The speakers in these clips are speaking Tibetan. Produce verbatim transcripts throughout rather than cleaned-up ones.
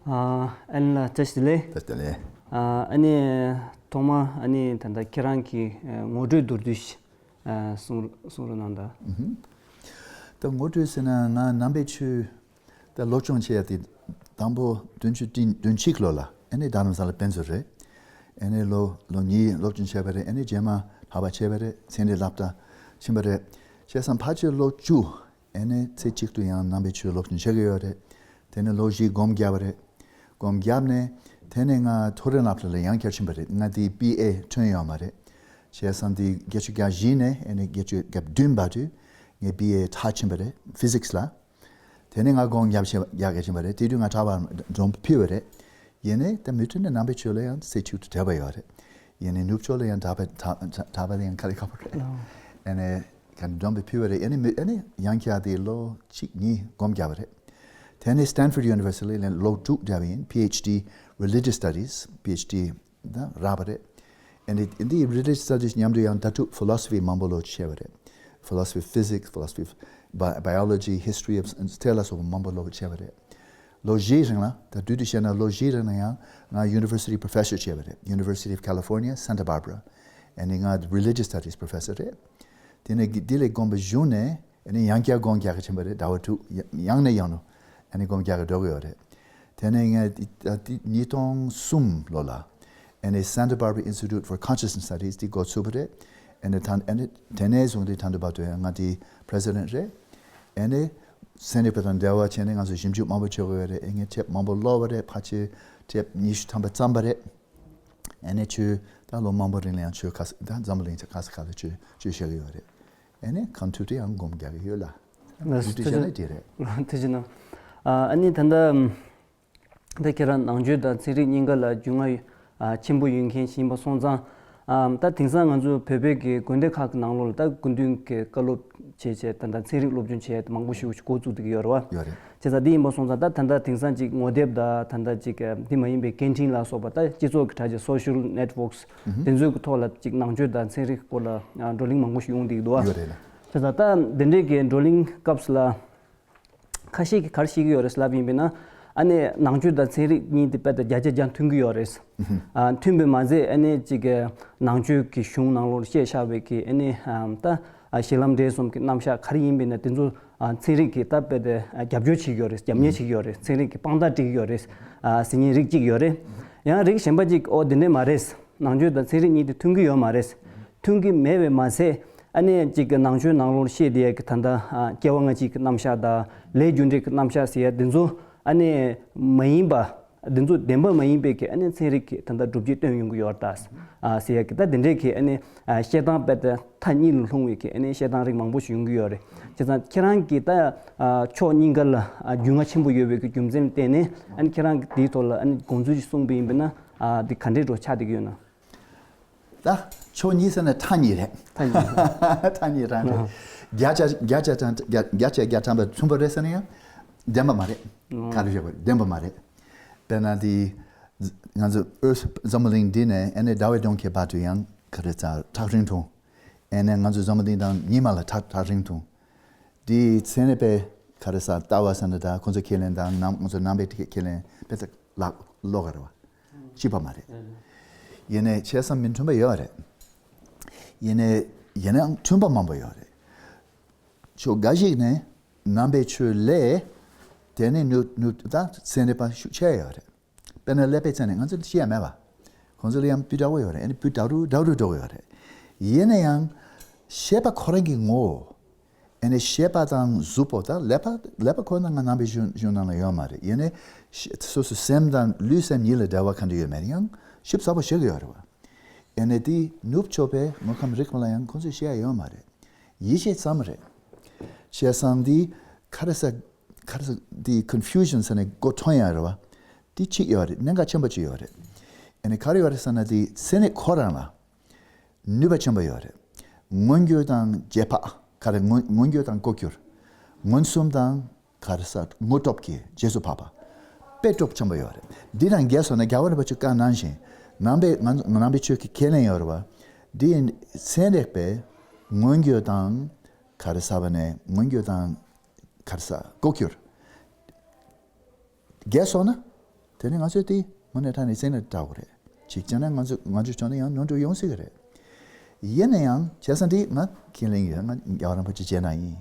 ཨ་ཨན་ལགས་བཀྲ་ཤིས་བདེ་ལེགས། བཀྲ་ཤིས་བདེ་ལེགས། ཨ་ཨ་ནི་ཐོག་མ་ཨ་ནི་ད་ལྟ་ཁྱེད་རང་གི་ཨ་ངོ་སྤྲོད་མདོར་བསྡུས་ཤིག་ཨ་གསུང་གསུང་རོགས་གནང་དང་། ཨུ་ཧུམ། ད་ངོ་སྤྲོད་ཟེར་ན་ང་ནང་པའི་ཆོས་ད་སློབ་སྦྱོང་བྱས་ཏེ་དང་པོ་བདུན་ཅུ་དོན་དོན་གཅིག་ལོ་ལ་ཨ་ནི་རྡ་རམ་ས་ལ་དཔེ་མཛོད་རེད། ཨ་ནི་ལོ་ལོ་གཉིས་སློབ་སྦྱོང་བྱས་པ་རེད། ཨ་ནི་རྗེས་མ་ལྷག་པ་བྱས་པ་རེད། ཚན་རིག་སློབ་གྲྭ་ཕྱིན་པ་རེད། བྱས་ཙང་ཕལ་ཆེར་ལོ་བཅུ། ཨ་ནི་ཚེ་གཅིག་ཏུ་ཡང་ནང་པའི་ཆོས་སློབ་སྦྱོང་བྱེད་ཀྱི་ཡོད་རེད། དེ་ནས་ལོ་བཞི་སྒོམ་བརྒྱབ་པ་རེད། སྒོམ་བརྒྱབ་ནས་དེ་ནས་ང་མཐོ་རིམ་སློབ་གྲྭ་ལ་ཡང་བསྐྱར་ཕྱིན་པ་རེད། ང་དེ་བི་ཨེ་ཐོན་ཡོད་མ་རེད། བྱས་ཙང་དེ་བརྒྱད་ཅུ་གྱ་བཞི་ནས་ཨ་ནི་བརྒྱད་ཅུ་གྱ་བདུན་བར་དུ་ངས་བི་ཨེ་མཐར་ཕྱིན་པ་རེད། ཕི་ཟིག་སི་ལ། དེ་ནས་ང་སྒོམ་བརྒྱབ་ཕྱིན་བརྒྱབ་ག་ཕྱིན་པ་རེད། དེ་དུས་ང་གྲྭ་པ་སྒྲོམ་ཕུལ་བ་རེད། ཡིན་ནའི་ད་མུ་མཐུད་ནས་ནང་པའི་ཆོས་ལ་ཡང་ཚེ་གཅིག་ཏུ་འབྲེལ་བ་ཡོད་རེད། ཡིན་ནའི་ནུབ་ཕྱོགས་ལ་ཡང་གྲྭ་པ་གྲྭ་གྲྭ་པ་ལ་ཡང་དཀའ་ལས་ཁག་པོ་རེད། ཨོ། ཨ་ནི་ག་ནི་སྒྲོམ་དེ་ཕུལ་བ་རེད། ཨ་ནི་མི་ཨ་ནི་ཡང་བསྐྱར་དེ་ལོ་གཅིག་གཉིས་སྒོམ་བརྒྱབ་པ་རེད། དེ་ནས་སི་ཏན་ཕོར་ཌི་ཡུ་ནི་ཝར་སི་ཊི་ལ་ལོ་དྲུག་བསྡད་པ་ཡིན། པི་ཨེཆ་ཌི་རི་ལི་ཇི་ཡས་སི་ཊ་ཌིས། པི་ཨེཆ་ཌི་ད་རག་པ་རེད། ཨ་ནི་འདི་རི་ལི་ཇི་ཡས་སི་ཊ་ཌིས་མཉམ་དུ་ཡང་ད་དྲུག་ཕི་ལོ་སོ་ཕི་མང་པོ་ལོ་བྱས་པ་རེད། ཕི་ལོ་སོ་ཕི། ཕི་ཟིག་སི། ཕི་ལོ་སོ་ཕི། བ་བ་ཡོ་ལོ་ཇི། ཧིས་ཊོ་རི་ཨོཕ་དེ་ལ་སོགས་པ་མང་པོ་ལོ་བྱས་པ་རེད། ལོ་བཞིའི་རིང་ལ་ད་བསྡུས་ཏེ་བཤད་ན་ལོ་བཞིའི་རིང་ལ་ཡང་ང་ཡུ་ནི་ཝར་སི་ཊི་པྲོ་ཕེ་སར་བྱས་པ་རེད། University of California Santa Barbara། ཨ་ནི་ང་རི་ལི་ཇི་ཡས་སི་ཊ་ཌིས་པྲོ་ཕེ་སར་རེད། དེ་ནས་འདི་ལས་སྒོམ་པ་གཞུང་ནས་ཨ་ནི་ཡང་བསྐྱར་སྒོམ་རྒྱག་གི་ཕྱིན་པ་རེད། ཟླ་བ་དྲུག་ཡང་ནས་ཡང་དུ་ཨ་ནི་སྒོམ་རྒྱག་གི་འགྲོ་གི་ཡོད་རེད། དེ་ནས་ངས་འདི་འདི་ཉིས་སྟོང་གསུམ་ལོ་ལ་ཨ་ནི་Santa Barbara Institute for Consciousness Studies འདི་འགོ་ཚུགས་པ་རེད། ཨ་ནི་ད་ཨ་ནི་དེ་ནས་བཟུང་སྟེ་ད་ལྟ་བར་དུ་ཡང་ང་དེའི་པྲེ་སི་ཌེན་ཊི་རེད། ཨ་ནི་ཚན་རིག་པ་དང་འབྲེལ་བ་བྱས་ནས་ང་ཚོ་ཞིབ་འཇུག་མང་པོ་བྱེད་དགོས་རེད། ཨ་ནི་དེབ་མང་པོ་ཀློག་པ་རེད། ཕལ་ཆེར་དེབ་ཉི་ཤུ་ཐམ་པ་བརྩམས་པ་རེད། ཨ་ནི་ཆོས་ད་ལོ་མང་པོ་རིང་ལ་ཡང་ཆོས་ཁ་ས་ད་འཛམ་བུ་གླིང་ཁ་ས་ཁ་ལ་ཆོས་ཆོས་བཤད་ཀྱི་ཡོད་རེད། ཨ་ནི་གང་ཐུབ་དེ་ཡང་སྒོམ་རྒྱག་གི་ཡོད་ལ། ལགས་སོ། ཐུགས་རྗེ་ཆེ། ནས་དེ་རེད། ཐུགས་རྗེ་གནང་། ཨ་ནི་ད་ལྟ་ད་ཁྱེད་རང་ནང་ཆོས་དང་ཚན་རིག་གཉིས་ཀ་ལ་རྒྱུས་མངའ་ཆེན་པོ་ཡོད་མཁན་ཞིག་ཡིན་པ་སོང་ཙང་། ད་དེང་སང་ང་ཚོ་བོད་པའི་གི་དགོན་སྡེ་ཁག་གི་ནང་ལོགས་ལ་ད་སྐུ་མདུན་གྱི་བཀའ་སློབ་བྱས་བྱས་ད་ལྟ་ཚན་རིག་སློབ་སྦྱོང་བྱས་མང་པོ་ཞིག་འགོ་བཙུགས་བསྡད་ཀྱི་ཡོད་རེད་བ། ཡོད་རེད། བྱས་ཙང་འདི་ཡིན་པ་སོང་ཙང་ད་ད་ལྟ་དེང་སང་ཅིག་ངོ་དེབ་དང་ད་ལྟ་ཅིག་འདི་མ་ཡིན་པའི་སྐད་འཕྲིན་ལ་སོགས་པ་ད་སྤྱི་ཚོགས་ཀྱི་དྲ་རྒྱ་social networks དེ་ཚོའི་གི་ཐོག་ལ་ཅིག་ནང་ཆོས་དང་ཚན་རིག་སྐོར་ལ་བགྲོ་གླེང་མང་པོ་ཞིག་ཡོང་བསྡད་ཀྱི་འདུག་བ། ཡོད་རེད་ལ། བྱས་ཙང་ད་འདི་འདྲའི་གི་བགྲོ་གླེང་སྐབས་སུ་ལ། ཁ་ཤས་ཀྱིས་ག་རེ་བཤད་ཀྱི་ཡོད་རེད་ལབ་ཡིན་པས་ན། ཨ་ནི་ནང་ཆོས་དང་ཚན་རིག་གཉིས་དེ་དཔེ་དང་བརྒྱ་ཆ་བརྒྱ་མཐུན་གྱི་ཡོད་རེད། ཨ་མཐུན་པས་མ་ཟད་ཨ་ནི་ཅིག་གི་ནང་ཆོས་ཀྱི་གཞུང་ནང་ལོགས་བཤད་བཞག་པའི་གི་ཨ་ནི་ད་གཞི་ལམ་འབྲས་གསུམ་གྱི་རྣམ་གཞག་ག་རེ་ཡིན་པས་ན་དེ་ཚོ་ཚན་རིག་གིས་ད་དཔེ་དེ་རྒྱབ་སྐྱོར་བྱེད་ཀྱི་ཡོད་རེད། རྒྱབ་གཉེར་བྱེད་ཀྱི་ཡོད་རེད། ཚན་རིག་གིས་དཔང་རྟགས་སྤྲད་ཀྱི་ཡོད་རེད། ཟེར་མཁན་རིགས་གཅིག་ཡོད་རེད། ཡང་རིགས་གཞན་པ་གཅིག་ཨོ་དེ་འདྲས་མ་རེད། ནང་ཆོས་དང་ཚན་རིག་གཉིས་དེ་མཐུན་གྱི་ཡོད་མ་རེད། མཐུན་གྱི་མེད་པས་མ་ཟད། ཨ་ནི་གཅིག་གི་ནང་ཆོས་ནང་ལོགས་བཤད་བསྡད་ཡ་གི་ད་ལྟ་ཨ་སྐྱེ་བ་སྔ་ཕྱི་གི་རྣམ་གཞག་དང་ལས་རྒྱུ་འབྲས་ཀྱི་རྣམ་གཞག་ཟེར་ཡ་དེ་ཚོ་ཨ་ནི་མ་ཡིན་པ། དེ་ཚོ་བདེན་པ་མ་ཡིན་པའི་གི་ཨ་ནི་ཚན་རིག་གི་ད་ལྟ་སྒྲུབ་བྱེད་བཏོན་ཡོང་གི་ཡོད་རེད་ད། ཨ་ཟེར་ཡ་གི་ད་དེ་འདྲས་གི་ཨ་ནི་ཨ་བཤད་སྟངས་དཔེ་ད་མཐའ་གཉིས་ལ་ལྷུང་བའི་གི་ཨ་ནི་བཤད་སྟངས་རིགས་མང་པོ་ཞིག་ཡོང་གི་ཡོད་རེད། བྱས་ཙང་ཁྱེད་རང་གི་ད་ཨ་ཕྱོགས་གཉིས་ཀ་ལ་ཨ་རྒྱུས་མངའ་ཆེན་པོ་ཡོད་པའི་གི་རྒྱུ་མཚན་ལ་བརྟེན་ནས་ཨ་ནི་ཁྱེད་རང་གི་དེའི་ཐོག་ལ་ཨ་ནི་དགོངས་ཚུལ་ཞིག་གསུངས་པ་ཡིན་པས་ན་ཨ་དེ་ག་འདྲས་འགྲོ་ཆགས་བསྡད་ཀྱི་ཡོད་ན། ད་ཕྱོགས་གཉིས་ཟེར་ན་མཐའ་གཉིས་རེད། མཐའ་གཉིས་རེད། མཐའ་གཉིས་རང་རེད། ཨ། བརྒྱ་ཆ་བརྒྱ་ཆ་གྲངས་བརྒྱ་བརྒྱ་ཆ་བརྒྱ་ཐམ་པ་མཐུན་པ་རེད་ཟེར་ན་ཡང་བདེན་པ་མ་རེད། ཨ། ག་རེ་ཞུ་དགོས་རེད། བདེན་པ་མ་རེད། དཔེར་ན་དེ་ང་ཚོ་ཨོ་འཛམ་བུ་གླིང་འདི་ནས་ཨ་ནི་ཟླ་བའི་གདོང་ཁའི་བར་དུ་ཡང་ག་རེ་ཙམ་ཐག་རིང་ཐུང་། ཨ་ནི་ང་ཚོ་འཛམ་བུ་གླིང་དང་ཉི་མ་ལ་ཐག་ཐག་རིང་ཐུང་། དེའི་ཚན་རིག་པས་ག་རེ་ཟེར་ལྟ་བ་ཟེར་ན་ད་ཁོང་ཚོ་ཁས་ལེན་དང་ནམ་ང་ཚོ་ནང་པའི་ཁས་ལེན་དཔེ་ཚ་ལག་ལོག་ག་རེ་བ། གཅིག་པ་མ་རེད། ཡིན་ནའི་བྱས་ཙང་མི་མཐུན་པ་ཡོད་རེད། ཡིན་ནའི་ཡིན་ནའང་མཐུན་པ་མང་པོ་ཡོད་རེད། ཕྱོགས་འགའ་ཞིག་ནས་ནང་པའི་ཆོས་ལས་དེ་ནི་ནུབ་ནུབ་ད་ཚན་རིག་པ་ཤུགས་ཆེ་ཡོད་རེད། དཔེར་ན་ཀླད་པའི་ཚན་ནི་ང་ཚོ་ཤེས་ཡ་མེད་པ། ཁོང་ཚོ་ལ་ཡང་སྤུས་དག་པོ་ཡོད་རེད། ཨ་ནི་སྤུས་དག་རུ་དག་རུ་འགྲོ་གི་ཡོད་རེད། ཡིན་ན་ཡང་ཤེས་པ་ཁོ་རང་གི་ངོ་བོ། ཨ་ནི་ཤེས་པ་དང་གཟུགས་པོ་དང་ཀླད་པ་ཀླད་པ་ཁོ་ན་ང་ནང་པའི་གཞུང་གཞུང་ནང་ལ་ཡོད་མ་རེད། ཡིན་ནའི་ཤེ་སོ་སོའི་སེམས་དང་ལུས་སེམས་གཉིས་ལ་འབྲེལ་བ་ག་འདྲ་ཡོད་མེད་ཡང་ཞིབ་ཚགས་པོ་ཤེས་ཀྱི་ཡོད་རེད་བ། ཨ་ནི་དེ་ནུབ་ཕྱོགས་པའི་དངོས་ཁམས་རིག་པ་ལ་ཡང་ཁོང་ཚོས་ཤེས་ཡ་ཡོད་མ་རེད། ཡིད་ཆེས་ཙམ་རེད། བྱས་ཙང་འདི་ག་རེ་ཟེར་ག་རེ་ཟེར་འདི་ཀོན་ཕིའུ་ཤན་ཟེར་ནས་མགོ་འཐོམ་ཡ་རེད་བ། འདི་གཅིག་ཡོད་རེད། གནད་འགག་ཆེན་པོ་གཅིག་ཡོད་རེད། ཨ་ནི་ག་རེ་ཡོད་རེད་ཟེར་ན་འདི་ཚན་རིག་ཁོ་རང་ལ་ནུས་པ་ཆེན་པོ་ཡོད་རེད། མངོན་གྱུར་དང་རྗེས་དཔག་ག་རེ་མངོན་མངོན་གྱུར་དང་ལྐོག་གྱུར། མངོན་སུམ་དང་ག་རེ་ཟེར་དངོས་སྟོབས་ཀྱི་རྗེས་སུ་དཔག་པ། དཔེ་སྟོབས་ཆེན་པོ་ཡོད་རེད། འདི་དང་འགལ་སོང་ན་རྒྱལ་བ་རིན་པོ་ཆེ་བཀའ་གནང་བཞིན་ནང་པའི་ང་ནང་པའི་ཆོས་ཀྱི་ཁས་ལེན་ཡོད་རེད་བ། འདི་ཚན་རིག་པས་མངོན་གྱུར་དང་ག་རེ་ཟེར་བ་ནས་མངོན་གྱུར་དང་ག་རེ་ཟེར་ལྐོག་གྱུར། འགལ་སོང་ན་ དེ་ནི་ང་ཚོས་དེ་མུ་ནས་ཐག་ནས་སེམས་ནས་བལྟ་དགོས་རེད། གཅིག་བྱས་ན་ང་ཚོ་ང་ཚོའི་ཕྱོགས་ནས་ཡང་ནོར་འཁྲུལ་ཡོང་སྲིད་ཀྱི་རེད། ཡིན་ན་ཡང་བྱས་ཙང་དེ་ང་ཁས་ལེན་ཡོད། ང་རྒྱལ་བ་རིན་པོ་ཆེ་མཇལ་ན་ཡིན།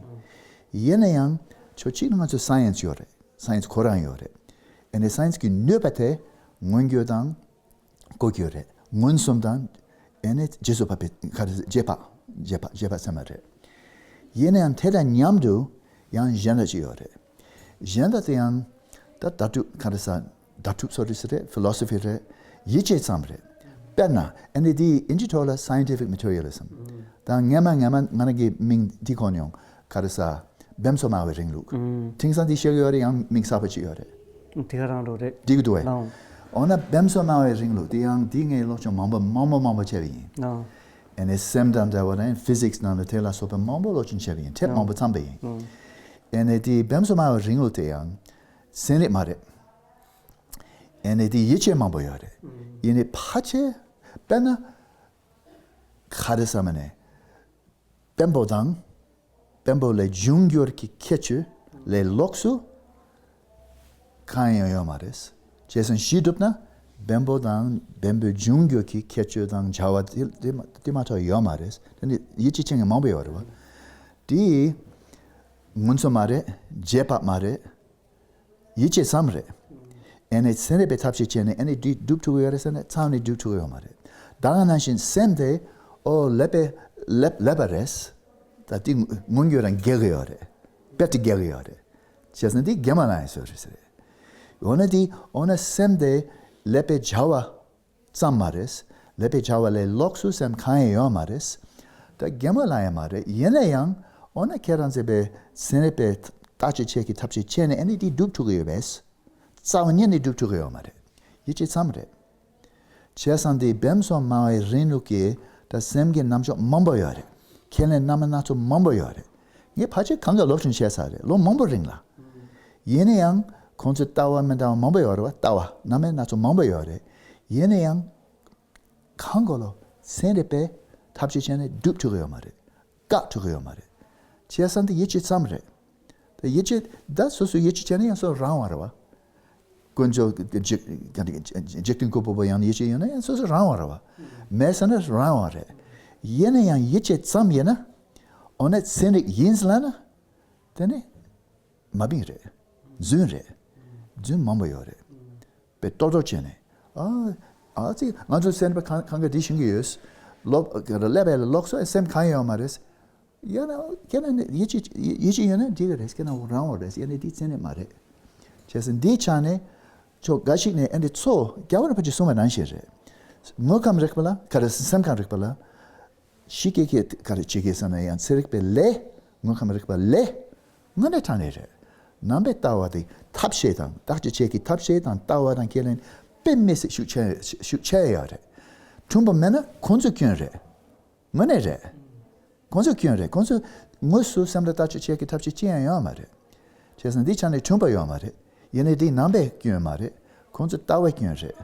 ཡིན་ན་ཡང་ཕྱོགས་གཅིག་ནས་ང་ཚོ་སའེན་སི་ཡོད་རེད། སའེན་སི་ཁོ་རང་ཡོད་རེད། ཨ་ནི་སའེན་སི་གི་ནུས་པ་དེ་མངོན་གྱུར་དང་། ལྐོག་གྱུར་རེད། མངོན་སུམ་དང་། ཨེ་ནས་རྗེས་སུ་དཔག་པའི་ག་རེ་རྗེས་དཔག་རྗེས་དཔག་རྗེས་དཔག་ཚད་མ་རེད། ཡིན་ན་ཡང་དེ་དང་མཉམ་དུ་ཡང་གཞན་དག་ཅིག་ཡོད་རེད། གཞན་དག་དེ་ཡང་ད་བརྡ་སྤྲོད་ག་རེ་ཟ། བརྡ་སྤྲོད་སོ་རེད་ཟེར་རེད། ཕི་ལོ་སོ་ཕི་རེད། ཡིད་ཆེས་ཙམ་རེད། དཔེར་ན་ཨེ་ནས་དེ་ཨིན་ཇི་ཐོག་ལ་scientific materialism། ད་སྔན་མ་སྔན་མ་ང་རང་གི་མིང་འདི་གོ་མྱོང་། ག་རེ་ཟ། བེམ་སོ་སྨྲ་བའི་རིང་ལུགས། ཨུམ། དེང་སང་འདི་བཤད་ཀྱི་ཡོད་རེད། ཡང་མིང་གསར་པ་ཅིག་ཡོད་རེད། དེ་ག་རང་རོ་རེད། འགྲིག་གི་འདུག་བས། ལའོ། འོ་ན་བེམ་སོ་སྨྲ་བའི་རིང་ལུགས་དེ་ཡང་འདི་ངའི་སློབ་སྦྱོང་མང་པོ་མང་པོ་མང་པོ་བྱས་པ་ཡིན། ལའོ། ཨེ་ནས་སེམས་དང་འབྲེལ་བ་དང་ཕི་ཟིག་སི་ནང་ལ་དེ་ལ་སོགས་པའི་མང་པོ་སློབ་སྦྱོང་བྱས་པ་ཡིན། དེབ་མང་པོ་བརྩམས་པ་ཡིན། ལའོ། ཨེ་ནས་དེ་བེམ་སོ་སྨྲ་བའི་རིང་ལུགས་དེ་ཡང་ཚན་རིག་མ་རེད། ཨེ་ནས་དེ་ཡིད་ཆེས་མང་པོ་ཡོད་རེད། ཡིན་ནའི་ཕལ་ཆེར་དཔེར་ན་ག་རེ་ཟ་མ་ནས། བེམ་པོ་དང་། བེམ་པོ་ལས་འབྱུང་འགྱུར་གྱི་ཁྱད་ཆོས་ལས་ལོགས་སུ་གང་ཡང་ཡོད་མ་རེད། བྱས་ཙང་གཞི་གྲུབ་ན་བེམ་པོ་དང་བེམ་པོའི་འབྱུང་འགྱུར་གྱི་ཁྱད་ཆོས་དང་བྱ་བ་དེ་དེ་མ་དེ་མ་གཏོགས་ཡོད་མ་རེད། དེ་ནི་ཡིད་ཆེས་བྱེད་མཁན་མང་པོ་ཡོད་རེད་བ། དེ་མངོན་སུམ་མ་རེད། རྗེས་དཔག་མ་རེད། ཡིད་ཆེས་ཙམ་རེད། ཨེ་ནས་ཚན་རིག་པས་ཐབས་ཤེས་བྱས་ནས་ཨེ་ནས་འདི་སྒྲུབ་ཐུབ་ཀྱི་ཡོད་རེད་ཟེར་ན་ཚང་ནས་སྒྲུབ་ཐུབ་ཀྱི་ཡོད་མ་རེད། ད་ག་ནང་བཞིན་སེམས་དེ་ཨོ་ཀླད་པས་ཀླད་ཀླད་པ་རེད། ད་དེ་མངོན་གྱུར་རང་འགལ་གྱི་ཡོད་རེད། དཔེ་དེ་འགལ་གྱི་ཡོད་རེད། བྱས་ཙང་འདི་གེ་མ་ལ་ཡང་བཟོས་རེད་ཟེར། འོ་ན་དེ་འོ་ན་སེམས་དེ་ཀླད་པའི་བྱ་བ་ཙམ་མ་རེད། ཀླད་པའི་བྱ་བ་ལས་ལོགས་སུ་སེམས་གང་ཡང་ཡོད་མ་རེད། ད་གེ་མ་ལ་ཡང་མ་རེད། ཡིན་ན་ཡང་འོ་ན་ཁྱེད་རང་ཚོས་པའི་ཚན་རིག་པའི་བརྟག་དཔྱད་བྱེད་ཀྱི་ཐབས་ཤེས་བྱས་ནས་ཨ་ནི་འདི་སྒྲུབ་ཐུབ་ཀྱི་ཡོད་པས། རྩ་བ་ཉིད་ནས་སྒྲུབ་ཐུབ་ཀྱི་ཡོད་མ་རེད། ཡིད་ཆེས་ཙམ་རེད། བྱས་ཙང་འདི་བེམ་སོ་སྨྲ་བའི་རིང་ལུགས་ཀྱི་ད་སེམས་ཀྱི་རྣམ་གཞག་མང་པོ་ཡོད་རེད། ཁས་ལེན་རྣམ་པ་སྣ་ཚོགས་མང་པོ་ཡོད་རེད། ངས་ཕལ་ཆེར་གང་ག་སློབ་སྦྱོང་བྱས་ཚར་རེད། ལོ་མང་པོ་རིང་ལ། ཡིན་ན་ཡང་ཁོང་ཚོའི་ལྟ་བ་མི་འདྲ་བ་མང་པོ་ཡོད་རེད་བ། ལྟ་བ་རྣམ་པ་སྣ་ཚོགས་མང་པོ་ཡོད་རེད། ཡིན་ན་ཡང་གང་ག་ལོ་ཚན་རིག་པས་ཐབས་ཤེས་བྱས་ནས་སྒྲུབ་ཐུབ་ཀྱི་ཡོད་མ་རེད། བཀག་ཐུབ་ཀྱི་ཡོད་མ་རེད། བྱས་ཙང་འདི་ཡིད་ཆེས་ཙམ་རེད། ད་ཡིད་ཆེས་ད་སོ་སོ་ཡིད་ཆེས་བྱས་ན་ཡང་སོ་རང་བ་རེད་བ། དཀོན་མཆོག་གི་འཇིག་ག་འདི་འཇིག་རྟེན་ཀུན་པོ་པོ་ཡང་ཡིད་ཆེས་ཡོད་ན་ཡང་སོ་སོ་རང་བ་རེད་བ། མེད་ཟེར་ན་རང་བ་རེད། ཡིན་ན་ཡང་ཡིད་ཆེས་ཙམ་ཡིན་ན། འོ་ན་ཚན་རིག་ཡིན་ཟེར་ལབ་ན། དེ་ནི་མ་བིང་རེད། རྫུན་རེད། རྫུན་མང་པོ་ཡོད་རེད། པའི་ལྟོ་ལྟོ་བྱས་ནས། ཨ་ཨ་ཙི་ང་ཚོ་སེམས་པ་གང་གང་ག་འདི་ཤེས་ཀྱི་ཡོད། ལོབ་ཀླད་པ་ལ་ལོགས་སུ་སེམས་གང་ཡང་ཡོད་མ་རེད། ཡང་ན་ཁྱེད་རང་ནི་ཡིད་ཆེས་ཡིད་ཆེས་ཡོད་ན་འགྲིག་གི་རེད། ཁྱེད་རང་རང་བ་རེད། ཡང་ན་འདི་ཚན་རིག་མ་རེད། བྱས་ཙང་འདིའི་ཆ་ནས་ཕྱོགས་འགའ་ཞིག་ནས་ཨ་འདི་ཚོ་རྒྱལ་བ་རིན་པོ་ཆེས་གསུངས་པ་ནང་བཞིན་རེད། དངོས་ཁམས་རིག་པ་ལ་ག་རེ་སེམས་ཁམས་རིག་པ་ལ། ཤི་ཀེ་ཀེ་ག་རེ་བྱེད་ཀྱི་ཟེར་ན་ཡང་ཚན་རིག་པའི་ལས། དངོས་ཁམས་རིག་པ་ལས། དངོས་གནས་དྲང་གནས་རེད། ནང་པའི་ལྟ་བ་དེ་ཐབས་ཤེས་དང་བརྟག་དཔྱད་བྱེད་ཀྱི་ཐབས་ཤེས་དང་ལྟ་བ་དང་ཁས་ལེན་དཔེ་མི་སྲིད་ཤུགས་ཆེ་ཤུགས་ཆེ་ཡོད་རེད། མཐུན་པ་མེད་ན་ཁོང་ཚོའི་སྐྱོན་རེད། དངོས་གནས་རེད། ཁོང་ཚོའི་སྐྱོན་རེད། ཁོང་ཚོས་དངོས་སུ་སེམས་ལ་བརྟག་དཔྱད་བྱེད་ཀྱི་ཐབས་ཤེས་ཅི་ཡང་ཡོད་མ་རེད། བྱས་ཙང་འདི་ཆ་ནས་མཐུན་པ་ཡོད་མ་རེད། ཡིན་ནའི་འདི་ནང་པའི་སྐྱོན་མ་རེད། ཁོང་ཚོའི་ལྟ་བའི་སྐྱོན་རེད།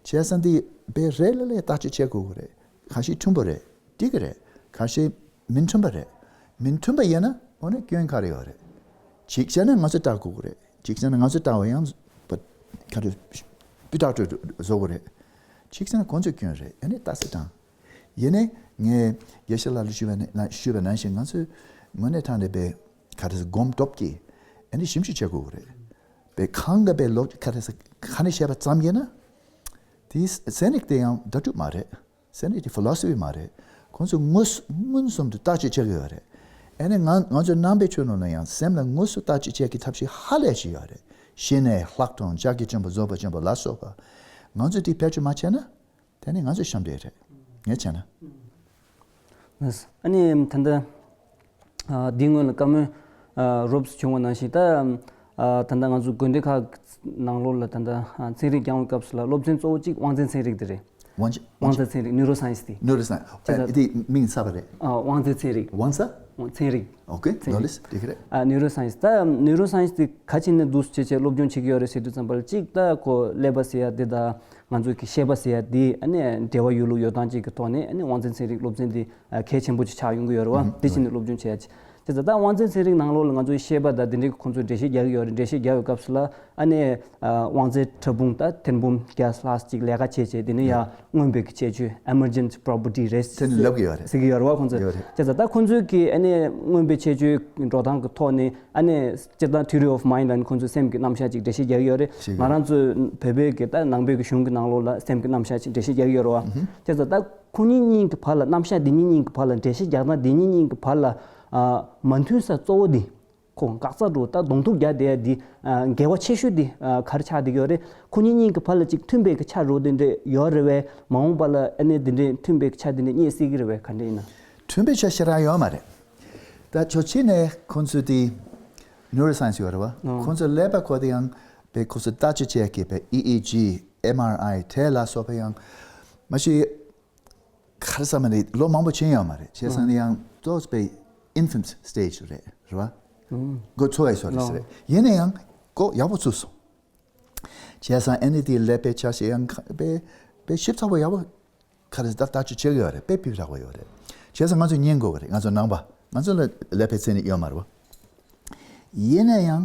བྱས་ཙང་འདི་དཔེ་རེ་ལ་ལས་བརྟག་དཔྱད་བྱེད་དགོས་ཀྱི་རེད། ཁ་ཤས་མཐུན་པོ་རེད། འགྲིག་གི་རེད། ཁ་ཤས་མི་མཐུན་པ་རེད། མི་མཐུན་པ་ཡིན་ན་འོ་ན་སྐྱོན་ག་རེ་ཡོད་རེད། གཅིག་བྱས་ན་ང་ཚོས་བརྟག་དགོས་ཀྱི་རེད། གཅིག་བྱས་ན་ང་ཚོས་བརྟག་པ་ཡང་བ་ག་རེ་སྤུས་དག་ཏུ་བཟོ་དགོས་རེད། གཅིག་བྱས་ན་ཁོང་ཚོའི་སྐྱོན་རེད། ཨ་ནི་ལྟ་ས་དང་། ཡིན་ནའི་ངས་དགེ་བཤེས་ལགས་ལ་ཞུས་པ་ནང་ཞུས་པ་ནང་བཞིན་ང་ཚོས་དངོས་གནས་དྲང་གནས་པའི་ག་རེ་ཟེར་སྒོམ་སྟོབས་ཀྱིས་ཨ་ནི་ཞིབ་འཇུག་བྱེད་དགོས་ཀྱི་རེད། པའི་གང་ག་པའི་ལོག་ག་རེ་ཟེར་ག་ནས་བཤད་པ་ཙམ་ཡིན་ན། དེའི་ཚན་རིག་དེ་ཡང་བརྡ་སྤྲོད་མ་རེད། ཚན་རིག་དེ་ཕི་ལོ་སོ་ཕི་མ་རེད། ཁོང་ཚོས་དངོས་མངོན་སུམ་དུ་བརྟག་དཔྱད་བྱེད་ཀྱི་ཡོད་རེད། ཨ་ནི་ང་ང་ཚོའི་ནང་པའི་ཆོས་ལུགས་ལ་ཡང་སེམས་ལ་དངོས་སུ་བརྟག་དཔྱད་བྱེད་ཀྱི་ཐབས་ཤེས་ཧ་ལས་ཤིག་ཡོད་རེད། ཞི་གནས་ལྷག་མཐོང་ཕྱག་རྒྱ་ཆེན་པོ་རྫོགས་པ་ཆེན་པོ་ལ་སོགས་པ། ང་ཚོས་དེ་བེད་སྤྱོད་མ་བྱས་ན། དེ་ནི་ང་ཚོའི་ཞབས་འདྲེན་རེད། ངས་བྱས་ན། ལགས་སོ། ཨ་ནི་ད་ལྟ་ཨ་འདིའི་སྔོན་ལ་བཀའ་མོལ་ཨ་རོབ་ཙམ་བྱུང་བ་ནང་བཞིན་ད་ཨ་ད་ལྟ་ང་ཚོ་དགོན་སྡེ་ཁག་ནང་ལོགས་ལ་ད་ལྟ་ཨ་ཚན་རིག་སྦྱང་བའི་སྐབས་སུ་ལ་སློབ་ཚན་གཙོ་བོ་གཅིག་དབང་རྩའི་ཚན་རིག་དེ་རེད། དབང་ཆ་དབང་རྩའི་ཚན་རིག་ནུས་རོ་སའེན་སི་དེ། ནུས་རོ་སའེན་སི། ཨ་དེ་མིང་གསར་པ་རེད། ཨ་དབང་རྩའི་ཚན་རིག་དབང་རྩ། ཚན་རིག་ཨོ་ཁེ། ཚན་རིག་ལོ་ལེས་དེ་ག་རེད། ཨ་ནུས་རོ་སའེན་སི། ད་ནུས་རོ་སའེན་སི་དེ་ག་ཅི་ནས་འདུག་སེ་བྱས་བྱས་སློབ་སྦྱོང་བྱེད་ཀྱི་ཡོད་རེད་ཟེར་དུས་ཙམ་པ་ལ་གཅིག་ད་ཁོ་ཀླད་པ་ཟེར་ཡ་དེ་དང་། ང་ཚོ་གི་ཤེས་པ་ཟེར་ཡ་འདི་ཨ་ནི་འབྲེལ་བ་ཡོད་ལུགས་ཡོད་སྟངས་ཅིག་གི་ཐོག་ནས་ཨ་ནི་དབང་རྩའི་ཚན་རིག་སློབ་ཚན་འདི་ཨ་གལ་ཆེན་པོ་ཅིག་ཆགས་ཡོང་གི་ཡོད་རེད་བ། ཨུ་ཧུ། འདི་བྱས་ནས་སློབ་སྦྱོང་བྱེད་ཡ་ཅིག་བྱས་ཙང་ད་དབང་རྩའི་ཚན་རིག་ནང་ལོགས་ལ་ང་ཚོའི་ཤེས་པ་དང་དེ་འདྲའི་ཁོང་ཚོས་འགྲེལ་བཤད་རྒྱག་གི་ཡོད་རེད། འགྲེལ་བཤད་རྒྱག་པའི་སྐབས་སུ་ལ་ཨ་ནི་ཨ་དབང་རྩའི་ཕྲ་ཕུང་དང་ཐེར་འབུམ་བརྒྱ་ལྷག་ཅིག་ལས་ཀ་བྱས་བྱས། དེ་ནས་ཡང་མངོན་པའི་གི་ཁྱད་ཆོས་emergent property རེད་དེ་ནི་ལབ་གི་ཡོད་རེད། ཟེར་གི་ཡོད་རེད་བ་ཁོང་ཚོས། ཡོད་རེད། བྱས་ཙང་ད་ཁོང་ཚོས་ཀྱི་ཨ་ནི་མངོན་པའི་ཁྱད་ཆོས་འགྲོ་སྟངས་ཀྱི་ཐོག་ནས་ཨ་ནི་སྤྱིར་བཏང་theory of mind ལ་ནི་ཁོང་ཚོས་སེམས་ཀྱི་རྣམ་གཞག་ཅིག་འགྲེལ་བཤད་རྒྱག་གི་ཡོད་རེད། ཞིག་ང་རང་ཚོའི་བོད་པའི་གི་ད་ནང་པའི་གི་གཞུང་གི་ནང་ལོགས་ལ་སེམས་ཀྱི་རྣམ་གཞག་ཅིག་འགྲེལ་བཤད་རྒྱག་གི་ཡོད་རེད་བ། བྱས་ཙང་ད་ཁོ་གཉིས་གཉིས་ཀྱི་བར་ལ་རྣམ་གཞག་འདི་གཉིས་གཉིས་ཀྱི་བར་ལ་འགྲེལ་བཤད་རྒྱག་སྟངས་འདི་གཉིས་གཉིས་ཀྱི་བར་ལ་ཨ་མ་མཐུན་ས་གཙོ་བོ་འདི། ཁོ་འགག་རྩ་འགྲོ་ད་གདོང་ཐུག་རྒྱག་བསྡད་ཡ་འདི་ཨ་འགལ་བ་ཆེ་ཤོས་འདི་ཨ་ག་རེ་ཆགས་བསྡད་ཀྱི་ཡོད་རེད། ཁོ་གཉིས་གཉིས་ཀྱི་བར་ལ་ཅིག་མཐུན་པའི་གི་ཆ་རོ་དེ་འདྲ་ཡོད་རེད་བས། མ་འོངས་པ་ལ་ཨ་ནི་འདི་འདྲའི་མཐུན་པའི་གི་ཆ་འདི་འདྲ་རྙེད་སྲིད་ཀྱི་རེད་བས། ག་འདྲ་ཡིན་ན། མཐུན་པའི་ཆ་ཞེ་དྲག་ཡོད་མ་རེད། ད་ཕྱོགས་གཅིག་ནས་ཁོང་ཚོས་དེ་neuroscience ཡོད་རེད་བ། ཨང་། ཁོང་ཚོས་ཀླད་པ་ཁོ་དེ་ཡང་པའི་ཁོང་ཚོས་ལྟ་ཅི་བྱས་ཀྱི་པའི་ཨི་ཨི་ཇི་ཨེམ་ཨར་ཨའི་དེ་ལ་སོགས་པའི་ཡང་མ་གཞི་ག་རེ་ཟེར་མ་ནི་ལོ་མང་པོ་ཕྱིན་ཡོད་མ་རེད། བྱས་ཙང་ནི་ཡང་ཏོག་ཙམ་པའི་infant stage རེད་རེད་བ། ཨང་། འགོ་ཚུགས་པའི་བཟོ་འདྲ་ཞིག་རེད། ཡིན་ན་ཡང་གོ་ཡག་པོ་ཚུགས་སོང་། བྱས་ཙང་ཨ་ནི་དེ་ཀླད་པའི་ཆ་ཤས་ཡང་ཁ་པའི་པའི་ཞིབ་ཚགས་པོ་ཡག་པོ་ག་རེ་ཟེར་ད་ལྟ་ཅི་བྱེད་ཀྱི་ཡོད་རེད། དཔེ་སྤུས་དག་པོ་ཡོད་རེད། བྱས་ཙང་ང་ཚོ་ཉན་དགོས་ཀྱི་རེད། ང་ཚོ་ནང་པ་ང་ཚོ་ལ་ཀླད་པའི་མཚན་ཉིད་ཡོད་མ་རེད་བ། ཡིན་ན་ཡང་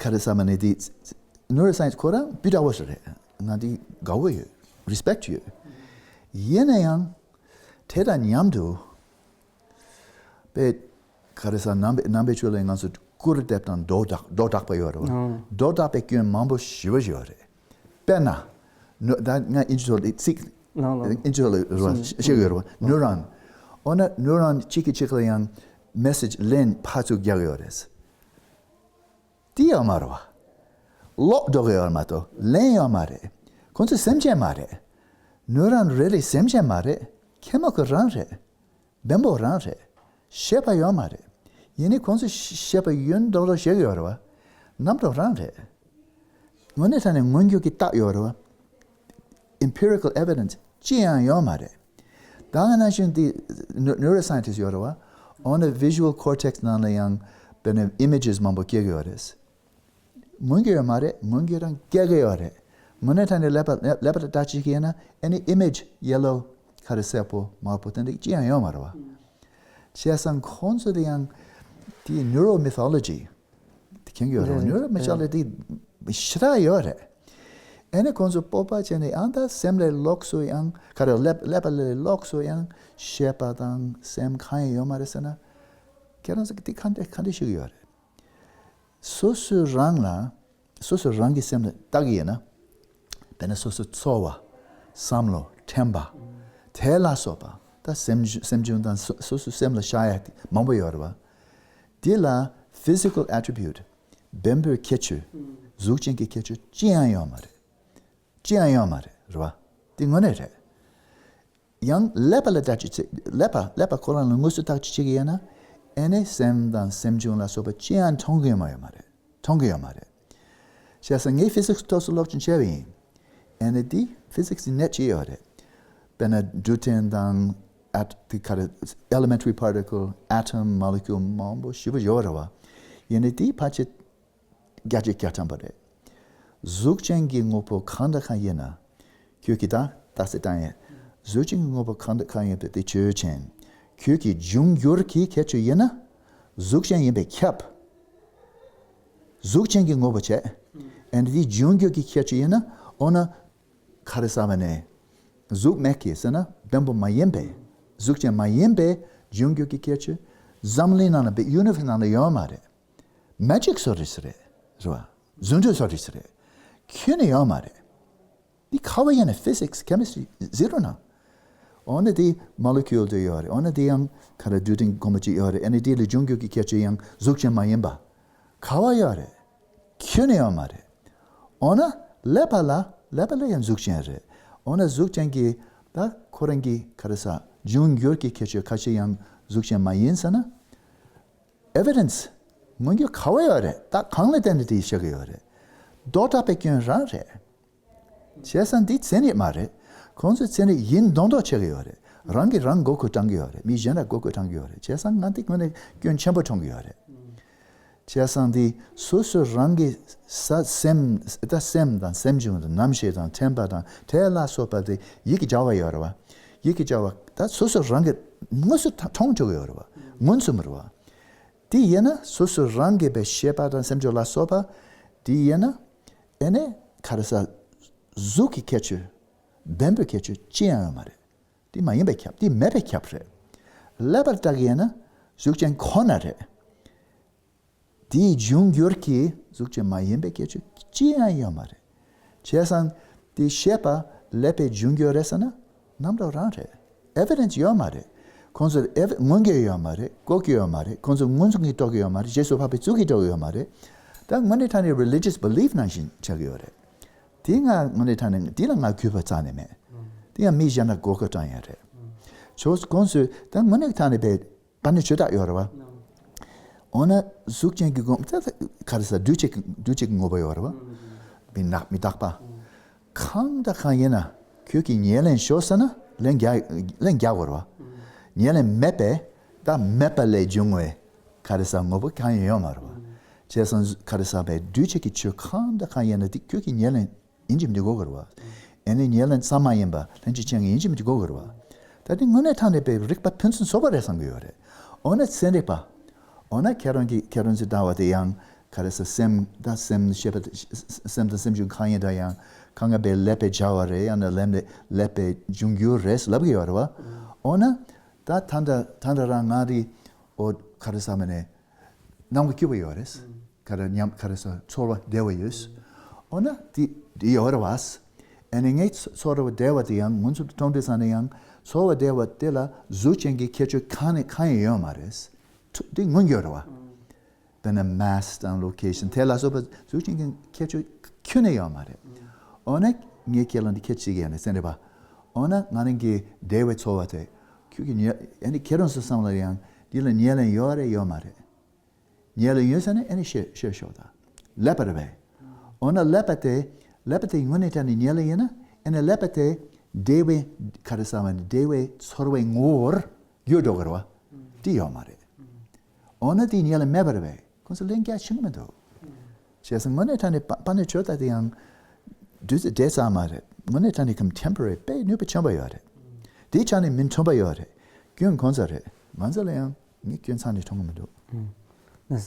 ག་རེ་ཟེར་མ་ནི་དེ་neuroscience ཁོ་རང་སྤུས་དག་པོ་ཞིག་རེད། ང་དེ་དགའ་བོ་ཡོད། respect ཡོད། ཡིན་ན་ཡང་དེ་དང་མཉམ་དུ་པའི་ག་རེ་ཟེར་ནང་པའི་ནང་པའི་ཆོས་ལ་ང་ཚོ་སྐུར་འདེབས་དང་རྡོ་བྲག་རྡོ་བྲག་པ་ཡོད་རེད་བ། ཨང་། རྡོ་བྲག་པའི་སྐྱོན་མང་པོ་ཞེ་པོ་ཞིག་ཡོད་རེད། དཔེར་ན། ནུ་ད་ང་ཨིན་ཇི་ཐོག་ལ་ཚིག་ལགས་ལགས། ཨིན་ཇི་ཐོག་ལ་རེད་བ། ཤེས་ཀྱི་ཡོད་རེད་བ། neuron། འོ་ན་neuron གཅིག་གིས་གཅིག་ལ་ཡང་message ལན་ཕར་ཚུར་རྒྱག་གི་ཡོད་རེད། དེ་ཡང་མ་རེད་བ། ལོག་འགྲོ་གི་ཡོད་མ་གཏོགས་ལན་ཡོད་མ་རེད། ཁོང་ཚོ་སེམས་ཅན་མ་རེད། neuron really སེམས་ཅན་མ་རེད། ཁེ་མོ་ཁོ་རང་རེད། བེམ་པོ་རང་རེད། ཤེས་པ་ཡོད་མ་རེད། ཡིན་ནའི་ཁོང་ཚོས་ཤེས་པ་ཡོད་མདོག་མདོག་བྱེད་ཀྱི་ཡོད་རེད་བ། རྣམ་རྟོག་རང་རེད། དངོས་གནས་དྲང་གནས་མངོན་གྱུར་གྱི་རྟགས་ཡོད་རེད་བ། empirical evidence ཅི་ཡང་ཡོད་མ་རེད། ད་ག་ནང་བཞིན་དེ་neuroscientist ཡོད་རེད་བ། འོ་ན་visual cortex ནང་ལ་ཡང་དཔེར་ན་images མང་པོ་སྐྱེ་གི་ཡོད་རེད། མངོན་གྱི་ཡོད་མ་རེད། མངོན་གྱི་རང་སྐྱེ་གི་ཡོད་རེད། དངོས་གནས་དྲང་གནས་ཀླད་པ་ཀླད་པ་ལ་བལྟ་ཅིག་ཡིན་ན་ཨ་ནི་image yellow ག་རེ་སེར་པོ་དམར་པོ་དེ་འདྲ་ཅི་ཡང་ཡོད་མ་རེད་བ། བྱས་ཙང་ཁོང་ཚོ་དེ་ཡང་དེ་neuromythology དེ་མཁྱེན་གྱི་ཡོད་རེད་བ། རེད་རེད། neuromythology དེ་ཞེ་དྲག་ཡོད་རེད། ཨ་ནི་ཁོང་ཚོ་སྤོབས་པ་བྱས་ནས་ཡང་ད་སེམས་ལ་ལོགས་སུ་ཡང་ག་རེ་ཀླད་ཀླད་པ་ལ་ལོགས་སུ་ཡང་ཤེས་པ་དང་སེམས་གང་ཡང་ཡོད་མ་རེད་ཟེར་ན། ཁྱེད་རང་ཚོ་གི་དེ་ག་འདྲ་ག་འདྲ་ཞིག་ཡོད་རེད། སོ་སོ་རང་ལ་སོ་སོ་རང་གི་སེམས་ལ་བལྟ་གི་ཡིན་ན། དཔེར་ན་སོ་སོ་ཚོར་བ། བསམ་བློ། དྲན་པ། དེ་ལ་སོགས་པ་ད་སེམས་སེམས་བྱུང་དང་སོ་སོ་སོའི་སེམས་ལ་ཤར་ཡ་དེ་མང་པོ་ཡོད་རེད་བ། དེ་ལ་physical attribute བེམ་པོའི་ཁྱད་ཆོས། གཟུགས་ཅན་གྱི་ཁྱད་ཆོས་ཅི་ཡང་ཡོད་མ་རེད། ཅི་ཡང་ཡོད་མ་རེད་རེད་བ། དེ་དངོས་གནས་རེད། ཡང་ཀླད་པ་ལ་བལྟ་ཅི་ཅི་ཀླད་པ་ཀླད་པ་ཁོ་རང་ལ་དངོས་སུ་བལྟ་ཅི་བྱེད་ཀྱི་ཡོད་ན། ཨེ་ནས་སེམས་དང་སེམས་བྱུང་ལ་སོགས་པ་ཅི་ཡང་མཐོང་གི་ཡོད་མ་ཡོད་མ་རེད། མཐོང་གི་ཡོད་མ་རེད། བྱས་ཙང་ངས་ཕི་སིག་སི་ཐོག་སུ་སློབ་སྦྱོང་བྱས་པ་ཡིན། ཨེ་ནས་དེ་ཕི་སིག་སི་ནས་ཅི་ཡོད་རེད། དཔེར་ན་འབྲུ་ཕྲན་དང་ཨེ་ཊ་དེ་ག་རེ་elementary particle atom molecule མང་པོ་ཞེ་པོ་ཡོད་རེད་བ། ཡིན་ནའི་དེ་ཕལ་ཆེར་བརྒྱ་ཆ་བརྒྱ་ཐམ་པ་རེད། གཟུགས་ཅན་གྱི་དངོས་པོ་གང་དང་གང་ཡིན་ན། ཁྱོད་ཀྱིས་ད་རྟགས་གསལ་བཏང་ཡས། གཟུགས་ཅན་གྱི་དངོས་པོ་གང་དང་གང་ཡིན་པའི་དེ་ཆོས་ཅན། ཁྱོད་ཀྱི་འབྱུང་འགྱུར་གྱི་ཁྱད་ཆོས་ཡིན་ན། གཟུགས་ཅན་ཡིན་པས་ཁྱབ། གཟུགས་ཅན་གྱི་དངོས་པོ་བྱས། ཨེ་ནི་དེ་འབྱུང་འགྱུར་གྱི་ཁྱད་ཆོས་ཡིན་ན། འོ་ན་ག་རེ་ཟེར་བ་ནས། གཟུགས་མེད་ཀྱི་ཟེར་ན་བེམ་པོ་མ་ཡིན་པས། གཟུགས་ཅན་མ་ཡིན་པས་འབྱུང་འགྱུར་གྱི་ཁྱད་ཆོས། འཛམ་གླིང་ནང་ལ་བེ་ཡུ་ནི་ཝར་སི་ནང་ལ་ཡོད་མ་རེད། མེ་ཇིག་བཟོ་འདྲ་ཞིག་རེད། རེད་བ། རྫུ་འཕྲུལ་བཟོ་འདྲ་ཞིག་རེད། ཁྱོན་ནས་ཡོད་མ་རེད། འདི་ག་བ་ཡིན་ན་ཕི་སིག་སི་ཁེ་མི་སི་ཊི་རི་ཟི་རོ་ན། འོ་ན་དེ་མོ་ལེ་ཀུལ་དུ་ཡོད་རེད། འོ་ན་དེ་ཡང་ག་རེ་འབྲུ་ཕྲན་སྒོར་མོ་གཅིག་ཡོད་རེད། ཨ་ནི་དེ་ལ་འབྱུང་འགྱུར་གྱི་ཁྱད་ཆོས་ཡང་གཟུགས་ཅན་མ་ཡིན་པ། ག་བ་ཡོད་རེད། ཁྱོན་ནས་ཡོད་མ་རེད། འོ་ན་ཀླད་པ་ལ་ཀླད་པ་ལ་ཡང་གཟུགས་ཅན་རེད། འོ་ན་གཟུགས་ཅན་གྱི་ད་ཁོ་རང་གི་ག་རེ་ཟེར་འབྱུང་འགྱུར་གྱི་ཁྱད་ཆོས་ཁ་ཤས་ཡང་གཟུགས་ཅན་མ་ཡིན་ཟེར་ན། ཨེ་བི་ཌེན་སི། མངོན་གྱུར་ག་བ་ཡོད་རེད། ད་གང་ལ་བརྟེན་ནས་དེ་བཤད་ཀྱི་ཡོད་རེད། རྡོ་བྲག་པའི་སྐྱོན་རང་རེད། བྱས་ཙང་འདི་མཚན་ཉིད་མ་རེད། ཁོང་ཚོས་མཚན་ཉིད་ཡིན་མདོག་མདོག་བྱེད་ཀྱི་ཡོད་རེད། རང་གིས་རང་མགོ་སྐོར་བཏང་གི་ཡོད་རེད། མི་གཞན་ལ་མགོ་སྐོར་བཏང་གི་ཡོད་རེད། བྱས་ཙང་ང་འདི་དངོས་གནས་སྐྱོན་ཆེན་པོ་མཐོང་གི་ཡོད་རེད། བྱས་ཙང་འདི་སོ་སོ་རང་གི་ས་སེམས་ད་སེམས་དང་སེམས་བྱུང་དང་རྣམ་ཤེས་དང་དྲན་པ་དང་དེ་ལ་སོགས་པ་དེ་ཡིད་ཀྱི་བྱ་བ་ཡོད་རེད་བ། ཡིད་ཀྱི་བྱ་བ་ད་སོ་སོ་རང་གིས་དངོས་སུ་མཐོང་ཐུབ་ཀྱི་ཡོད་རེད་བ། མངོན་སུམ་རེད་བ། དེ་ཡིན་ན་སོ་སོ་རང་གི་པའི་ཤེས་པ་དང་སེམས་ཚོར་ལ་སོགས་པ་དེ་ཡིན་ན་ཨེ་ནས་ག་རེ་ཟ། གཟུགས་ཀྱི་ཁྱད་ཆོས། བེམ་པོའི་ཁྱད་ཆོས་ཅི་ཡང་ཡོད་མ་རེད། དེ་མ་ཡིན་པའི་ཁྱབ། དེ་མེད་པའི་ཁྱབ་རེད། ཀླད་པར་བལྟ་གི་ཡིན་ན་གཟུགས་ཅན་ཁོ་ན་རེད། དེའི་འབྱུང་འགྱུར་གྱི་གཟུགས་ཅན་མ་ཡིན་པའི་ཁྱད་ཆོས་ཅི་ཡང་ཡོད་མ་རེད། བྱས་ཙང་དེ་ཤེས་པ་ཀླད་པའི་འབྱུང་འགྱུར་རེད་ཟེར་ན་རྣམ་རྟོག་རང་རེད། ཨེ་བི་ཌེན་སི་ཡོད་མ་རེད། ཁོང་ཚོར་ཨེ་བི་མངོན་གྱི་ཡོད་མ་རེད། ལྐོག་གི་ཡོད་མ་རེད། ཁོང་ཚོ་མངོན་སུམ་གྱིས་རྟོགས་ཀྱི་ཡོད་མ་རེད། རྗེས་སུ་དཔག་པའི་ཚུལ་གྱིས་རྟོགས་ཀྱི་ཡོད་མ་རེད། ད་དངོས་གནས་དྲང་གནས་རི་ལི་ཇི་ཡས་བྷི་ལིབ་ནང་བཞིན་ཆགས་ཀྱི་ཡོད་རེད། དེ་ང་དངོས་གནས་དྲང་གནས་དེ་ལ་ང་གུས་པ་རྩ་ནས་མེད། དེ་ཡང་མི་གཞན་ལ་མགོ་སྐོར་བཏང་ཡ་རེད། ཆོས་ཁོང་ཚོས་ད་དངོས་གནས་དྲང་གནས་པའི་བར་ནས་ཆོས་དག་ཡོད་རེད་བ། འོ་ན་གཟུགས་ཅན་གྱི་སྒོམ་ད་ག་རེ་ཟ། འདུས་བྱས་ཀྱི་འདུས་བྱས་ཀྱི་དངོས་པོ་ཡོད་རེད་བ། མི་རྟག་མི་རྟག་པ། གང་དང་གང་ཡིན་ན་ཁྱོད་ཀྱིས་ཉེར་ལེན་ཤོག་ཟེར་ན་ལན་རྒྱག་ལན་རྒྱག་དགོས་རེད་བ། ཉེར་ལེན་མེད་པས་ད་མེད་པ་ལས་བྱུང་བའི་ག་རེ་ཟ་དངོས་པོ་གང་ཡང་ཡོད་མ་རེད་བ། བྱས་ཙང་ག་རེ་ཟ་བའི་འདུས་བྱས་ཀྱི་ཆོས་གང་དང་གང་ཡིན་ན་དེ་ཁྱོད་ཀྱིས་ཉེར་ལེན་ཡིན་གཅིག་མིན་གཅིག་དགོས་ཀྱི་རེད་བ། ཨེ་ནི་ཉེར་ལེན་ཙམ་མ་ཡིན་པ་ལྷན་ཅིག་བྱེད་མཁན་ཡིན་གཅིག་མིན་གཅིག་དགོས་ཀྱི་རེད་བ། ད་དེ་དངོས་གནས་དྲང་གནས་པའི་རིག་པ་ཕུན་སུམ་ཚོགས་པ་རེད་བསམ་གྱི་ཡོད་རེད། འོ་ན་ཚན་རིག་པ། འོ་ན་ཁྱེད་རང་གིས་ཁྱེད་རང་ཚོས་ལྟ་བ་དེ་ཡང་ག་རེ་ཟེར། སེམས་ད་སེམས་ཤེས་པ་སེམས་དང་སེམས་བྱུང་གང་ཡིན་ད་ཡང་གང་ག་པའི་ཀླད་པའི་བྱ་བ་རེད། ཡང་ན་ཀླད་པའི་ཀླད་པའི་འབྱུང་འགྱུར་རེད་ལབ་ཀྱི་ཡོད་རེད་བ། འོ་ན་ད་ད་ད་ད་ད་རང་ང་རི་འོ་ག་རེ་ཟ་མ་ནས་ནང་གི་སྐྱུར་བ་ཡོད་རེད། ག་རེ་ཉམས་ག་རེ་ཟ། ཚོར་བ་བདེ་བ་ཡོད། འོ་ན་དེ་དེ་ཡོད་རེད་བ། ཨ་ནི་ངའི་ཚོ་ཚོར་བ་བདེ་བ་དེ་ཡང་མངོན་སུམ་དུ་མཐོང་དུས་ཙང་ནས་ཡང་ཚོར་བ་བདེ་བ་དེ་ལ་གཟུགས་ཅན་གྱི་ཁྱད་ཆོས་གང་ནས་གང་ཡང་ཡོད་མ་རེད། ཐུ་དེ་མངོན་གྱི་ཡོད་རེད་བ། དཔེར་ན་མཱས་དང་ལོ་ཀེ་ཤན་དེ་ལ་སོགས་པ་གཟུགས་ཅན་གྱི་ཁྱད་ཆོས་ཁྱོན་ནས་ཡོད་མ་རེད། འོ་ན་ངས་ཁྱེད་ལ་འདི་ཁྱད་ཅིག་ཡང་ནས་ཟེར་རེད་བ། འོ་ན་ང་རང་གི་བདེ་བའི་ཚོར་བ་དེ་ཁྱོད་ཀྱི་ཉེ་ཨ་ནི་ཁྱེད་རང་ཚོ་བསམ་བློ་ཡང་འདི་ལ་ཉེར་ལེན་ཡོད་རེད་ཡོད་མ་རེད། ཉེར་ལེན་ཡོད་ཟེར་ན་ཨེ་ནི་ཤེས་ཤེས་ཤོག་དང་། ཀླད་པ་རེད་པས། འོ་ན་ཀླད་པ་དེ་ཀླད་པ་དེ་དངོས་གནས་དྲང་གནས་ཉེར་ལེན་ཡིན་ན་ཨེ་ནི་ཀླད་པ་དེ་བདེ་བའི་ག་རེ་ཟ་བ་ནི་བདེ་བའི་ཚོར་བའི་ངོ་བོར་འགྱུར་འགྲོ་གི་རེད་བ། དེ་ཡོད་མ་རེད། འོ་ན་དེ་ཉེར་ལེན་མེད་པ་རེད་པས། ཁོང་ཚོ་ལན་རྒྱག་ཤེས་ཀྱི་མི་འདུག་བྱས་ཙང་དངོས་གནས་དྲང་གནས་པ་པ་ནི་ཆོས་ད་དེ་ཡང་དུས་ཚོད་བདེ་ཙམ་མ་རེད། དངོས་གནས་དྲང་གནས་ཀམ་ཊེམ་པོ་རེ་རི་དཔེ་ནུས་པ་ཆེན་པོ་ཡོད་རེད། དེའི་ཆ་ནས་མི་མཐུན་པ་ཡོད་རེད། སྐྱོན་ཁོང་ཚོ་རེད། ང་ཚོ་ལ་ཡང་ངས་སྐྱོན་ཚང་ནས་མཐོང་གི་མི་འདུག་ལགས། ངས་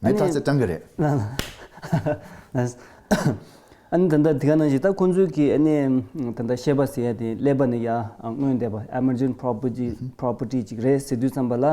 ཨ་ནི་ཐག་ཚད་བཏང་གི་རེད། ལགས་ལགས། ཨ་ནི་ད་ལྟ་དེ་ག་ནང་བཞིན་ད་ཁོང་ཚོས་ཀྱི་ཨ་ནི་ད་ལྟ་ཤེས་པ་ཟེར་ཡ་དེ་ཀླད་པ་ནས་ཡར་མངོན་བསྡད་པ་ཨེ་མར་ཇེན་པོ་རོ་པར་ཊི་པོ་རོ་པར་ཊི་ཅིག་རེད་ཟེར་དུས་ཙམ་པ་ལ།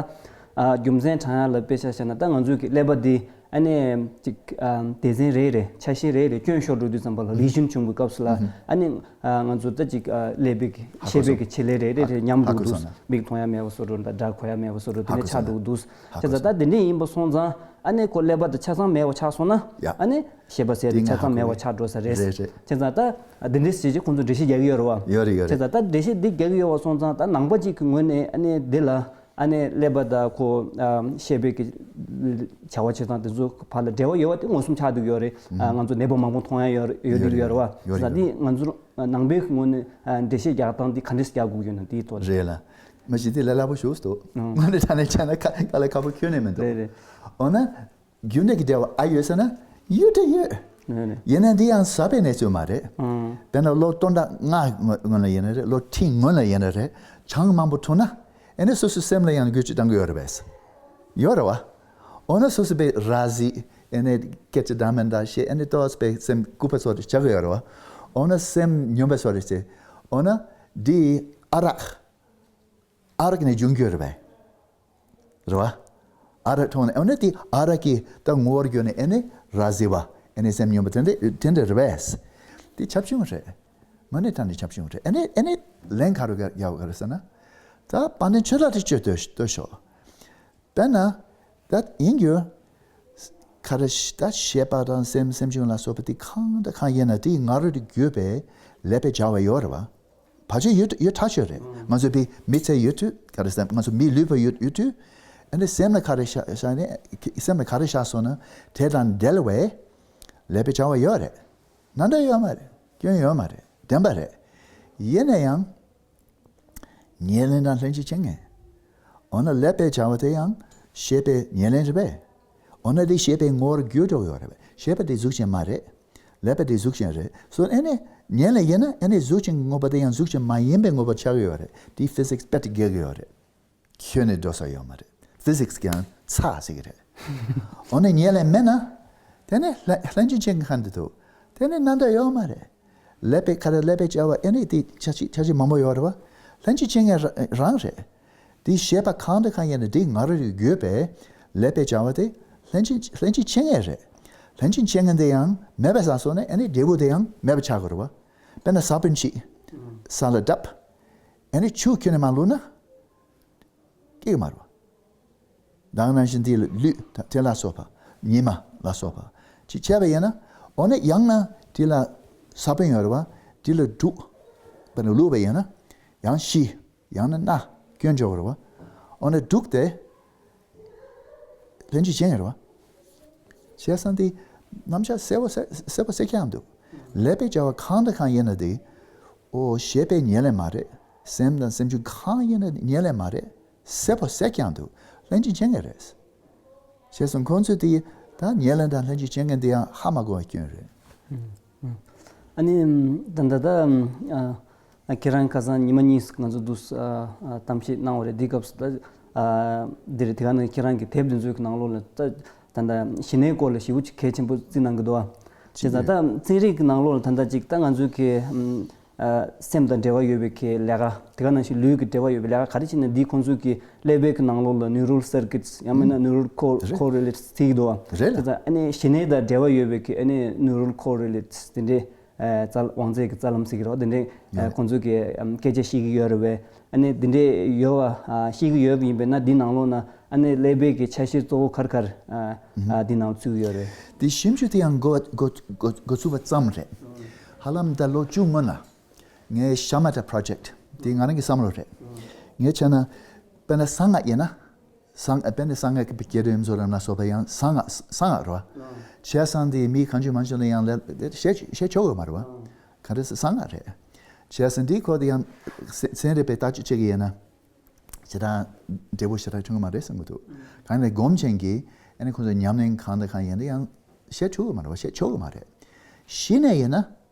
ཨ་རྒྱུ་མཚན་དྲང་ཡ་ལ་དཔེ་ཆ་བཞག་ན་ད་ང་ཚོས་ཀྱི་ཀླད་པ་འདི་ཨ་ནི་ཅིག་ཨ་སྡེ་ཚན་རེ་རེ་ཆ་ཤས་རེ་རེ་སྐྱོན་ཤོར་འགྲོ་དུས་ཙམ་པ་ལ་ལི་ཞན་བྱུང་བའི་སྐབས་སུ་ལ་ཨ་ནི་ཨ་ང་ཚོ་ད་ཅིག་ཨ་ཀླད་པའི་ཧ་གོ་ཤེས་པའི་སོང་། གི་བྱེད་ལས་རེ་རེ་རེ་ཉམས་ཧ་འགྲོ་གི་གོ་འདུག་སོང་ན། མིག་མཐོང་ཡ་མེད་པ་བཟོ་འགྲོ་འདི་ཧ་ནས་གོ་ཆགས་སོང་། འགྲོ་གི་འདུག་ཧ་གོ་བྱས་ཙང་སོང་། ད་དེ་འདྲ་ཡིན་པ་སོང་ཙང་ཨ་ནི་ཁོ་ཀླད་པ་དེ་ཆ་ཚང་མེད་པ་ཆགས་སོང་ན་ཡ། ཨ་ནི་ཤེས་པ་ཟེར་དེ་དེ་ཆ་ཚང་ཧ་གོ་མེད་པ་གི་ཆགས་འགྲོ་ས་རེད། རེད་རེད། བྱས་ཙང་ད་དེ་འདྲ་ཟེར་གྱི་ཁོང་ཚོ་འགྲེལ་བཤད་རྒྱག་གི་ཡོད་རེད་བ། ཡོད་རེད་ཡོད་རེད། བྱས་ཙང་ད་འགྲེལ་བཤད་འདི་རྒྱག་གི་ཡོད་པ་སོང་ཙང་ད་ནང་པ་གཅིག་གི་ངོས་ནས་ཨ་ནི་འདི་ལ། ཨ་ནི་ཀླད་པ་དང་ཁོ་ཨ་ཤེས་པའི་གི་བྱ་བ་བྱེད་སྟངས་དེ་ཚོ་བར་ལ་འབྲེལ་བ་ཡོད་པ་དེ་མངོན་སུམ་ཆགས་བསྡད་ཡོད་རེད། ཨ་ང་ཚོ་ནད་པ་མང་པོ་མཐོང་ཡ་ཡོད་ཡོད་ཡོད་རེད་ཡོད་རེད་བ། ཡོད་རེད། ད་འདི་ང་ཚོ་ནང་པའི་ངོས་ནས་ཨ་འགྲེལ་བཤད་རྒྱག་སྟངས་འདི་ག་འདྲས་རྒྱག་དགོས་ཡོད་ན་འདིའི་ཐོག་ལ། རེད་ལ། མ་གཞི་དེ་ལས་སླ་པོ་ཞིག་འདུག་ཨང་། དངོས་གནས་དྲང་གནས་བྱས་ན་ཁ་དཀའ་ལས་ཁག་པོ་ཁྱོན་ནས་མི་འདུག་རེད་རེད། འོ་ན། རྒྱུ་འབྲས་ཀྱི་འབྲེལ་བ་ཨ་ཡོད་ཟེར་ན་ཡོད་དེ་ཡོད། ཡོད་ནས། ཡིན་ན་འདི་ཡང་ཟབ་པའི་གནས་ཚུལ་མ་རེད། ཨང་། དཔེར་ན་ལོ་སྟོང་ཕྲག་ལྔ་སྔོན་སྔོན་ལ་ཡིན་ན་རེད། ལོ་ཁྲི་སྔོན་ལ་ཡིན་ན་རེད། གྲངས་མང་པོ་ཐུག་ན་ཨེ་ནས་སོ་སོའི་སེམས་ལ་ཡང་འགུལ་སྐྱོད་གཏང་གི་ཡོད་རེད་པས། ཡོད་རེད་བ། འོ་ན་སོ་སོ་པའི་ར་བཟི་ཨེ་ནས་སྐད་ཆ་འདྲ་མི་འདྲ་བཤད། ཨེ་ནས་ཏོག་ཙམ་པའི་སེམས་ལྐུགས་པ་བཟོ་འདྲ་བྱ་གི་ཡོད་རེད་བ། འོ་ན་སེམས་ཉམས་པ་བཟོ་འདྲ་བྱས། འོ་ན་འདི་ཨ་རག་ཨ་རག་ནས་འབྱུང་རྒྱུ་རེད་པས། རེད་བ། ཨ་རག་འཐུང་ནས་ཨ་ནི་དེ་ཨ་རག་གི་ད་ངོ་བོར་གྱུར་ནས་ཨ་ནི་ར་བཟི་བ། ཨ་ནི་སེམས་ཉམས་པ་དེ་འདྲ་དེ་འདྲ་རེད་པས། དེ་ཁྱབ་ཆུང་རེད། དངོས་གནས་དྲང་གནས་ཁྱབ་ཆུང་རེད། ཨ་ནི་ཨ་ནི་ལན་ག་རེ་རྒྱག་དགོས་རེད་ཟེར་ན། ད་དཔལ་ལྡན་ཆོས་གྲགས་དེ་ཅིག་ལྟོས་ལྟོས་ཤོག་དཔེར་ན། ད་ཡིན་རྒྱུ། ག་རེ་ཞིག་ད་ཤེས་པ་དང་སེམས་སེམས་བྱུང་ལ་སོགས་པ་དེ་གང་དང་གང་ཡིན་ན་དེ་ང་རང་དུ་གྱུར་པའི་ཀླད་པའི་བྱ་བ་ཡོད་རེད་བ། ཕལ་ཆེར་ཡོད་ཡོད་ཐག་ཆོད་རེད། ང་ཚོ་དེ་མི་ཚེ་ཡོད་དུས་ག་རེ་ཟེར་ང་ཚོ་མི་ལུས་པ་ཡོད་ཡོད་དུས། ཨ་ནི་སེམས་ལ་ག་རེ་ཤ་ཤ་ནས་སེམས་ལ་ག་རེ་ཤར་སོང་ན་དེ་དང་འབྲེལ་བའི་ཀླད་པའི་བྱ་བ་ཡོད་རེད། ན་འདྲ་ཡོད་མ་རེད། སྐྱོན་ཡོད་མ་རེད། བདེན་པ་རེད། ཡིན་ན་ཡང་། ཉེར་ལེན་དང་ལྷན་ཅིག་བྱེད་མཁན། འོ་ན་ཀླད་པའི་བྱ་བ་དེ་ཡང་ཤེས་པའི་ཉེར་ལེན་རེད་པས། འོ་ན་དེ་ཤེས་པའི་ངོ་བོར་གྱུར་འགྲོ་གི་ཡོད་རེད་པས། ཤེས་པ་དེ་གཟུགས་ཅན་མ་རེད། ཀླད་པ་དེ་གཟུགས་ཅན་རེད། སོ་ཨེ་ནས་ཉེར་ལེན་ཡིན་ན་ཨེ་ནས་གཟུགས་ཅན་གྱི་དངོས་པོ་དེ་ཡང་གཟུགས་ཅན་མ་ཡིན་པའི་དངོས་པོར་ཆགས་ཀྱི་ཡོད་རེད། དེ་ཕི་སིག་སི་དཔེ་དེ་འགལ་གྱི་ཡོད་རེད། ཁྱོན་ནས་འགྲོ་ས་ཡོད་མ་རེད། ཕི་ཟིག་སི་གི་ཡང་ཚ་ཟེར་གི་རེད། འོ་ནས་ཉལ་ལེ་མེད་ན། དེ་ནས་ལྷན་ལྷན་ཅིག་སྐྱེ་མཁན་འདི་འདུག་དེ་ནས་གནམ་བདག་ཡོད་མ་རེད། ཀླད་པའི་ཁ་ར་ཀླད་པའི་བྱ་བ་ཨེ་ནི་དེ་ཆ་ཅི་ཆ་ཅི་མང་པོ་ཡོད་རེད་བ། ལྷན་ཅིག་སྐྱེ་མཁན་རང་རེད། དེ་ཤེས་པ་གང་དང་གང་ཡིན་ན་དེ་ང་རང་རེ་ཡོད་པས་ཀླད་པའི་བྱ་བ་དེ་ལྷན་ཅིག་ལྷན་ཅིག་སྐྱེ་མཁན་རེད། ལྷན་ཅིག་སྐྱེ་མཁན་དེ་ཡང་མེད་པ་བཟོས་སོང་ན་ཨེ་ནི་འབྲས་བུ་དེ་ཡང་མེད་པ་ཆགས་དགོས་རེད་བ། དཔེར་ན་ས་བོན་ཅིག་ས་ལ་བརྡབས། ཨེ་ནི་ཆུ་ཁྱོན་ནས་མ་བླུགས་ན། སྐྱེ་གི་མ་རེད་བ། ད་ག་ནང་བཞིན་དེ་ལ་ལུད་དང་དེ་ལ་སོགས་པ། ཉི་མ་ལ་སོགས་པ་ཅིག་བྱས་པ་ཡིན་ན། འོ་ན་ཡང་ན་དེ་ལ་ས་བོན་ཡོད་རེད་བ། དེ་ལ་དུག་དཔེར་ན་བླུགས་པ་ཡིན་ན། ཡང་ཤི། ཡང་ན་ན་སྐྱོན་འཇོག་རེད་བ། འོ་ན་དུག་དེ་ལྷན་ཅིག་སྐྱེ་ཡིན་རེད་བ། བྱས་ཙང་དེ་རྣམ་གཞག་གསལ་པོ་གསལ་གསལ་པོ་གསལ་རྐྱང་འདུག་ཀླད་པའི་བྱ་བ་གང་དང་གང་ཡིན་ན་དེ། ཨོ་ཞེས་པའི་ཉེར་ལེན་མ་རེད། སེམས་དང་སེམས་བྱུང་གང་ཡིན་ན་ཉེར་ལེན་མ་རེད། གསལ་པོ་གསལ་རྐྱང་འདུག་ལྷན་ཅིག་སྐྱེ་མཁན་རེད། བྱས་ཙང་ཁོང་ཚོས་དེ་ད་ཉེར་ལེན་དང་ལྷན་ཅིག་སྐྱེ་མཁན་དེ་ཡང་ཧ་མ་གོ་བའི་སྐྱོན་རེད། ཨ་ནི་ད་ད་ད་ཨ་ཁྱེད་རང་ཁ་སང་ཉི་མ་གཉིས་ང་ཚོ་འདུག་ཨ་ཨ་གཏམ་བཤད་གནང་བ་རེད། འདི་སྐབས་སུ་ད་ཨ་འདིར་དེ་ག་ནང་ཁྱེད་རང་གི་དེབ་འདི་ཚོའི་ནང་ལོགས་ལ་ད་ད་ད་ཞི་གནས་སྐོར་ལ་ཞེ་པོ་ཅིག་གལ་ཆེན་པོ་བརྩི་གནང་གི་འདུག་ཨ། བྱས་ཙང་ད་ཚན་རིག་གི་ནང་ལོགས་ལ་ད་ད་ཅིག་ད་ང་ཚོའི་གི་ཨ་སེམས་དང་འབྲེལ་བ་ཡོད་པའི་གི་ལས་ཀ་དེ་ག་ནང་བཞིན་ལུས་ཀྱི་འབྲེལ་བ་ཡོད་པའི་ལས་ཀ་ག་རེ་བྱས་ན་འདི་ཁོང་ཚོའི་གི་ཀླད་པའི་གི་ནང་ལོགས་ལ་neural circuits་ཡང་མིན་ན་neural co- རེད། Correlates་ཟེར་གྱི་འདུག་ཨ། རེད་ལ། བྱས་ཙང་ཨ་ནི་ཞི་གནས་དང་འབྲེལ་བ་ཡོད་པའི་གི་ཨ་ནི་neural correlates་དེ་འདྲའི་ཨ་རྩ་དབང་རྩའི་གི་རྩ་ལམ་ཟེར་གྱི་རེད་བ། དེ་འདྲའི་ཨ་ཡ། ཁོང་ཚོས་གི་ཨམ་སྐད་ཆ་བཤད་ཀྱི་ཡོད་རེད་བས། ཨ་ནི་དེ་འདྲའི་ཡོད་བ་ཨ་བཤད་ཀྱི་ཡོད་པ་ཡིན་པས་ན་འདི་ནང་ལོགས་ན་ཨ་ནི་ཀླད་པའི་གི་ཆ་ཤས་གཙོ་བོ་ག་རེ་ག་རེ་ཨ་ཨ་འདི་ནང་ཚུད་ཀྱི་ཡོད་རེད། དེ་ཞིབ་འཇུག་དེ་ཡང་འགོ་འགོ་འགོ་འགོ་ཚུགས་པ་ཙམ་རེད། ཧ་ལམ་ད་ལོ་བཅུ་སྔོན་ལ་ངའི་ཤ་མ་ཏ་project་དེ་ང་རང་གི་བསམ་བློ་རེད། ངས་བྱས་ན་དཔེར་ན་གསང་སྔགས་ཡིན་ན། གསང་ཨ་དཔེར་ན་གསང་སྔགས་ཀྱི་བསྐྱེད་རིམ་བཟོ་རིམ་ལ་སོགས་པ་ཡང་གསང་སྔགས་གསང་སྔགས་རེད་བ། བྱས་ཙང་དེ་མི་གང་བྱུང་མང་བྱུང་ལ་ཡང་ལ་བཤད་བཤད་ཆོག་གི་མ་རེད་བ། ག་རེ་ཟེར་གསང་སྔགས་རེད། བྱས་ཙང་འདིའི་སྐོར་དུ་ཡང་ཚན་ཚན་རིག་པས་བརྟག་དཔྱད་བྱེད་ཀྱི་ཡིན་ན། ཞེ་དྲག་འབྲས་བུ་ཞེ་དྲག་ཐོན་གྱི་མ་རེད་བསམ་གྱི་འདུག་གང་ཡིན་ན་སྒོམ་ཆེན་གྱིས་ཨ་ནི་ཁོང་ཚོ་ཉམས་ལེན་གང་དང་གང་ཡིན་ན་ཡང་བཤད་ཐུབ་ཀྱི་མ་རེད་བ། བཤད་ཆོག་གི་མ་རེད། གཞི་ནས་ཡིན་ན།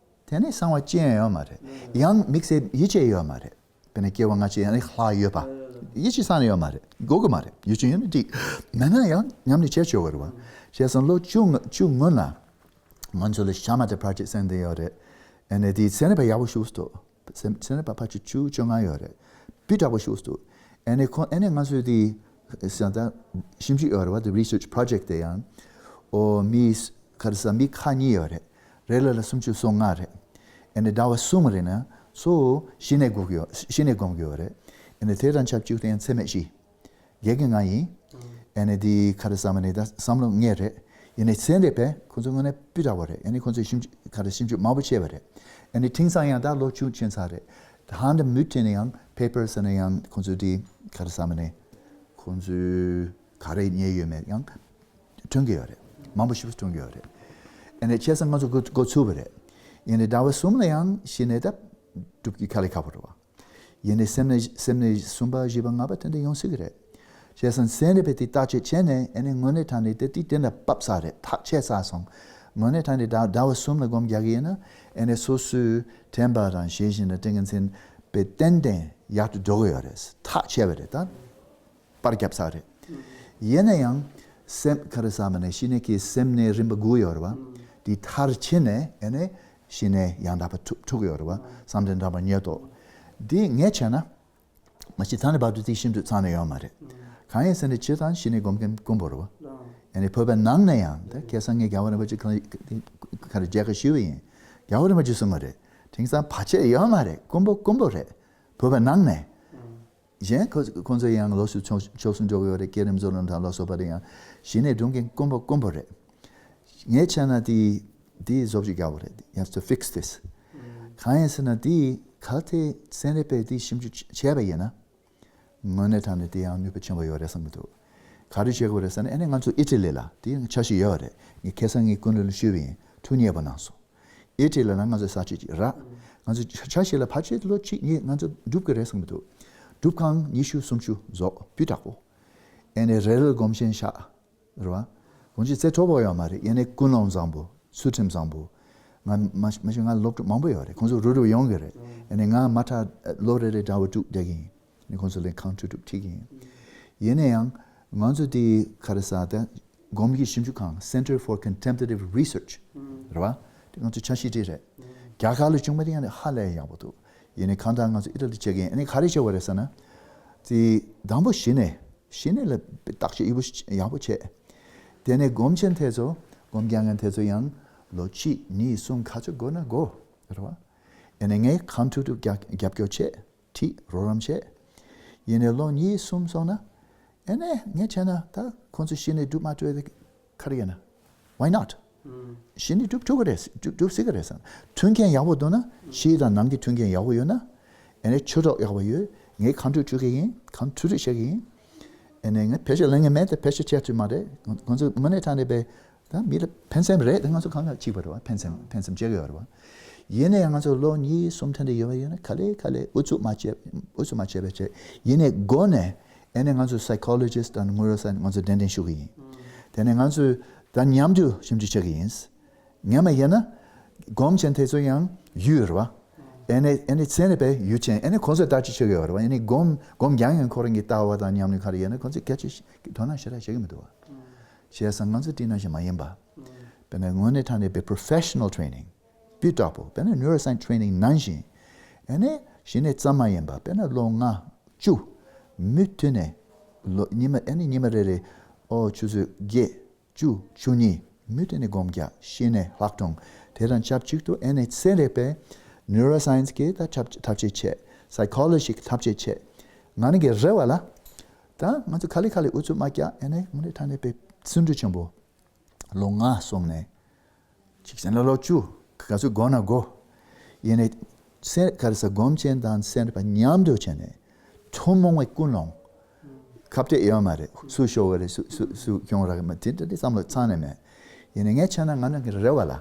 དེ་ནས་གསང་བ་ཅི་ཡང་ཡོད་མ་རེད། ཡང་དམིགས་བསལ་ཡིད་ཆེས་ཡོད་མ་རེད། དཔེར་ན་སྐྱེ་བ་སྔ་ཕྱི་ཡང་ནི་ལྷག་ཡོད་པ། ཡིད་ཆེས་ས་ནས་ཡོད་མ་རེད། དགོས་ཀྱི་མ་རེད། ཡིད་ཆེས་ཡོད་ན་འགྲིག་མེད་ན་ཡང་ཉམས་ལེན་བྱས་ཆོག་གི་རེད་བ། བྱས་ཙང་ལོ་བཅུ་བཅུ་སྔོན་ལ། ང་ཚོ་ལ་ཤ་མ་ཏ་project་ཟེར་འདི་ཡོད་རེད། ཨ་ནི་དེའི་ཚན་རིག་པ་ཡག་པོ་ཞིག་འདུག་ཚན་ཚན་རིག་པ་ཕལ་ཆེར་བཅུ་བཅོ་ལྔ་ཡོད་རེད། སྤུས་དག་པོ་ཞིག་འདུག་ཨ་ནི་ཁོང་ཨ་ནི་ང་ཚོའི་དེ་ས་ད་ཞིབ་འཇུག་ཡོད་རེད་བ། དེ་research project་དེ་ཡང་། ཨོ་མི་ག་རེ་ཟ་མི་ཁག་གཉིས་ཡོད་རེད། རེ་ལ་ལ་སུམ་ཅུ་སོ་ལྔ་རེད། ཨ་ནི་ཟླ་བ་གསུམ་རེད་ན་སོ་གཞི་ནས་སྒུག་གི་ཡོད། གཞི་ནས་སྒོམ་གི་ཡོད་རེད། ཨ་ནི་དེ་དང་ཆབས་ཅིག་ཏུ་ཡང་འཚེ་མེད་བཞི། བརྒྱད་ཀྱི་ལྔ་ཡིན། ཨ་ནི་འདི་ག་རེ་ཟ་མ་ནི་ད་བསམ་བློ་ངེས་རེད། ཡིན་ནའི་ཚན་རིག་པས་ཁོ་ཚོ་དངོས་གནས་སྤུས་དག་པོ་རེད། ཨ་ནི་ཁོ་ཚོས་ཞིབ་འཇུག་ག་རེ་ཞིབ་འཇུག་མང་པོ་བྱས་པ་རེད། ཨ་ནི་དེང་སང་ཡང་ད་ལོ་བཅུ་ཕྱིན་ཚར་རེད། ད་ཧ་འདྲ་མུ་མཐུད་ནས་ཡང་papers་ནས་ཡང་ཁོ་ཚོས་འདི་ག་རེ་ཟ་མ་ནི་ཁོ་ཚོས་ག་རེ་རྙེད་ཡོད་མེད་ཡང་ཐོན་གྱི་ཡོད་རེད། མང་པོ་ཞིག་ཐོན་གྱི་ཡོད་རེད། ཨ་ནི་བྱས་ཙང་ང་ཚོ་འགོ་འགོ་ཚུགས་པ་རེད། ཡིན་ནའི་ཟླ་བ་གསུམ་ལ་ཡང་གཞི་ནས་ད་སྒྲུབ་ཀྱི་དཀའ་ལས་ཁག་པོ་རེད་བ། ཡིན་ནའི་སེམས་ནད་སེམས་ནད་གསུམ་པ་བཞི་པ་ལྔ་པ་དེ་འདྲ་ཡོང་སྲིད་ཀྱི་རེད། བྱས་ཙང་ཚན་རིག་པས་དེ་བརྟག་དཔྱད་བྱས་ནས་ཨ་ནི་དངོས་གནས་དྲང་གནས་དེ་དེ་དེ་འདྲ་བབས་ཚར་རེད། ཐག་ཆད་ཚར་སོང་། དངོས་གནས་དྲང་གནས་ཟླ་ཟླ་བ་གསུམ་ལ་སྒོམ་རྒྱག་གི་ཡིན་ན་ཨ་ནི་སོ་སོའི་དྲན་པ་དང་ཤེས་བཞིན་དང་ཏིང་ངེ་འཛིན་པའི་ཏན་ཏན་ཡག་ཏུ་འགྲོ་གི་ཡོད་རེད། ཐག་ཆད་པ་རེད་ད། པར་བརྒྱབ་ཚར་རེད། ཡིན་ན་ཡང་སེམས་ག་རེ་ཟ་མ་ནས་གཞི་ནས་ཀྱི་སེམས་ནད་རིམ་པ་དགུ་ཡོད་རེད་བ། དེ་མཐར་ཕྱིན་ནས་ཨ་ནི་གཞི་ནས་ཡང་དག་པ་ཐུག་ཐུག་ཡོད་རེད་བ། བསམ་གཏན་དྲན་པ་ཉེར་ཐོབ། འདི་ངས་བྱས་ན། མ་གཞི་ད་ནི་བར་དུ་དེ་ཞིབ་འཇུག་ཚར་ནས་ཡོད་མ་རེད། གང་ཡིན་ཟེར་ན་སྤྱིར་བཏང་གཞི་ནས་སྒོམ་མཁན་དཀོན་པོ་རེད་བ། ཨ་ནི་བོད་པའི་ནང་ནས་ཡང་ད་ཁ་སང་ངས་རྒྱལ་བ་རིན་པོ་ཆེ་ག་ག་རེ་མཇལ་ཁ་ཞུས་པ་ཡིན། རྒྱལ་བ་རིན་པོ་ཆེ་གསུངས་པ་རེད། དེང་སང་བར་ཆད་ཡོད་མ་རེད། དཀོན་པོ་དཀོན་པོ་རེད། བོད་པའི་ནང་ནས། གཞན་ཁོ་ཁོང་ཚོ་ཡང་ལོགས་སུ་ཕྱོགས་ཕྱོགས་སུ་འགྲོ་གི་ཡོད་རེད། བསྐྱེད་རིམ་བཟོ་རིམ་དང་ལ་སོགས་པ་རེད། ཡང་གཞི་ནས་སྒྲུབ་མཁན་དཀོན་པོ་དཀོན་པོ་རེད། ངས་བྱས་ན་དེ་དེ་བཟོ་བཅོས་རྒྱག་དགོས་རེད། You have to fix this། གང་ཡིན་ཟེར་ན་དེ་གལ་ཏེ་ཚན་རིག་པས་དེ་ཞིབ་འཇུག་བྱས་པ་ཡིན་ན། དངོས་གནས་དྲང་གནས་དེ་ཡང་ནུས་པ་ཆེན་པོ་ཡོད་རེད་བསམ་གྱི་འདུག་ག་རེ་བྱེད་དགོས་རེད་ཟེར་ན་ཨ་ནི་ང་ཚོ་ཨི་ཊ་ལི་ལ་དེ་ཡང་འཆར་གཞི་ཡོད་རེད། ངས་ཁ་སང་ངའི་སྐུ་མགྲོན་ལ་ཞུས་པ་ཡིན། ཐུགས་མཉེས་པོ་གནང་སོང་། ཨི་ཊ་ལི་ལ་ང་ཚོ་ས་ཆ་ཅིག་རག་ང་ཚོ་འཆར་གཞི་ལ་ཕལ་ཆེར་ལོ་གཅིག་གཉིས་ང་ཚོ་སྒྲུབ་ཀྱི་རེད་བསམ་གྱི་འདུག་སྒྲུབ་ཁང་ཉི་ཤུ་སུམ་ཅུ་རྫོགས་སྤུས་དག་པོ། ཨ་ནི་རེ་རལ་སྒོམ་ཆེན་བཞག་རེད་བ། སྒོམ་ཆེན་རྩེ་མཐོ་པོ་ཡོད་མ་རེད། ཡིན་ནའི་ཀུན་སློང་བཟང་པོ། ཚུལ་ཁྲིམས་བཟང་པོ། ང་མ་མ་གཞི་ང་སློབ་ཕྲུག་མང་པོ་ཡོད་རེད། ཁོང་ཚོ་རུབ་རུབ་ཡོང་གི་རེད། ཨ་ནི་ང་མ་མཐའ་ལོ་རེ་རེ་ཟླ་བ་དྲུག་བསྡད་ཀྱི་ཡིན། ནི་ཁོང་ཚོ་ལས་ཁང་ཁྲི་དྲུག་ཁྲིད་ཀྱི་ཡིན། ཡིན་ན་ཡང་ ང་ཚོ་དེ་ག་རེ་ཟེར་ད། སྒོམ་གྱི་ཞིབ་འཇུག་ཁང་། Center for Contemplative Research རེད་བ། དེ་ང་ཚོ་འཆར་གཞི་དེ་རེད། རྒྱ་གར་ལ་བྱུང་བ་དེ་ཡང་ཧ་ལས་ཡག་པོ་འདུག་ཡིན་ནའི་གང་ལྟར་ང་ཚོ་ཨི་ཊ་ལི་བྱེད་ཀྱི་ཡིན། ཨ་ནི་ག་རེ་བྱས་པ་རེད་ཟེར་ན། དེ་དང་པོ་གཞི་ནས་གཞི་ནས་ལ་བརྟག་དཔྱད་ཡག་པོ་ཡག་པོ་བྱས། དེ་ནས་སྒོམ་ཆེན་དེ་ཚོ། སྒོམ་རྒྱག་མཁན་དེ་ཚོ་ཡང་ལོ་གཅིག་གཉིས་གསུམ་ག་ཚོད་འགོར་ན་འགོར་རེད་བ། ཨ་ནི་ངས་གང་ཐུབ་ཐུབ་རྒྱབ་རྒྱབ་སྐྱོར་བྱས། ཁྲིད་རོགས་རམ་བྱས། ཡིན་ནའི་ལོ་གཉིས་གསུམ་སོང་ན། ཨ་ནི་ངས་བྱས་ན་ད་ཁོང་ཚོ་གཞི་ནས་སྒྲུབ་མ་ཐུབ་ཡ་དེ་ག་རེ་ཡིན་ན། Why not? གཞི་ནས་སྒྲུབ་ཐུབ་ཀྱི་རེད། སྒྲུབ་སྒྲུབ་སྲིད་ཀྱི་རེད་བསམ། མཐུན་རྐྱེན་ཡག་པོ་འདུག་ན། ཕྱིའི་དང་ནང་གི་མཐུན་རྐྱེན་ཡག་པོ་ཡོད་ན། ཨ་ནི་ཆོས་གྲོགས་ཡག་པོ་ཡོད། ངས་གང་ཐུབ་ཐུབ་ཀྱི་ཡིན། གང་ཐུབ་ཐུབ་བྱེད་ཀྱི་ཡིན། ཨ་ནི་ངས་བེད་སྤྱོད་ལེན་གྱི་མེད་དེ། བེད་སྤྱོད་བྱེད་ཐུབ་མ་རེད། ཁོང་ཚོ་དངོས་གནས་དྲང་གནས་པའི་ད་མི་ལ་ཕན་སེམས་རེད་དེ། ང་ཚོ་གང་ག་གཅིག་པ་རེད་བ། ཕན་སེམས་ཕན་སེམས་བྱེད་ཀྱི་ཡོད་རེད་བ། ཡིན་ནའི་ང་ཚོ་ལོ་གཉིས་གསུམ་ཐོན་ཏེ་ཡོད་པ་ཡིན་ན། ག་ལེ་ག་ལེ་ཨུ་ཚུགས་མ་བྱས། ཨུ་ཚུགས་མ་བྱས་པ་བྱས། ཡིན་ནའི་འགོ་ནས་ཨ་ནི་ང་ཚོ་psychologist་དང་neuroscientist་ང་ཚོ་གདན་འདྲེན་ཞུ་གི་ཡིན། དེ་ནས་ང་ཚོས་ད་མཉམ་དུ་ཞིབ་འཇུག་བྱེད་ཀྱི་ཡིན། ངས་མ་ཡིན་ན་སྒོམ་ཆེན་དེ་ཚོ་ཡང་ཡུལ་རེད་བ། ཨ་ནི་ཨ་ནི་ཚན་རིག་པའི་ཡུལ་ཅན། ཨ་ནི་ཁོང་ཚོས་བརྟག་དཔྱད་བྱེད་ཀྱི་ཡོད་རེད་བ། ཨ་ནི་སྒོམ་སྒོམ་རྒྱག་མཁན་ཁོ་རང་གི་ལྟ་བ་དང་ཉམས་མྱོང་ག་རེ་ཡོད་ན། ཁོང་ཚོས་སྐད་ཆ་དོ་སྣང་ཞེ་དྲག་བྱེད་ཀྱི་མི་འདུག་བ། བྱས་ཙང་ང་ཚོ་དེ་ནང་བཞིན་མ་ཡིན་པ། དཔེར་ན་དངོས་གནས་དྲང་གནས་པའི་professional training་སྤུས་དག་པོ། དཔེར་ན་neuroscience training་ནང་བཞིན། ཨ་ནི་གཞི་ནས་ཙམ་མ་ཡིན་པ། དཔེར་ན་ལོ་ལྔ་བཅུ་མུ་མཐུད་ནས་ལོ་ཉི་མ་ཨ་ནི་ཉི་མ་རེ་རེ། ཨོ་ཆུ་ཚོད་བརྒྱད་བཅུ་བཅུ་གཉིས་མུ་མཐུད་ནས་སྒོམ་རྒྱག་གཞི་ནས་ལྷག་མཐོང་། དེ་དང་ཆབས་ཅིག་ཏུ་ཨ་ནི་ཚན་རིག་པའི་neuroscience་གི་ད་ཐབས་ཐབས་ཤེས་བྱས། psychology་གི་ཐབས་ཤེས་བྱས། ང་ནི་གི་རེ་བ་ལ། ད་ང་ཚོ་ག་ལེ་ག་ལེ་ཨུ་ཚུགས་མ་རྒྱག་ཨ་ནི་དངོས་གནས་དྲང་གནས་པའི་བརྩོན་འགྲུས་ཆེན་པོ། ལོ་ལྔ་སོང་ནས། གཅིག་བྱས་ན་ལོ་བཅུ་ག་ཚོད་འགོར་ན་འགོར། ཡིན་ནའི་སེམས་ག་རེ་ཟེར། སྒོམ་ཆེན་དང་སེམས་རིག་པ་མཉམ་དུ་བྱས་ནས་ཐུན་མོང་བའི་ཀུན་སློང་ཁ་གཏད་ཡོད་མ་རེད། སུ་ཤོར་བ་རེད། སུ་སུ་སུ་གྱོང་རག་མ་དེ་འདྲ་དེ་བསམ་བློ་ཚང་ནས་མེད། ཡིན་ནའི་ངས་བྱས་ན་ང་རང་གི་རེ་བ་ལ།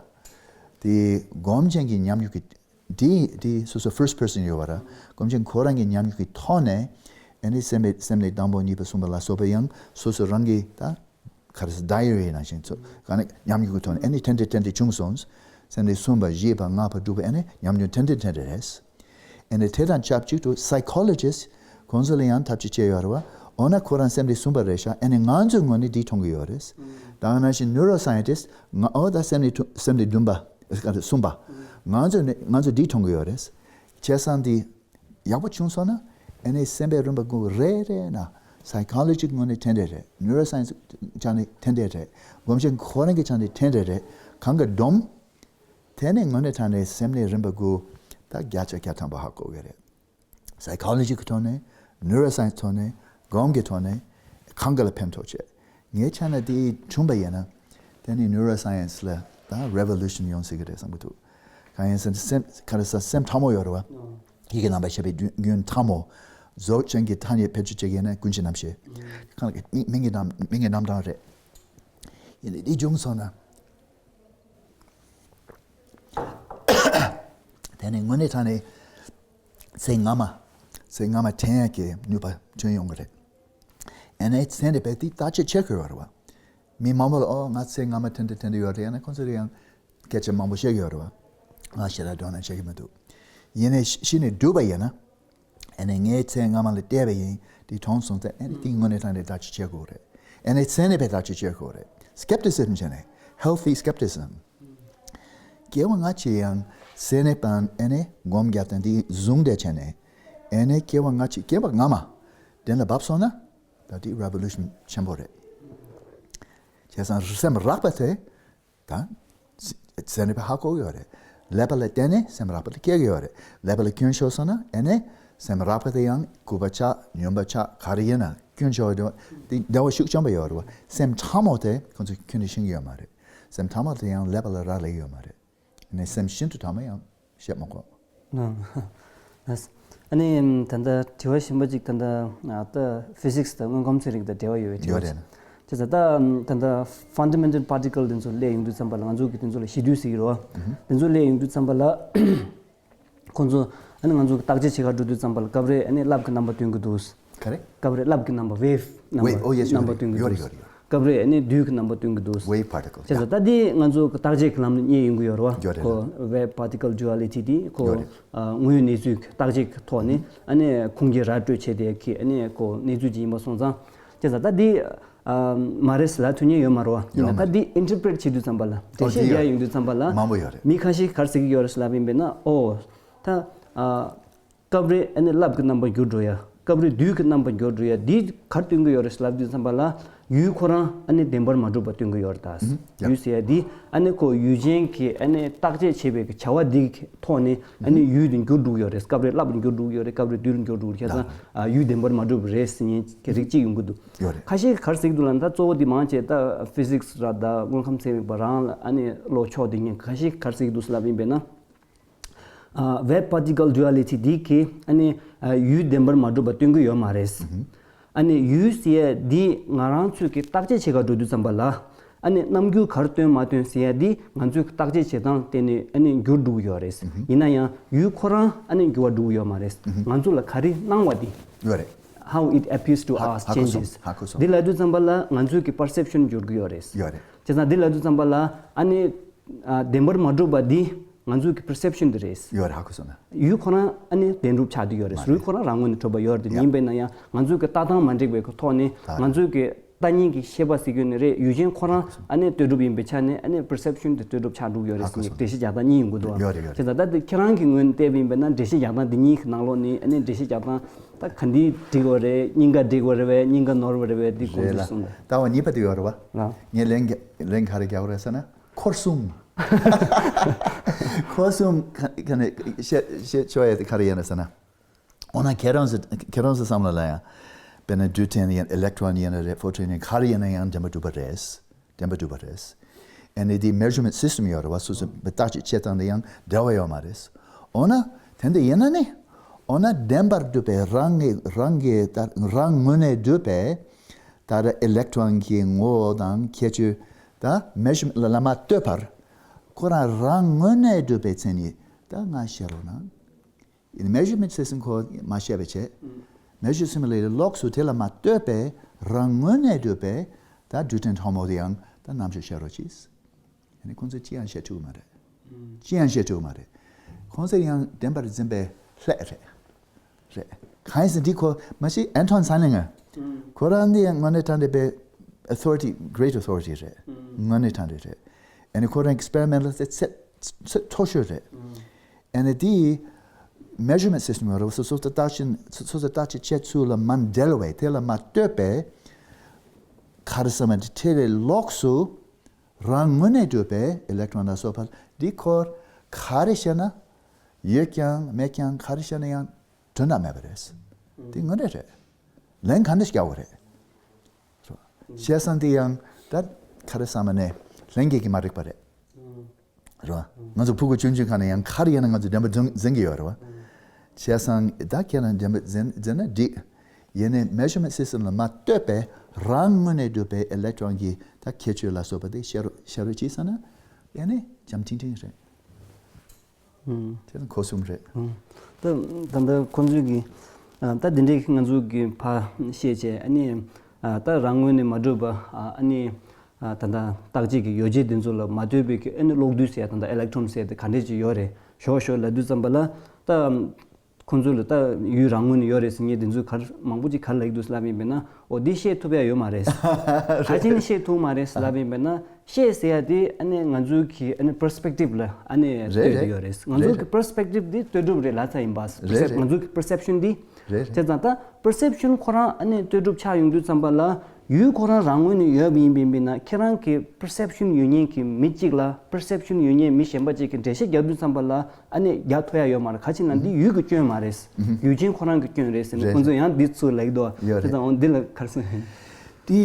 དེ་སྒོམ་ཆེན་གྱི་ཉམས་མྱོང་གི་དེ་དེ་སོ་སོ་first person་ཡོད་པ་ར། སྒོམ་ཆེན་ཁོ་རང་གི་ཉམས་མྱོང་གི་ཐོག་ནས། ཨ་ནི་སེམས་ལས་སེམས་ལས་དང་པོ་གཉིས་པ་གསུམ་པ་ལ་སོགས་པ་ཡང་སོ་སོ་རང་གི་ད་ག་རེ་ཟེར། diary་ནང་བཞིན་ཚོ་ག་ནས་ཉམས་མྱོང་གི་ཐོག་ནས་ཨ་ནི་ཐེངས་འདི་ཐེངས་འདི་བྱུང་སོང་། སེམས་ལས་གསུམ་པ་བཞི་པ་ལྔ་པ་དྲུག་པ་ཨ་ནི་ཉམས་མྱོང་ཐེངས་འདི་ཐེངས་འདི་རེད། ཨ་ནི་དེ་དང་ཆབས་ཅིག་ཏུ་psychologist་ཁོང་ཚོ་ལ་ཡང་ཐབས་ཤེས་བྱས་ཡོད་རེད་བ། འོ་ན་ཁོ་རང་སེམས་ལས་གསུམ་པ་རེད་ཤག་ཨ་ནི་ང་ཚོའི་ངོས་ནས་འདི་མཐོང་གི་ཡོད་རེད། ད་ག་ནང་བཞིན་neuroscientist་ང་ཨོ་ད་སེམས་ལས་ཐུ་སེམས་ལས་བདུན་པ་གསུམ་པ་ང་ཚོ་ནས་ང་ཚོ་འདི་མཐོང་གི་ཡོད་རེད། བྱས་ཙང་འདི་ཡག་པོ་བྱུང་སོང་ན། ཨ་ནི་སེམས་པའི་རིམ་པ་དགུ་རེ་རེ་ན་psychology་ངོས་ནས་ཐེངས་འདི་རེ། neuroscience་ཆ་ནས་ཐེངས་འདི་རེ། སྒོམ་ཆེན་ཁོ་རང་གི་ཆ་ནས་ཐེངས་འདི་རེ། གང་ག་སྒྲོམ། དེ་ནས་དངོས་གནས་དྲང་གནས་སེམས་ནས་རིམ་པ་དགུ་ད་བརྒྱ་ཆ་བརྒྱ་ཐམ་པ་ཧ་གོ་གི་རེད། psychology་གི་ཐོག་ནས། neuroscience་ཐོག་ནས། སྒོམ་གྱི་ཐོག་ནས། གང་ག་ལ་ཕན་ཐོགས་བྱས། ངའི་ཆ་ནས་དེ་བྱུང་པ་ཡིན་ན། དེ་ནི་neuroscience་ལ་ད་revolution་ཡོང་སྲིད་ཀྱི་རེད་བསམ་གྱི་འདུག་གང་ཡིན་ཟེར་ན་སེམས་ག་རེ་ཟེར། སེམས་ཕྲ་མོ་ཡོད་རེད་བ། ཡི་གེ་རྣམ་པར་ཤེས་པའི་རྒྱུན་རྒྱུན་ཕྲ་མོ། རྫོགས་ཆེན་གྱི་ཐ་སྙད་བེད་སྤྱོད་བྱེད་ཀྱི་ཡིན་ན་ཀུན་གཞི་རྣམ་ཤེས། གང་གི་མིང་མིང་གི་རྣམ་མིང་གི་རྣམ་གྲངས་རེད། ཡིན་ནའི་འདི་བྱུང་སོང་ན། དེ་ནི་དངོས་གནས་དྲང་གནས་ཚེ་སྔ་མ། ཚེ་སྔ་མ་དྲན་ཡག་གི་ནུས་པ་ཐོན་ཡོང་གི་རེད། ཨ་ནི་ཚན་རིག་པས་དེ་བརྟག་དཔྱད་བྱེད་དགོས་པ་རེད་བ། མི་མང་པོ་ལ་ཨོ་ང་ཚེ་སྔ་མ་དེ་འདྲ་དེ་འདྲ་ཡོད་རེད་ཡང་ན་ཁོང་ཚོ་ལ་ཡང་སྐད་ཆ་མང་པོ་བཤད་ཀྱི་ཡོད་རེད་བ། ང་ཞེ་དྲག་དོ་སྣང་བྱེད་ཀྱི་མི་འདུག་ཡིན་ནའི་ཤི་ནས་སྒྲུབ་པ་ཡིན་ན། ཨ་ནི་ངའི་ཚེ་སྔ་མ་ལ་བལྟས་པ་ཡིན། དེ་མཐོང་སོང་ཚེ་ཨ་ནི་དེ་དངོས་གནས་དྲང་གནས་བརྟག་དཔྱད་བྱེད་དགོས་རེད། ཨ་ནི་ཚན་རིག་པས་བརྟག་དཔྱད་བྱེད་དགོས་རེད། skepticism་བྱས་ནས་healthy skepticism། སྐྱེ་བ་སྔ་ཕྱི་ཡང་སེམས་ནས་པང་ཨ་ནི་སྒོམ་རྒྱག་སྟངས་དེ་བཟུང་བསྡད་བྱས་ནས། ཨ་ནི་སྐྱེ་བ་སྔ་ཕྱི་སྐྱེ་བ་སྔ་མ་དེ་ལ་བབས་སོང་ན། ད་དེ་revolution་ཆེན་པོ་རེད། བྱས་ཙང་སེམས་རགས་པ་དེ། ད། སེམས་རིག་པས་ཧ་གོ་གི་ཡོད་རེད། ཀླད་པ་ལ་བརྟེན་ནས་སེམས་རགས་པ་དེ་སྐྱེ་གི་ཡོད་རེད། ཀླད་པ་ལ་སྐྱོན་ཤོར་སོང་ན་ཨ་ནི་སེམས་རགས་པ་དེ་ཡང་རྐུབ་པ་ཆག་སྨྱོན་པ་ཆག་ག་རེ་ཡིན་ན་སྐྱོན་ཤོར་དེ་དེ་བདེ་བ་ཤུགས་ཆེན་པོ་ཡོད་རེད་བ། སེམས་ཕྲ་མོ་དེ་ཁོང་ཚོས་ཁྱོན་ནས་ཤེས་ཀྱི་ཡོད་མ་རེད། སེམས་ཕྲ་མོ་དེ་ཡང་ཀླད་པ་ལ་རག་ལས་ཀྱི་ཡོད་མ་རེད། ཨ་ནི་སེམས་ཤིན་ཏུ་ཕྲ་མོ་ཡང་བཤད་མ་དགོས། ཨ་ནི་ད་ལྟ་དྲི་བ་གཞན་པ་ཅིག་ད་ལྟ་ད་ཕི་ཟིག་སི་དང་དངོས་ཁམས་ཚན་རིག་དང་འབྲེལ་བ་ཡོད་པའི་དྲི་བ་ཡོད་རེད། ཅིག་བྱས་ཙང་ད་ད་ལྟ་fundamental particle་དེ་ཚོ་སླེབས་ཡོང་དུས་ཙམ་པ་ལ་ང་ཚོ་གི་དེ་ཚོ་ལ་གཞི་དུས་ཟེར་གྱི་རེད་བ། དེ་ཚོ་སླེབས་ཡོང་དུས་ཙམ་པ་ལ་ཁོང་ཚོ་ཨ་ནི་ང་ཚོ་གི་བརྟག་དཔྱད་བྱེད་གར་འགྲོ་དུས་ཙམ་པ་ལ་སྐབས་རེ་ཨ་ནི་རླབས་ཀྱི་རྣམ་པ་སྟོན་གྱི་འདུག་ག་རེ། སྐབས་རེ་རླབས་ཀྱི་རྣམ་པ་wave་རྣམ་པ་Wave། Oh, yes, རྣམ་པ་ཡོད་རེད། སྟོན་གྱི་ཡོད་རེད། འདུག་ཡོད་རེད། སྐབས་རེ་ཨ་ནི་རྡུལ་གྱི་རྣམ་པ་སྟོན་གྱི་འདུག Wave particle། བྱས་ཙང་ད་འདི་ང་ཚོ་བརྟག་དཔྱད་ཀྱི་ལམ་ནས་རྙེད་ཡོང་གི་ཡོད་རེད་བ། ཡོད་རེད། ཁོ་wave particle duality་འདི་ཁོ་ཡོད་རེད། ཨ་དངོས་ཡོད་གནས་ཚུལ་བརྟག་དཔྱད་ཀྱི་ཐོག་ནས་ཨ་ནི་ཁུངས་སྐྱེལ་ར་སྤྲོད་བྱས་ཏེ་ཁི་ཨ་ནི་ཁོ་གནས་ཚུལ་ཅིག་ཡིན་པ་སོང་ཙང་ བྱས་ཙང་ད་འདི་ཨ་མ་རེད་ཟེར་ལབ་ཐུབ་མཁན་ཡོད་མ་རེད་བ། ཡིན་ཡོད་ན་མ་ད་རེད། འདི་ཨིན་ཊར་པི་རེཊ་བྱེད་དུས་ཙམ་པ་ལ་འགྲེལ་ཨོ་བཤད་འདི་རྒྱག་ཡོང་དུས་ཙམ་པ་ལ་མང་པོ་ཡོད་རེད། མི་ཁ་ཤས་ག་རེ་ཟེར་གྱི་ཡོད་རེད་ཟེར་ལབ་ཡིན་པས་ན། ཨོ་ད་ཨ་སྐབས་རེ་ཨ་ནི་རླབས་ཀྱི་རྣམ་པ་འགྱུར་འགྲོ་ཡ། སྐབས་རེ་དུས་ཀྱི་རྣམ་པ་འགྱུར་འགྲོ་ཡ། འདི་ག་རེ་སྟོན་གྱི་ཡོད་རེད་ཟེར་ལབ་དུས་ཙམ་པ་ལ་ཡུལ་ཁོ་རང་ཨ་ནི་བདེན་པར་མ་གྲུབ་པ་སྟོན་གྱི་ཡོད་རེད་ད། ཡ། ཡུལ་ཟེར་ཡ་འདི་ཨ་ནི་ཁོ་ཡུལ་ཅན་གྱི་ཨ་ནི་བརྟག་དཔྱད་བྱས་པའི་བྱ་བ་འདི་གི་ཐོག་ནས་ཨ་ནི་ཡུལ་དེ་འགྱུར་འགྲོ་གི་ཡོད་རེད། སྐབས་རེ་རླབས་འགྱུར་འགྲོ་གི་ཡོད་རེད། སྐབས་རེ་དུས་འགྱུར་འགྲོ་གི་ཡོད་རེད། བྱས་ཙང་ཡ། ཨ་ཡུལ་བདེན་པར་མ་གྲུབ་རེད་ཟེར་མཁན་གྱི་རིགས་གཅིག་ཡོང་གི་འདུག་ཡོད་རེད། ཁ་ཤས་ཀྱིས་ག་རེ་ཟེར་གྱི་འདུག་ལབ་ན། ད་གཙོ་བོ་འདི་མང་ཆེ་ད་ཕི་ཟིག་སི་ར་ད་དངོས་ཁམས་ཚན་རིག་པ་རང་ལ་ཨ་ནི་བློ་ཕྱོགས་འདི་ཉན། ཁ་ཤས་ཀྱིས་ག་རེ་ཟེར་གྱི་འདུག་ཟེར་ལབ་ཡིན་པས་ན། ཨ་wave particle duality འདི་གིས་ཨ་ནི་ཨ་ཡུལ་བདེན་པར་མ་གྲུབ་པ་སྟོན་གྱི་ཡོད་མ་རེད། ཨ་ནི་ཡུལ་ཟེར་ཡ་འདི་ང་རང་ཚོས་ཀྱི་བརྟག་དཔྱད་བྱེད་ག་འགྲོ་དུས་ཙམ་པ་ལ་ཨ་ནི་རྣམ་འགྱུར་ག་རེ་སྟོན་མ་སྟོན་ཟེར་ཡ་འདི་ང་ཚོས་ཀྱི་བརྟག་དཔྱད་བྱེད་སྟངས་བརྟེན་ནས་ཨ་ནི་འགྱུར་འགྲོ་གི་ཡོད་རེད། ཡིན་ན་ཡང་ཡུལ་ཁོ་རང་ཨ་ནི་འགྱུར་བ་འགྲོ་གི་ཡོད་མ་རེད། ང་ཚོ་ལ་ག་རེ་སྣང་བ་འདི་ཡོད་རེད། How it appears to us changes. འདི་ལབ་དུས་ཙམ་པ་ལ་ང་ཚོའི་གི་པར་སེབ་ཤན་འགྱུར་གི་ཡོད་རེད། ཡོད་རེད། བྱས་ཙང་འདི་ལབ་དུས་ཙམ་པ་ལ་ཨ་ནི་ཨ་བདེན་པར་མ་གྲུབ་པ་འདི་ང་ཚོའི་གི་པར་སེབ་ཤན་འདི་རེད། ཡོད་རེད། ཧ་གོ་སོང་ན། ཡུལ་ཁོ་རང་ཨ་ནི་བདེན་གྲུབ་ཆགས་བསྡད་ཡོད་རེད། མ་རེད། ཡུལ་ཁོ་རང་རང་ངོས་ནས་གྲུབ་པ་ཡོད་རེད། ཡ། ཡིན་པས་ན་ཡང་ང་ཚོའི་གི་ལྟ་སྟངས་མ་འགྲིག་པའི་གི་ཐོག་ནས་ད་ང་ཚོའི་གི་ལྟ་ཉན་གྱི་ཤེས་པ་ཟེར་རྒྱུ་ནི་རེད། ཡུལ་ཅན་ཁོ་རང་ཨ་ནི་ལྟོས་གྲུབ་ཡིན་པའི་ཆ་ནས་ཨ་ནི་པར་སེབ་ཤན་དེ་ལྟོས་གྲུབ་ཆགས་འགྲོ་གི་ཡོད་རེད་ཟེར་ནས་འགྲེལ་བཤད་རྒྱག་སྟངས་གཉིས་ཡོང་གི་འདུག་བ། ཡོད་རེད། ཡོད་རེད། བྱས་ཙང་ད་དེ་ཁྱེད་རང་གི་ངོས་ནས་བལྟས་པ་ཡིན་པས་ན་འགྲེལ་བཤད་རྒྱག་སྟངས་འདི་གཉིས་ཀྱི་ནང་ལོགས་ནས་ཨ་ནི་འགྲེལ་བཤད་རྒྱག་སྟངས་ད་ག་འདི་འགྲིག་པ་རེད། སྙིང་ག་འདྲིག་པ་རེད་པས། འདི་ཁོང་ཚོས་གསུངས་པ་རེད། ལྟ་བ་གཉིས་པ་དེ་ཡོད་རེད་བ། ལགས། ངས་ལན་ལན་ག་རེ་རྒྱག་པ་རེད་ཟེར་ན། འཁོར་གསུམ། འཁོར་གསུམ་ག་ག་ནས་བཤད་བཤད་ཆོག་ཡ་དེ་ག་རེ་ཡིན་ན་ཟེར་ན། འོ་ན་ཁྱེད་རང་ཚོ་ཁྱེད་རང་ཚོ་བསམ་བློ་ལ་ཡང་། དཔེར་ན་ཌིའུ་ཊན་ཡིན། ཨི་ལེག་ཊོན་ཡིན་ན་རེད། ཕོ་ཊོན་ཡིན། ག་རེ་ཡིན་ན་ཡང་བདེན་པར་གྲུབ་པ་རེད། བདེན་པར་གྲུབ་པ་རེད། ཨ་ནི་དེ་མེ་ཇར་མེན་ཊི་སིས་ཊམ་ཡོད་རེད་བ། སོ་སོ་བརྟག་དཔྱད་བྱེད་སྟངས་དེ་ཡང་འབྲེལ་བ་ཡོད་མ་རེད། འོ་ན་དེ་འདྲ་ཡིན་ན་ནི། འོ་ན་བདེན་པར་གྲུབ་པའི་རང་གི་རང་གི་ད་རང་ངོས་ནས་གྲུབ་པའི་ད་ར་ཨི་ལེག་ཊོན་གྱི་ངོ་བོ་དང་ཁྱད་ཆོས་ད་མེ་ཇར་མེན་ཊི་ལ་ལ་མ་ལྟོས་པར་ཁོ་རང་རང་ངོས་ནས་གྲུབ་པའི་མཚན་ཉིད་ད་ང་བཤད་རོགས་གནང་། ཡིན་མེ་ཇར་མེན་ཊི་སིས་ཊམ་ཁོ་མ་བཤད་པ་བྱས། མེ་ཇར་སི་མི་ལེ་རི་ལོགས་སུ་དེ་ལ་མ་ལྟོས་པའི་རང་ངོས་ནས་གྲུབ་པའི་ད་ཌིའུ་ཊན་ཧོ་མོ་དེ་ཡང་ད་རྣམ་དཔྱོད་བཤད་རོགས་གྱིས། ཡིན་ནའི་ཁོང་ཚོས་ཅི་ཡང་བཤད་ཐུབ་ཀྱི་མ་རེད། ཅི་ཡང་བཤད་ཐུབ་ཀྱི་མ་རེད། ཁོང་ཚོས་ཡང་བདེན་པར་འཛིན་པའི་ལྷད་རེད། རེད། གང་ཡིན་ཟེར་འདི་ཁོ་མ་གཞི་ཨན་ཊོན་ས་ནི་ང་། ཁོ་རང་འདི་དངོས་གནས་དྲང་གནས་པའི་ཨོ་ཐོ་རི་ཊི། གྷི་རེ་ཊི་ཨོ་ཐོ་རི་ཊི་རེད། དངོས་གནས་དྲང་གནས་རེད། ཨ་ནི་ཁོ་རང་ཨེག་སི་པེ་རི་མེན་ཊི་ལ་ཚད་ཚད་མཐོ་ཤོས་རེད། ཨ་ནི་དེ་མེ་ཇར་མེན་ཊི་སིས་ཊམ་ཡོད་རེད་བ། སོ་སོ་ད་བརྟག་དཔྱད་སོ་སོ་ད་བརྟག་དཔྱད་བྱེད་ཚུལ་ལ་མ་འབྲེལ་བའི་དེ་ལ་མ་ལྟོས་པའི་ག་རེ་ཟེར་མ་འདི་ཁྲེ་རེ་ལོགས་སུ་རང་ངོས་ནས་གྲུབ་པའི་ཨི་ལེག་ཊོན་ལ་སོགས་པ་འདི་ཁོ་ག་རེ་བཤད་ན་ཡོད་ཀྱང་མེད་ཀྱང་ག་རེ་བཤད་ན་ཡང་དོན་དག་མེད་པ་རེད། དེ་དངོས་གནས་རེད། ལན་ག་འདྲ་ཞིག་རྒྱག་དགོས་རེད། བྱས་ཙང་དེ་ཡང་ད་ག་རེ་བསམ་པ་ནས་ལྷན་སྐྱེས་ཀྱི་མ་རིག་པ་རེད། རེད་བ། ང་ཚོ་ཕྲུ་གུ་ཆུང་ཆུང་ཁ་ནས་ཡང་ག་རེ་ཡིན་ན་ང་ཚོ་བདེན་པ་འཛིན་འཛིན་གྱི་ཡོད་རེད་བ། བྱས་ཙང་ད་ཁྱེད་རང་བདེན་པ་འཛིན་འཛིན་ན་འགྲིག་ཡིན་ནའི་མེ་ཇར་མེན་ཊི་སིས་ཊམ་ལ་མ་ལྟོས་པའི་རང་ངོས་ནས་གྲུབ་པའི་ཨི་ལེག་ཊོན་གྱི་ད་ཁྱད་ཆོས་ལ་སོགས་པ་དེ་བཤད་རོགས་བཤད་རོགས་གྱིས་ཟེར་ན་ཡིན་ནའི་འཇམ་ཐིང་ཐིང་རེད། དེ་ལ་འཁོར་གསུམ་རེད། ད་ད་ལྟ་ཁོང་ཚོས་ཀྱི་ད་འདི་འདྲའི་ང་ཚོ་གི་ཕ་བཤད་བྱས། ཨ་ནི་ད་རང་ངོས་ནས་མ་གྲུབ་པ། ཨ་ནི་ད་ལྟ་བརྟག་དཔྱད་ཀྱི་ཡོ་བྱད་དེ་ཚོ་ལ་མ་ལྟོས་པའི་གི་ཨ་ནི་གློག་རྡུལ་ཟེར་ཡ་དང་ད་ཨི་ལེག་ཊོན་ཟེར་ཡ་དེ་ག་འདྲས་ཅིག་ཡོད་རེད། ཞོག་ཞོག་ལབ་དུས་ཙམ་པ་ལ་ད། ཁོང་ཚོ་ལ་ད་ཡུལ་རང་ངོས་ནས་ཡོད་རེད་ཟེར་མཁན་དེ་ཚོས་ག་རེ་མང་པོ་ཅིག་ག་རེ་ལབ་ཀྱི་འདུག་ལབ་ཡིན་པས་ན། འོ་འདི་བཤད་ཐུབ་ཡ་ཡོད་མ་རེད། ག་ཅི་ནས་བཤད་ཐུབ་མ་རེད་ལབ་ཡིན་པས་ན། བཤད་ཟེར་ཡ་དེ་ཨ་ནི་ང་ཚོའི་གི་ཨ་ནི་པར་སི་པེག་ཊིབ་ལ་ཨ་ནི་རེད་ལྟོས་ཏེ་རེད་ཡོད་རེད། ང་ཚོའི་རེད་གི་རེད། པར་སི་པེག་ཊིབ་འདི་ལྟོས་གྲུབ་རེད་ལབ་ཚར་ཡིན་པ། རེད་རེད། ང་ཚོའི་གི་པར་སེབ་ཤན་འདི། རེད་རེད། བྱས་ཙང་ད་པར་སེབ་ཤན་ཁོ་རང་ཨ་ནི་ལྟོས་གྲུབ་ཆགས་ཡོང་དུས་ཙམ་པ་ལ། ཡུལ་ཁོ་རང་རང་ངོས་ནས་ཡོད་པ་ཡིན་པ་ཡིན་པས་ན། ཁྱེད་རང་གི་པར་སེབ་ཤན་ཡོད་མཁན་གྱི་མི་གཅིག་ལ་པར་སེབ་ཤན་ཡོད་མཁན་མི་གཞན་པ་གཅིག་གིས་འགྲེལ་བཤད་རྒྱག་དུས་ཙམ་པ་ལ་ཨ་ནི་རྒྱག་ཐུབ་ཡ་ཡོད་མ་རེད། ག་ཅི་ན་འདི་ཡུལ་གྱི་སྐྱོན་མ་རེད། ཡུལ་ཅན་ཁོ་རང་གི་སྐྱོན་རེད་ཟེར་ནས། རེད། ཁོང་ཚོས་ཡང་འདི་ཚུར་ལབ་ཀྱི་འདུག་ཡོད་རེད། དེ་ཙང་འོ་འདི་ལ་ག་རེ་ཟེར། དེ་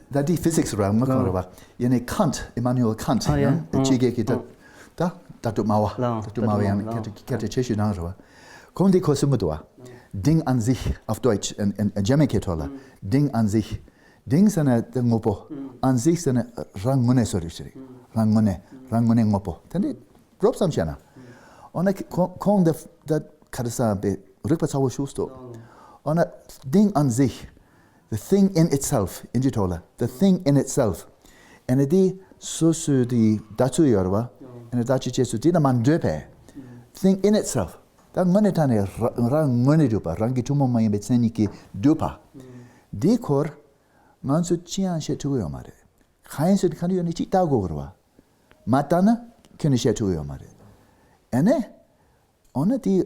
ད་དེ་ཕི་ཟིག་སི་ར་མ་གང་རེད་བ། ཡིན་ནའི་ཁཱན་ཊི། ཨི་མ་ནུ་ཨེལ་ཁཱན་ཊི། ཨ་ཡ། ཡང་ཨ་ཕྱི་རྒྱལ་གྱི་ད་ད་ལྟ་གྲུབ་སྨྲ་བ། ལགས། ལྟ་གྲུབ་སྨྲ་བ་ཡང་ལགས། སྐད་ཆ་སྐད་ཆ་ཆེ་ཤོས་གནང་རེད་བ། ཁོང་འདི་ཁོ་གསུང་གི་འདུག་བ། Ding an sich auf Deutsch, in, in, in German གི་ཐོག་ལ། Ding an sich. Ding ཟེར་ན་དེ་དངོས་པོ། an sich ཟེར་ན་རང་ངོས་ནས་བཟོ་རིགས་ཤིག་རེད། རང་ངོས་ནས། རང་ངོས་ནས་དངོས་པོ། དེ་འདྲ་རོབ་ཙམ་བཤད་ན། འོ་ན་ཁོང་ཁོང་འདི་ད་ག་རེ་ཟེར་བའི་རིག་པ་ཚ་བོ་ཞིག་འདུག་འོ་ན་Ding an sich, the thing in itself ཨིན་ཇིའི་ཐོག་ལ། The thing in itself. ཨ་ནི་དེ་སོ་སོའི་དེ་བརྡ་ཚུལ་ཡོད་རེད་བ། ཨ་ནི་བརྡ་ཆད་བྱེད་ཚུལ་དེ་དང་མ་འདྲེས་པའི། Thing in itself. ད་དངོས་གནས་དྲང་གནས་ར་རང་ངོས་ནས་གྲུབ་པ། རང་གི་ཐུན་མོང་མ་ཡིན་པའི་མཚན་ཉིད་ཀྱིས་གྲུབ་པ། འདིའི་སྐོར་ ང་ཚོས་ཅི་ཡང་བཤད་ཐུབ་ཀྱི་ཡོད་མ་རེད། གང་ཡིན་ཟེར་ན་ག་འདྲ་ཡོད་ན་ཅིག་ལྟ་དགོས་ཀྱི་རེད་བ། མ་ལྟ་ན་ཁྱོན་ནས་བཤད་ཐུབ་ཀྱི་ཡོད་མ་རེད། ཨ་ནི། འོ་ན་དེ།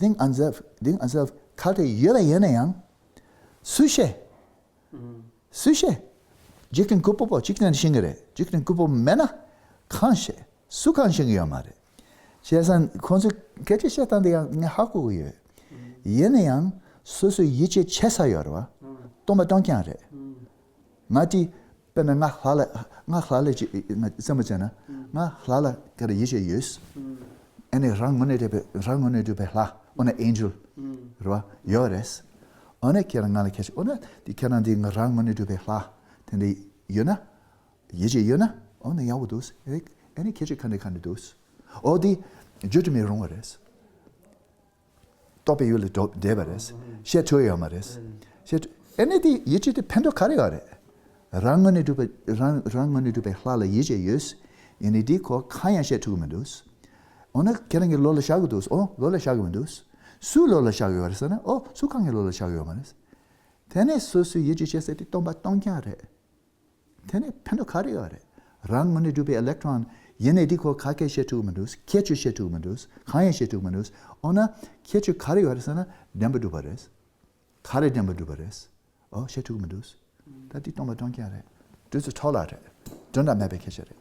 Think unself, think unself ག་རེ་ཡོད་པ་ཡིན་ན་ཡང་། སུས་ཤེས། སུས་ཤེས། འཇིག་རྟེན་རྒད་པོ་པོ་གཅིག་ནས་ཤེས་ཀྱི་རེད། འཇིག་རྟེན་རྒད་པོ་མེད་ན་གང་ཤེས། སུ་གང་ཤེས་ཀྱི་ཡོད་མ་རེད། བྱས་ཙང་ཁོང་ཚོས་སྐད་ཆ་བཤད་སྟངས་དེ་ཡང་ངས་ཧ་གོ་གི་ཡོད། ཡིན་ན་ཡང་སོ་སོས་ཡིད་ཆེས་བྱེད་ས་ཡོད་རེད་བ། སྟོང་པ་སྟོང་རྐྱང་རེད། ང་དེ། དཔེར་ན་ང་ལྷ་ལ། ང་ལྷ་ལ་ཅིག་ང་བཙན་པོ་བྱས་ན། ང་ལྷ་ལ་ག་རེ་ཡིད་ཆེས་ཡོད། ཨ་ནི་རང་ངོས་ནས་སྤྲད་པའི་རང་ངོས་ནས་སྤྲད་པའི་ལྷ། འོ་ན་ཨེན་ཇེལ། རེད་བ། ཡོད་རེད། འོ་ན་ཁྱེད་རང་ང་ལ་ཁྱད་ཆོས། འོ་ན་དེ་ཁྱེད་རང་དེ་ང་རང་ངོས་ནས་སྤྲད་པའི་ལྷ། དེ་འདྲ་ཡོད་ན། ཡིད་ཆེས་ཡོད་ན། འོ་ན་ཡག་པོ་འདུག། ཨ་ནི་ཁྱད་ཆོས་ག་འདྲ་ག་འདྲ་འདུག། འོ་དེ་བརྗོད་དུ་མི་རུང་བ་རེད། རྟོག་པའི་ཡུལ་ལ་འགྲོ་བསྡད་པ་རེད། བཤད་ཐུབ་ཡོད་མ་རེད། བཤད་ཐུབ། ཨ་ནི་དེ་ཡིད་ཆེས་དེ་ཕན་ཐོགས་ག་རེ་ཡོད་རེད། རང་ངོས་ནས་སྒྲུབ་པའི་རང་རང་ངོས་ནས་སྒྲུབ་པའི་ལྷ་ལ་ཡིད་ཆེས་ཡོད། ཡིན་ནའི་དེ་ཁོ་གང་ཡང་བཤད་ཐུབ་ཀྱི་མི་འདུག། འོ་ན་ཁྱེད་རང་གི་བློ་ལ་བཞག་གི་འདུག། ཨོ་བློ་ལ་བཞག་གི་མི་འདུག། སུའི་བློ་ལ་བཞག་གི་ཡོད་རེད་ཟེར་ན། ཨོ་སུ་གང་གི་བློ་ལ་བཞག་གི་ཡོད་མ་རེད། དེ་ནས་སོ་སོའི་ཡིད་ཆེས་བྱེད་ས་དེ་སྟོང་པ་སྟོང་རྐྱང་རེད། དེ་ནས་ཕན་ཐོགས་ག་རེ་ཡོད་རེད། རང་ངོས་ནས་གྲུབ་པའི་ཨི་ལེག་ཊོན་ཡིན་ནའི་འདི་ཁོ་ག་གེ་བཤད་ཐུབ་ཀྱི་མི་འདུག། ཁྱད་ཆོས་བཤད་ཐུབ་ཀྱི་མི་འདུག། གང་ཡང་བཤད་ཐུབ་ཀྱི་མི་འདུག། འོ་ན་ཁྱད་ཆོས་ག་རེ་ཡོད་རེད་ཟེར་ན་བདེན་པ་གྲུབ་པ་རེད། ག་རེ་བདེན་པ་གྲུབ་པ་རེད། ཨོ་བཤད་ཐུབ་ཀྱི་མི་འདུག། ད་འདི་སྟོང་པ་སྟོང་རྐྱང་རེད། དུས་ཚོད་འཕྲོ་བརླག་རེད། དོན་དག་མེད་པའི་སྐད་ཆ་རེད།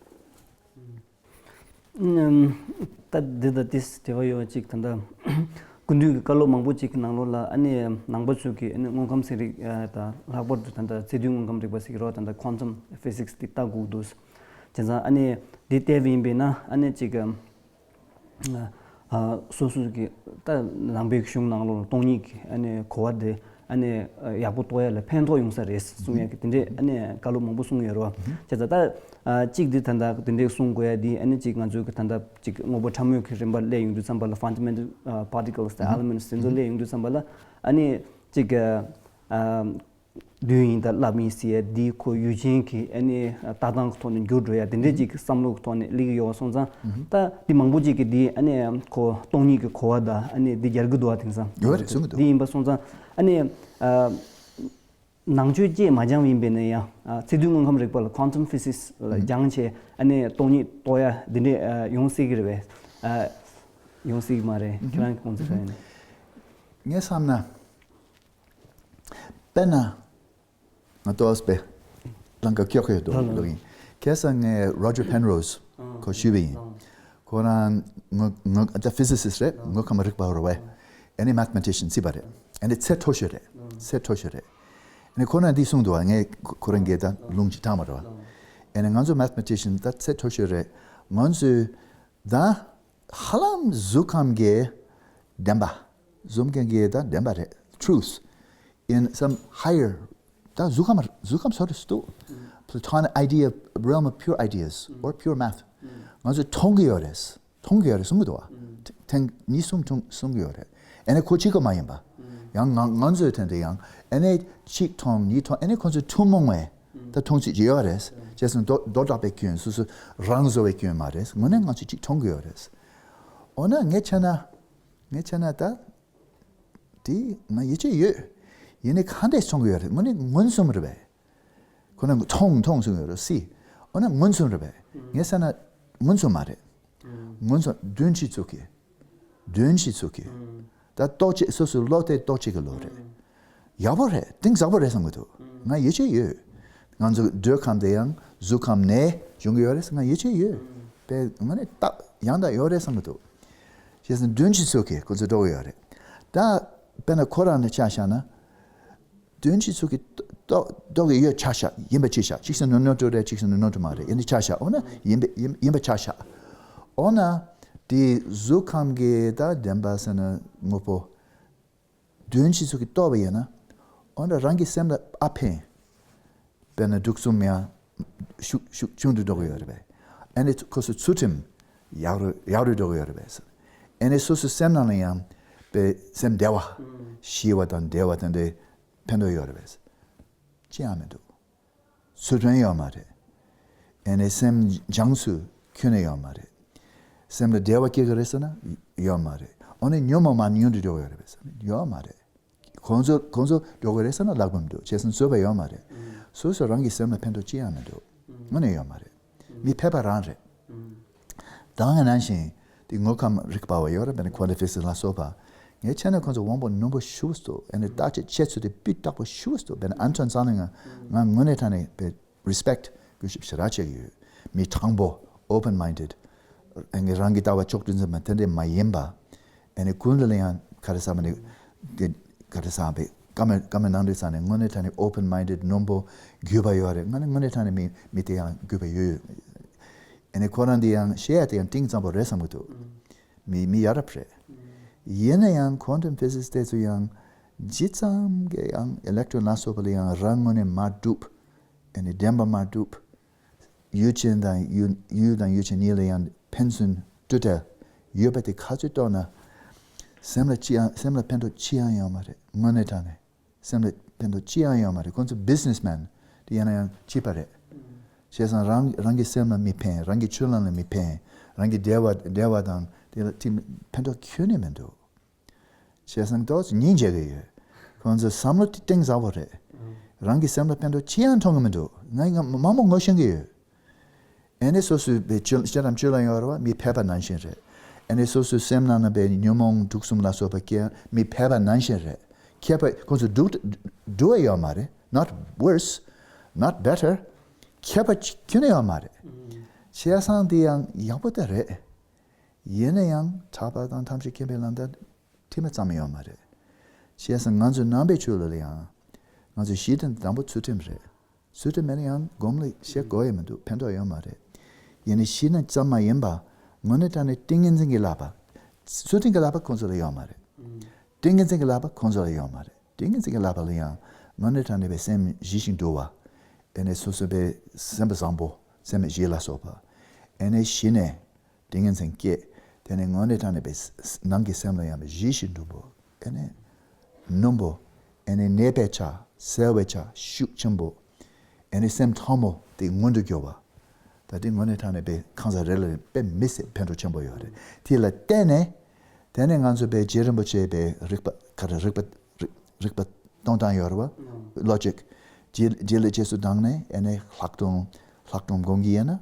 ཨམ། ད་འདི་དང་དེ་འབྲེལ་བ་ཡོད་ཅིག་ད་ལྟ་སྐུ་མདུན་གྱི་བཀའ་སློབ་མང་པོ་ཅིག་གི་ནང་ལོགས་ལ། ཨ་ནི་ནང་པ་ཚོས་ཀྱི་ཨ་ནི་དངོས་ཁམས་ཚན་རིག་ཨ་དང་ལྷག་པར་དུ་ད་ལྟ་ཚད་རྡུལ་དངོས་ཁམས་རིག་པ་ཟེར་གྱི་རེད་བ། ད་ལྟ་ཁོན་ཊམ་ཕི་ཟིག་སི་འདི་ལྟ་དགོས་འདུག། བྱས་ཙང་ཨ་ནི་འདི་བལྟས་པ་ཡིན་པས་ན། ཨ་ནི་ཅིག་ཨ་སོ་སོ་གི་ད་ནང་པའི་གཞུང་ནང་ལོགས་ལ་སྟོང་ཉིད་ཀྱི་ཨ་ནི་གོ་བ་དེ་ཨ་ནི་ཡག་པོ་རྟོགས་ཡ་ལ་ཕན་ཐོགས་ཡོང་ས་རེད་གསུང་ཡ་གི་དེ་འདྲའི་ཨ་ནི་བཀའ་སློབ་མང་པོ་གསུང་ཡོད་རེད་བ། བྱས་ཙང་ད་ཨ་གཅིག་འདི་ད་ལྟ་དེ་འདྲའི་གསུང་དགོས་ཡ་འདི། ཨ་ནི་གཅིག་ང་ཚོའི་གི་ད་ལྟ་གཅིག་དངོས་པོ་ཕྲ་མོའི་གི་རིམ་པ་སླེབས་ཡོང་དུས་ཙམ་པ་ལ། ཕན་ཌ་མེན་ཊལ་པར་ཊི་ཀལ་སི་དང་ཨེ་ལི་མེན་ཊི་སི་དེ་ཚོ་སླེབས་ཡོང་དུས་ཙམ་པ་ལ། ཨ་ནི་གཅིག་ཨ་རྡུལ་ཡིན་དང་རླབས་ཡིན་ཟེར་ཡ་འདི་ཁོ་ཡུལ་ཅན་གྱི་ཨ་ནི་ལྟ་སྟངས་ཀྱི་ཐོག་ནས་འགྱུར་འགྲོ་ཡ་དེ་འདྲའི་གཅིག་བསམ་བློ་གི་ཐོག་ནས་སླེབས་ཀྱི་ཡོད་པ་སོང་ཙང་། ད་འདི་མང་པོ་ཅིག་གིས་འདི་ཨ་ནི་ཁོ་སྟོང་ཉིད་ཀྱི་གོ་བ་དང་ཨ་ནི་འདི་སྦྱར་གྱི་འདུག་བ། དེང་སང་ཡོད་རེད་གསུང་གི་འདུག། འདི་ཡིན་པ་སོང་ཙང་ཨ་ནི་ཨ། ནང་ཆོས་བཅས་མ་སྦྱངས་པ་ཡིན་པས་ན་ཡང་། ཨ་ཚད་རྡུལ་དངོས་ཁམས་རིག་པ་ལ་ཁོན་ཊམ་ཕི་ཟིག་སི་ལ་སྦྱངས་བྱས་ཨ་ནི་སྟོང་ཉིད་རྟོགས་ཡ་འདི་འདྲས་ཨ་ཡོང་སྲིད་ཀྱི་རེད་པས། ཨ་ཡོང་སྲིད་ཀྱི་མ་རེད། ཁྱེད་རང་གི་དགོངས་ཚུལ་ག་རེ་ཡིན། ངས་བསམ་ན། དཔེར་ན། ང་ཏོག་ཙམ་ལང་ཀ་སྐྱོག་གི་འདུག་ལབ་ཡིན། ཁ་སང་ངས་Roger Penrose ཁོ་ཞུས་པ་ཡིན། ཁོ་རང་ངོ་ངོ་ད་ཕི་ཟི་སིསི་རེད། དངོས་ཁམས་རིག་པ་རེད་པས། ཨ་ནི་མེ་ཐི་མེ་ཊི་ཤན་བྱས་པ་རེད། ཨ་ནི་ཚད་མཐོ་ཤོས་རེད། ཚད་མཐོ་ཤོས་རེད། ཨ་ནི་ཁོ་རང་འདི་གསུངས་འདུག་བ། ངས་ཁོ་རང་གིས་ད་ལུང་ཅིག་དྲངས་པ་རེད་བ། ཨ་ནི་ང་ཚོ་མེ་ཐི་མེ་ཊི་ཤན་ད་ཚད་མཐོ་ཤོས་རེད། ང་ཚོས་ད་ཧ་ལམ་གཟུགས་ཁམས་ཀྱི་བདེན་པ། གཟུགས་ཁམས་ཀྱི་ད་བདེན་པ་རེད། Truth in some higher. ད་གཟུགས་ཁམས་གཟུགས་ཁམས་སོ་རེ་སུ་འདུག། Platonic idea, realm of pure ideas or pure math. ང་ཚོས་མཐོང་གི་ཡོད་རེད། མཐོང་གི་ཡོད་རེད་གསུང་གི་འདུག་བ། ཐེངས་གཉིས་གསུམ་མཐོང་གསུང་གི་ཡོད་རེད། ཨ་ནི་ཁོ་གཅིག་པོ་མ་ཡིན་པ། ཡང་ང་ང་ཚོའི་ཐད་དུ་ཡང་ཨ་ནི་གཅིག་མཐོང་གཉིས་མཐོང་། ཨ་ནི་ཁོ་ཚོས་ཐུན་མོང་བའི་ད་མཐོང་ཚུལ་ཅིག་ཡོད་རེད། བྱས་ཙང་མདོ་མདོ་སྒྲུབ་པའི་སྐྱོན་སོ་སོ་རང་བཟོ་བའི་སྐྱོན་མ་རེད། དངོས་གནས་ང་ཚོས་གཅིག་མཐོང་གི་ཡོད་རེད། འོ་ན་ངས་བྱས་ན་ངས་བྱས་ན་ད། དེ་ང་ཡིད་ཆེས་ཡོད། ཡིན་ནའི་ག་འདྲས་མཐོང་གི་ཡོད་རེད། དངོས་གནས་མངོན་སུམ་རེད་པས། ཁོ་ན་མཐོང་མཐོང་གསུང་གི་ཡོད་རེད་སྲིད། འོ་ན་མངོན་སུམ་རེད་པས། ངས་བསམ་ན་མངོན་སུམ་མ་རེད། མངོན་སུམ་བདུན་ཕྱི་ཚུགས་ཀྱི། བདུན་ཕྱི་ཚུགས་ཀྱི། ད་རྟོག་བཅས་སོ་སོའི་བློ་དེ་རྟོག་བཅས་ཀྱི་བློ་རེད། ཡག་པོ་རེད། གཏིང་ཟབ་པོ་རེད་བསམ་གྱི་འདུག། ང་ཡིད་ཆེས་ཡོད། ང་ཚོ་འདོད་ཁམས་དེ་ཡང་གཟུགས་ཁམས་ནས་བྱུང་གི་ཡོད་རེད། ང་ཡིད་ཆེས་ཡོད། དཔེ་ང་ནི་རྟགས་ཡང་དག་ཡོད་རེད་བསམ་གྱི་འདུག། བྱས་ཙང་བདུན་ཕྱི་ཚུགས་ཀྱི་ཁོ་ཚོ་འགྲོ་གི་ཡོད་རེད། ད་དཔེར་ན་ཁོ་རང་ནས་ཆ་བཞག་ན། བདུན་ཕྱི་ཚུགས་ཀྱི་རྟོགས་རྟོགས་ཀྱི་ཡོད་ཆ་བཞག། ཡིན་པ་ཆ་བཞག། གཅིག་བསམ་ན་ནོར་འཁྲུལ་རེད། གཅིག་བསམ་ན་ནོར་འཁྲུལ་མ་རེད། ཡིན་ནི་ཆ་བཞག། འོ་ན་ཡིན་པ་ཡིན་ཡིན་པ་ཆ་བཞག། འོ་ན་དེ་གཟུགས་ཁམས་ཀྱི་ད་བདེན་པ་ཟེར་ན་དངོས་པོ། བདུན་ཕྱི་ཚུགས་ཀྱི་རྟོགས་པ་ཡིན་ན། འོ་ན་རང་གི་སེམས་ལ་ཨ་ཕན། དཔེར་ན་འདུག་གསུམ་ཡང་ཤུགས་ཤུགས་ཆུང་དུ་འགྲོ་གི་ཡོད་རེད་པས། ཨ་ནི་ཁོ་ཚོ་ཚུལ་ཁྲིམས་ཡག་རུ་ཡག་རུ་འགྲོ་གི་ཡོད་རེད་པས། ཨ་ནི་སོ་སོའི་སེམས་ནང་ལ་ཡང་དཔེ་སེམས་བདེ་བ། ཞི་བ་དང་བདེ་བ་དེ་འདྲའི་ཕན་ཐོགས་ཡོད་རེད་པས། ཅི་ཡང་མི་འདུག། ཚུལ་ཁྲིམས་ཡོད་མ་རེད། ཨ་ནི་སེམས་སྦྱངས་ཚུལ་ཁྱོན་ནས་ཡོད་མ་རེད། སེམས་ལ་བདེ་བ་སྐྱེ་གི་རེད་ཟེར་ན་ཡོད་མ་རེད། ཨ་ནི་ཉོན་མོངས་མར་ཉུང་དུ་འགྲོ་གི་ཡོད་རེད་པས་ཟེར་ན་ཡོད་མ་རེད། ཁོང་ཚོ་ཁོང་ཚོ་འགྲོ་གི་རེད་ཟེར་ན་ལག་པ་མི་འདུག། བྱས་ཙང་བཟོད་པ་ཡོད་མ་རེད། སོ་སོ་རང་གི་སེམས་ལ་ཕན་ཐོགས་ཅི་ཡང་མི་འདུག་དངོས་གནས་ཡོད་མ་རེད། མི་ཕལ་པ་རང་རེད། ད་ག་ནང་བཞིན་དེ་དངོས་ཁམས་རིག་པ་བ་ཡོད་རེད་པ། ནི་quantum physics ལ་སོགས་པ། ངས་བྱས་ན་ཁོང་ཚོ་དབང་པོ་རྣོན་པོ་ཞེ་པོ་ཅིག་འདུག་ཨ་ནི་བརྟག་དཔྱད་བྱེད་ཚུལ་དེ་སྤུས་དག་པོ་ཞེ་པོ་ཅིག་འདུག་དཔེར་ན་ཨན་ཐོན་ཚང་ནས་ང་ང་དངོས་གནས་དྲང་གནས་དཔེ་respect གུས་ཞབས་ཞེ་དྲག་བྱེད་ཀྱི་ཡོད། མི་དྲང་པོ། open minded། ཨ་ནི་རང་གི་ལྟ་བ་ཕྱོགས་བསྡུས་འཛིན་པ་དེ་འདྲས་མ་ཡིན་པ། ཨ་ནི་ཀུན་ལ་ཡང་ག་རེ་ཟེར་མ་ནི་དེ་ག་རེ་ཟེར་བའི་བཀའ་མོལ་བཀའ་མོལ་གནང་དུས་ཙང་ནས་དངོས་གནས་དྲང་གནས་open minded རྣོན་པོ་གུས་པ་ཡོད་རེད། ང་ནི་དངོས་གནས་དྲང་གནས་མི་མི་དེ་ཡང་གུས་པ་ཡོད་ཡོད། ཨ་ནི་ཁོ་རང་འདི་ཡང་བཤད་ཡ་དེ་ཡང་གཏིང་ཙམ་པོ་རེད་བསམ་གྱི་འདུག་མི་མི་ཡ་རབས་རེད། ཡིན་ན་ཡང་quantum physics དེ་ཚོ་ཡང་ཇི་ཙམ་གྱི་ཡང་electron ལ་སོགས་པ་ལ་ཡང་རང་ངོས་ནས་མ་གྲུབ། ཨ་ནི་བདེན་པ་མ་གྲུབ། ཡུལ་ཅན་དང་ཡུལ་ཡུལ་དང་ཡུལ་ཅན་གཉིས་ལ་ཡང་ཕན་ཚུན་སྤྲོས་བྲལ་ཡོད་པ་དེ་ཁ་ཚོད་གཏོང་ན། སེམས་ལ་ཅི་ཡང་སེམས་ལ་ཕན་ཐོགས་ཅི་ཡང་ཡོད་མ་རེད། དངོས་གནས་དྲང་གནས་སེམས་ལ་ཕན་ཐོགས་ཅི་ཡང་ཡོད་མ་རེད། ཁོང་ཚོ་businessman དེ་ཡིན་ན་ཡང་སྐྱིད་པ་རེད། བྱས་ཙང་རང་རང་གི་སེམས་ལ་མི་ཕན། རང་གི་སྤྱོད་ལམ་ལ་མི་ཕན། རང་གི་བདེ་བ་བདེ་བ་དང་དེ་ལ་དེ་ཕན་ཐོགས་ཁྱོན་ནས་མི་འདུག་བྱས་ཙང་ཏོག་ཙམ་སྙིང་རྗེ་གི་ཡོད། ཁོང་ཚོའི་བསམ་བློ་དེ་གཏིང་ཟབ་པོ་རེད། རང་གི་སེམས་ལ་ཕན་ཐོགས་ཅི་ཡང་མཐོང་གི་མི་འདུག་ང་ང་མང་པོ་ངོ་ཤེས་ཀྱི་ཡོད། ཨ་ནི་སོ་སོའི་བའི་སྤྱོད་སྤྱོད་ལམ་སྤྱོད་ལམ་ཡོད་རེད་པ། མི་ཕལ་པ་ནང་བཞིན་རེད། ཨ་ནི་སོ་སོའི་སེམས་ནང་ན་བའི་ཉོན་མོངས་དུག་གསུམ་ལ་སོགས་པ་སྐྱེ་མི་ཕལ་པ་ནང་བཞིན་རེད། ཁྱད་པར་ཁོང་ཚོ་སྡུག་སྡུག་པ་ཡོད་མ་རེད། not worse, not better. ཁྱད་པར་ཅི་ཁྱོན་ནས་ཡོད་མ་རེད། བྱས་ཙང་དེ་ཡང་ཡག་པོ་དེ་རེད། ཡིན་ན་ཡང་གྲགས་པ་དང་ཐམས་ཅད་མཁྱེན་པའི་ལམ་དང་། ཁྲིམས་ཙམ་ཡོད་མ་རེད། བྱས་ཙང་ང་ཚོའི་ནང་པའི་ཆོས་ལུགས་ལ་ཡང་ང་ཚོའི་གཞི་དང་དང་པོ་ཚུལ་ཁྲིམས་རེད། ཚུལ་ཁྲིམས་མེད་ན་ཡང་སྒོམ་ལ་བཤད་དགོས་ཡ་མི་འདུག་ཕན་ཐོགས་ཡོད་མ་རེད། ཡིན་ནའི་གཞི་ནས་ཙམ་མ་ཡིན་པ། དངོས་གནས་དྲང་གནས་ཏིང་ངེ་འཛིན་གྱི་བསླབ་པ། ཚུལ་ཁྲིམས་ཀྱི་བསླབ་པ་ཁོང་ཚོ་ལ་ཡོད་མ་རེད། ཏིང་ངེ་འཛིན་གྱི་བསླབ་པ་ཁོང་ཚོ་ལ་ཡོད་མ་རེད། ཏིང་ངེ་འཛིན་གྱི་བསླབ་པ་ལ་ཡང་དངོས་གནས་དྲང་གནས་པའི་སེམས་ཞི་ཞིང་དུལ་བ། ཨེ་ནས་སོ་སོ་པའི་སེམས་པ་བཟང་པོ། སེམས་ཞི་ལ་སོགས་པ། ཨེ་ནས་གཞི་ནས། ཏིང་ངེ་འཛིན་སྐྱེས། དེ་ནས་དངོས་གནས་དྲང་གནས་པའི་ནང་གི་སེམས་ལ་ཡང་ཞི་ཞིང་དུལ་པོ། ཨེ་ནས་རྣོན་པོ། ཨེ་ནས་ནད་པའི་ཆ། སེལ་བའི་ཆ་ཤུགས་ཆེན་པོ། ཨེ་ནས་སེམས་ཕྲ་མོ་དེ་མངོན་དུ་གྱུར་པ། ད་དེ་དངོས་གནས་དྲང་གནས་པའི་གང་ཟག་རེ་ལ་དཔེ་མི་སྲིད་ཕན་ཐོགས་ཆེན་པོ་ཡོད་རེད། དེ་ལ་བརྟེན་ནས། དེ་ནས་ང་ཚོ་པའི་རྗེ་རིན་པོ་ཆེ་པའི་རིག་པ་ག་རེ་རིག་པ་རིག་རིག་པ་གཏོང་སྟངས་ཡོད་རེད་བ། ལོ་ཇིག་རྗེ་རྗེ་ལ་རྗེས་སུ་འབྲངས་ནས་ཨེ་ནས་ལྷག་མཐོང་ལྷག་མཐོང་སྒོམ་གྱི་ཡིན་ན།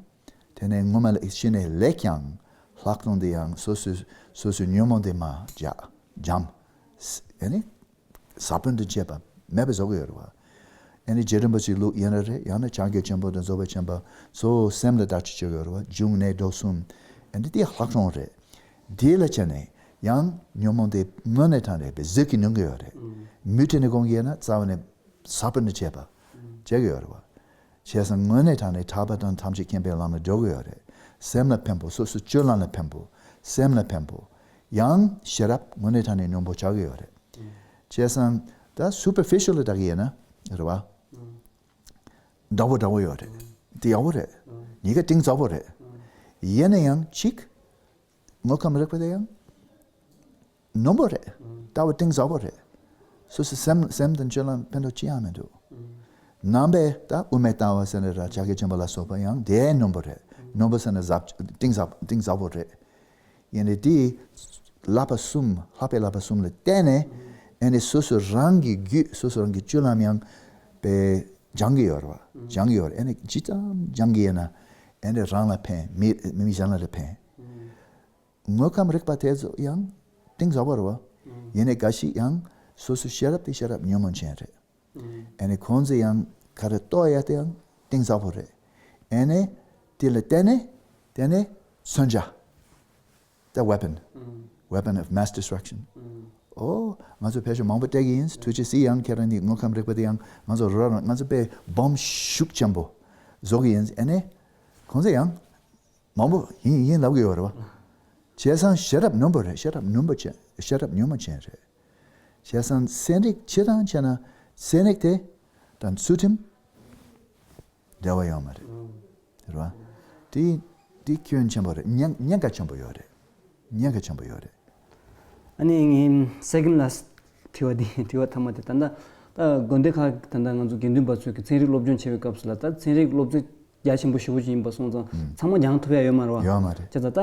དེ་ནས་ངོ་མ་ལ་ཤི་ནས་ལེགས་ཀྱང་ལྷག་མཐོང་དེ་ཡང་སོ་སོའི་སོ་སོའི་ཉོན་མོངས་དེ་མ་བྱ་འཇམ། ཨེ་ནི་ས་བོན་དུ་བྱེད་པ་མེད་པ་བཟོ་གི་ཡོད་རེད་བ། ཨེ་ནི་རྗེ་རིན་པོ་ཆེའི་ལུགས་ཡིན་ན་རེད། ཡང་ན་ཕྱག་རྒྱ་ཆེན་པོ་དང་རྫོགས་པ་ཆེན་པོ་གཙོ་བོ་སེམས་ལ་བརྟག་དཔྱད་བྱེད་ཀྱི་ཡོད་རེད་བ། འབྱུང་གནས་སྡོམ་གསུམ། ཨེ་ནི་དེ་ལྷག་མཐོང་རེད། དེ་ལ་བྱས་ནས་ཡང་ཉོན་མོངས་དེ་དངོས་གནས་དྲང་གནས་པའི་གཟུགས་ཀྱི་ནང་གི་ཡོད་རེད། མུ་མཐུད་ནས་སྒོམ་གྱི་ཡོད་ན་རྩ་བ་ནས། ས་བོན་དུ་བྱེད་པ། བྱེད་ཀྱི་ཡོད་རེད་བ། བྱས་ཙང་དངོས་གནས་དྲང་གནས་ཐར་པ་དང་ཐམས་ཅད་མཁྱེན་པའི་ལམ་ལ་འགྲོ་གི་ཡོད་རེད། སེམས་ལ་ཕན་པོ། སོ་སོའི་སྤྱོད་ལམ་ལ་ཕན་པོ། སེམས་ལ་ཕན་པོ། ཡང་ཤེས་རབ་དངོས་གནས་དྲང་གནས་སྙིང་པོ་ཆགས་ཀྱི་ཡོད་རེད། བྱས་ཙང་ད་superficial ལ་བལྟ་གི་ཡིན་ན་རེད་བ། འདྲ་བོ་འདྲ་བོ་ཡོད་རེད། དེ་ཡག་པོ་རེད། གཉིས་ཀ་གཏིང་ཟབ་པོ་རེད། ཡིན་ན་ཡང་གཅིག་དངོས་ཁམས་རིག་པ་དེ་ཡང་རྣོན་པོ་རེད། ལྟ་བ་གཏིང་ཟབ་པོ་རེད། སོ་སོའི་སེམས་སེམས་དང་སྤྱོད་ལམ་ཕན་ཐོགས་ཅི་ཡང་མི་འདུག་ནང་པའི་ད་དབུ་མའི་ལྟ་བ་ཟེར་ནས་ར་ཕྱག་རྒྱ་ཆེན་པོ་ལ་སོགས་པ་ཡང་དེ་རྣོན་པོ་རེད། རྣོན་པོ་ཟེར་ན་ཟབ་གཏིང་ཟབ་གཏིང་ཟབ་པོ་རེད། ཡིན་ནའི་དེ་བསླབ་པ་གསུམ་ལྷག་པའི་བསླབ་པ་གསུམ་ལ་བརྟེན་ནས་ཨེ་ནི་སོ་སོ་རང་གི་རྒྱུད་སོ་སོ་རང་གི་སྤྱོད་ལམ་ཡང་དཔེ་སྦྱང་གི་ཡོད་རེད་བ། སྦྱང་གི་ཡོད་རེད། ཨེ་ནི་ཇི་ཙམ་སྦྱང་གི་ཡིན་ན་ཨེ་ནི་རང་ལ་ཕན། མི་མི་གཞན་ལ་རེ་ཕན། དངོས་ཁམས་རིག་པ་དེ་ཚོ་ཡང་གཏིང་ཟབ་པོ་རེད་བ། ཡིན་ནའི་འགའ་ཞིག་ཡང་སོ་སོའི་ཤེས་རབ་དེ་ཤེས་རབ་ཉོན་མོངས་ཅན་རེད། ཨ་ནི་ཁོང་ཚོ་ཡང་ག་རེ་རྟོགས་ཡ་དེ་ཡང་གཏིང་ཟབ་པོ་རེད། ཨ་ནི་དེ་ལ་བརྟེན་ནས་དེ་ནས་མཚོན་ཆ། The weapon. Weapon of mass destruction. ཨོ། ང་ཚོ་ཕལ་ཆེར་མང་པོ་སྤྲད་ཀྱི་ཡིན། ཐུགས་རྗེ་གཟིགས། ཡང་ཁྱེད་རང་གི་དངོས་ཁམས་རིག་པ་དེ་ཡང་ང་ཚོ་རོགས་རམ། ང་ཚོ་དཔེ་སྦོམ་ཤུགས་ཆེན་པོ་བཟོ་གི་ཡིན། ཨ་ནི་ཁོང་ཚོ་ཡང་མང་པོ་ཡིན་ཡིན་ལབ་ཀྱི་ཡོད་རེད་བ། བྱས་ཙང་ཤེས་རབ་རྣོན་པོ་རེད། ཤེས་རབ་རྣོན་པོ་ཅན། ཤེས་རབ་ཉོན་མོངས་ཅན་རེད། བྱས་ཙང་ཚན་རིག་སྤྱིར་བཏང་བྱས་ན་ཚན་རིག་དེ་དང་ཚུལ་ཁྲིམས་འབྲེལ་བ་ཡོད་མ་རེད། རེད་བ། དེ་དེ་སྐྱོན་ཆེན་པོ་རེད། ཉེན་ཉེན་ཁ་ཆེན་པོ་ཡོད་རེད། ཉེན་ཁ་ཆེན་པོ་ཡོད་རེད། ཨ་ནི་ངའི་སེ་ཀེན་ལ་དྲི་བ་འདི་དྲི་བ་མཐའ་མ་དེ་ད་ལྟ་ད་དགོན་སྡེ་ཁག་ད་ལྟ་ང་ཚོ་དགེ་འདུན་པ་ཚོས་ཀྱི་ཚན་རིག་སློབ་སྦྱོང་བྱེད་པའི་སྐབས་སུ་ལ་ད་ཚན་རིག་སློབ་ཚན་རྒྱ་ཆེན་པོ་ཞེ་པོ་ཅིག་ཡིན་པ་སོང་ཙང་ཚང་མ་སྦྱང་ཐུབ་ཡ་ཡོད་མ་རེད་བ། ཡོད་མ་རེད། བྱས་ཙང་ད་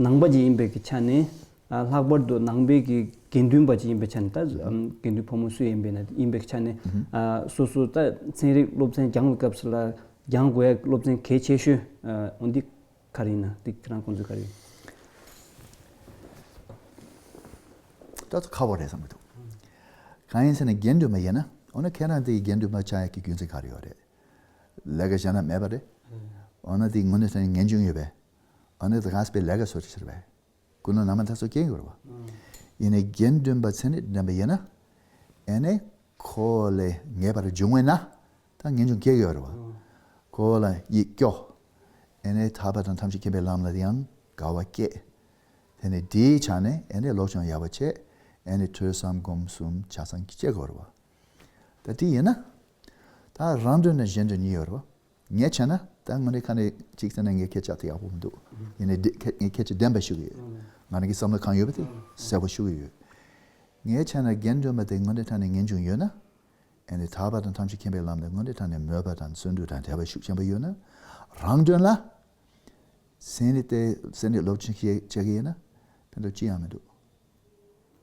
ནང་པ་ཅིག་ཡིན་པའི་གི་ཆ་ནས་ ཨ་ལྷག་པར་དུ་ནང་པའི་གི་དགེ་འདུན་པ་ཅིག་ཡིན་པའི་ཆ་ནས། ད་ཨམ་དགེ་འདུན་ཕོ་མོ་སུ་ཡིན་པའི་ན་ཡིན་པའི་ཆ་ནས། ཨ་སོ་སོ་ད་ཚན་རིག་སློབ་ཚན་སྦྱང་བའི་སྐབས་སུ་ལ་སྦྱང་དགོས་ཡ་སློབ་ཚན་གལ་ཆེ་ཤོས་ཨ་འོ་འདི་ག་རེ་ཡིན་ན། འདི་ཁྱེད་རང་དགོངས་ཚུལ་ག་རེ་ཡིན། ཏོག་ཙམ་ཁག་པོ་རེད་བསམ་གྱི་འདུག་གང་ཡིན་ཟེར་ན་དགེ་འདུན་པ་ཡིན་ན། འོ་ན་ཁྱེད་རང་དེ་དགེ་འདུན་པ་ཆགས་ཡ་གི་རྒྱུ་མཚན་ག་རེ་ཡོད་རེད། ལས་ཀ་བྱས་ན་མེད་པ་རེད། འོ་ན་དེ་དངོས་གནས་དྲང་གནས་ངེས་འབྱུང་ཡོད་པས། འོ་ན་དེ་ག་སྤེ་ལས་ཀ་སོ་ཆེ་ཆེར་བས། ཀུན་སློང་ནང་མ་ད་སོ་སྐྱེ་ཡོད་རེད་བ། ཡིན་ནའི་དགེ་འདུན་པ་མཚན་ཉིད་ལྡན་པ་ཡིན་ན། ཨེ་ནས་ཁོ་ལས་ངེས་པར་འབྱུང་བས་ན། ད་ངེས་འབྱུང་སྐྱེ་གི་ཡོད་རེད་བ། ཁོ་ལ་ཡིད་སྐྱོ། ཨེ་ནས་ཐར་པ་དང་ཐམས་ཅད་མཁྱེན་པའི་ལམ་ལ་ཡང་དགའ་བ་སྐྱེ། དེ་ནས་དེའི་ཆ་ནས་ཨེ་ནས་བློ་སྦྱོང་ཡག་པོ་བྱེད། ཨེ་ནས་ཐོས་བསམ་སྒོམ་གསུམ་ཆ་ཚང་སྐྱེ་གི་ཡོད་རེད་བ། ད་དེ་ཡིན་ན། ད་རང་དོན་དང་གཞན་དོན་གཉིས་ཡོད་རེད་བ། ངས་བྱས་ན་ད་དངོས་གནས་ཁ་ནས་གཅིག་བྱས་ན་ངའི་སྐད་ཆ་དེ་ཡག་པོ་མི་འདུག་ཡིན་ནའི་འདི་ཁ་ངའི་སྐད་ཆ་བདེན་པ་ཞུ་གི་ཡོད། ང་རང་གི་བསམ་བློ་གང་ཡོད་པ་དེ་གསལ་པོ་ཞུ་གི་ཡོད། ངས་བྱས་ན་དགེ་འདུན་པ་དེ་དངོས་གནས་དྲང་གནས་ངེས་འབྱུང་ཡོད་ན། ཨེ་ནི་ཐར་པ་དང་ཐམས་ཅད་མཁྱེན་པའི་ལམ་དེ་དངོས་གནས་དྲང་གནས་མོས་པ་དང་བརྩོན་འགྲུས་དང་དད་པ་ཤུགས་ཆེན་པོ་ཡོད་ན། རང་དོན་ལ་ཚན་རིག་དེ་ཚན་རིག་སློབ་ཆེན་བྱེད་བྱེད་ཀྱི་ཡིན་ན་ཕན་ཐོགས་ཅི་ཡང་མི་འདུག་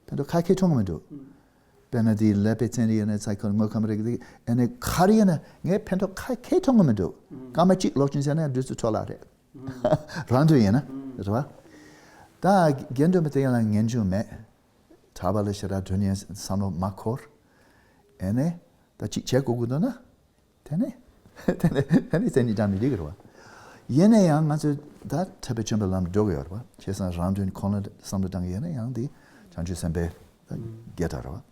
ཕན་ཐོགས་ཁ་ཁེ་མཐོང་གི་མི་འདུག་དཔེར་ན་དེའི་ཀླད་པའི་ཚན་རིག་ཡིན་ན་སའི་ཁོ་ལོ་ཇི་དངོས་ཁམས་རིག་དེ་ཨེ་ནས་ག་རེ་ཡིན་ན་ངས་ཕན་ཐོགས་ཁ་ཁེ་མཐོང་གི་མི་འདུག་སྐར་མ་གཅིག་སློབ་ཆེན་བྱས་ན་ཡང་དུས་ཚོད་འཕྲོ་བརླག་རེད། རང་དོན་ཡིན་ན་རེད་བ། ད་དགེ་འདུན་པ་དེ་ཡང་ལ་ངེས་འབྱུང་མེད། གྲྭ་པ་ལ་ཞེ་དྲག་དོན་ཡིན་བསམ་བློ་མ་འཁོར། ཨེ་ནས་ད་ཅིག་བྱེད་དགོས་ཀྱི་འདུག་ན། དེ་ནས་དེ་ནས་དེ་ནས་བཙན་གྱིས་ཀྱང་མི་འགྲིག་གི་རེད་བ། ཡིན་ན་ཡང་ང་ཚོས་ད་ཐར་པའི་ཆེན་པོའི་ལམ་འགྲོ་གི་ཡོད་རེད་བ། བྱས་ཙང་རང་དོན་ཁོ་ན་བསམ་བློ་བཏང་གི་ཡོད་ན་ཡང་དེ་བྱང་ཆུབ་སེམས་དཔའི་ད་རྒྱལ་དར་རེད་བ།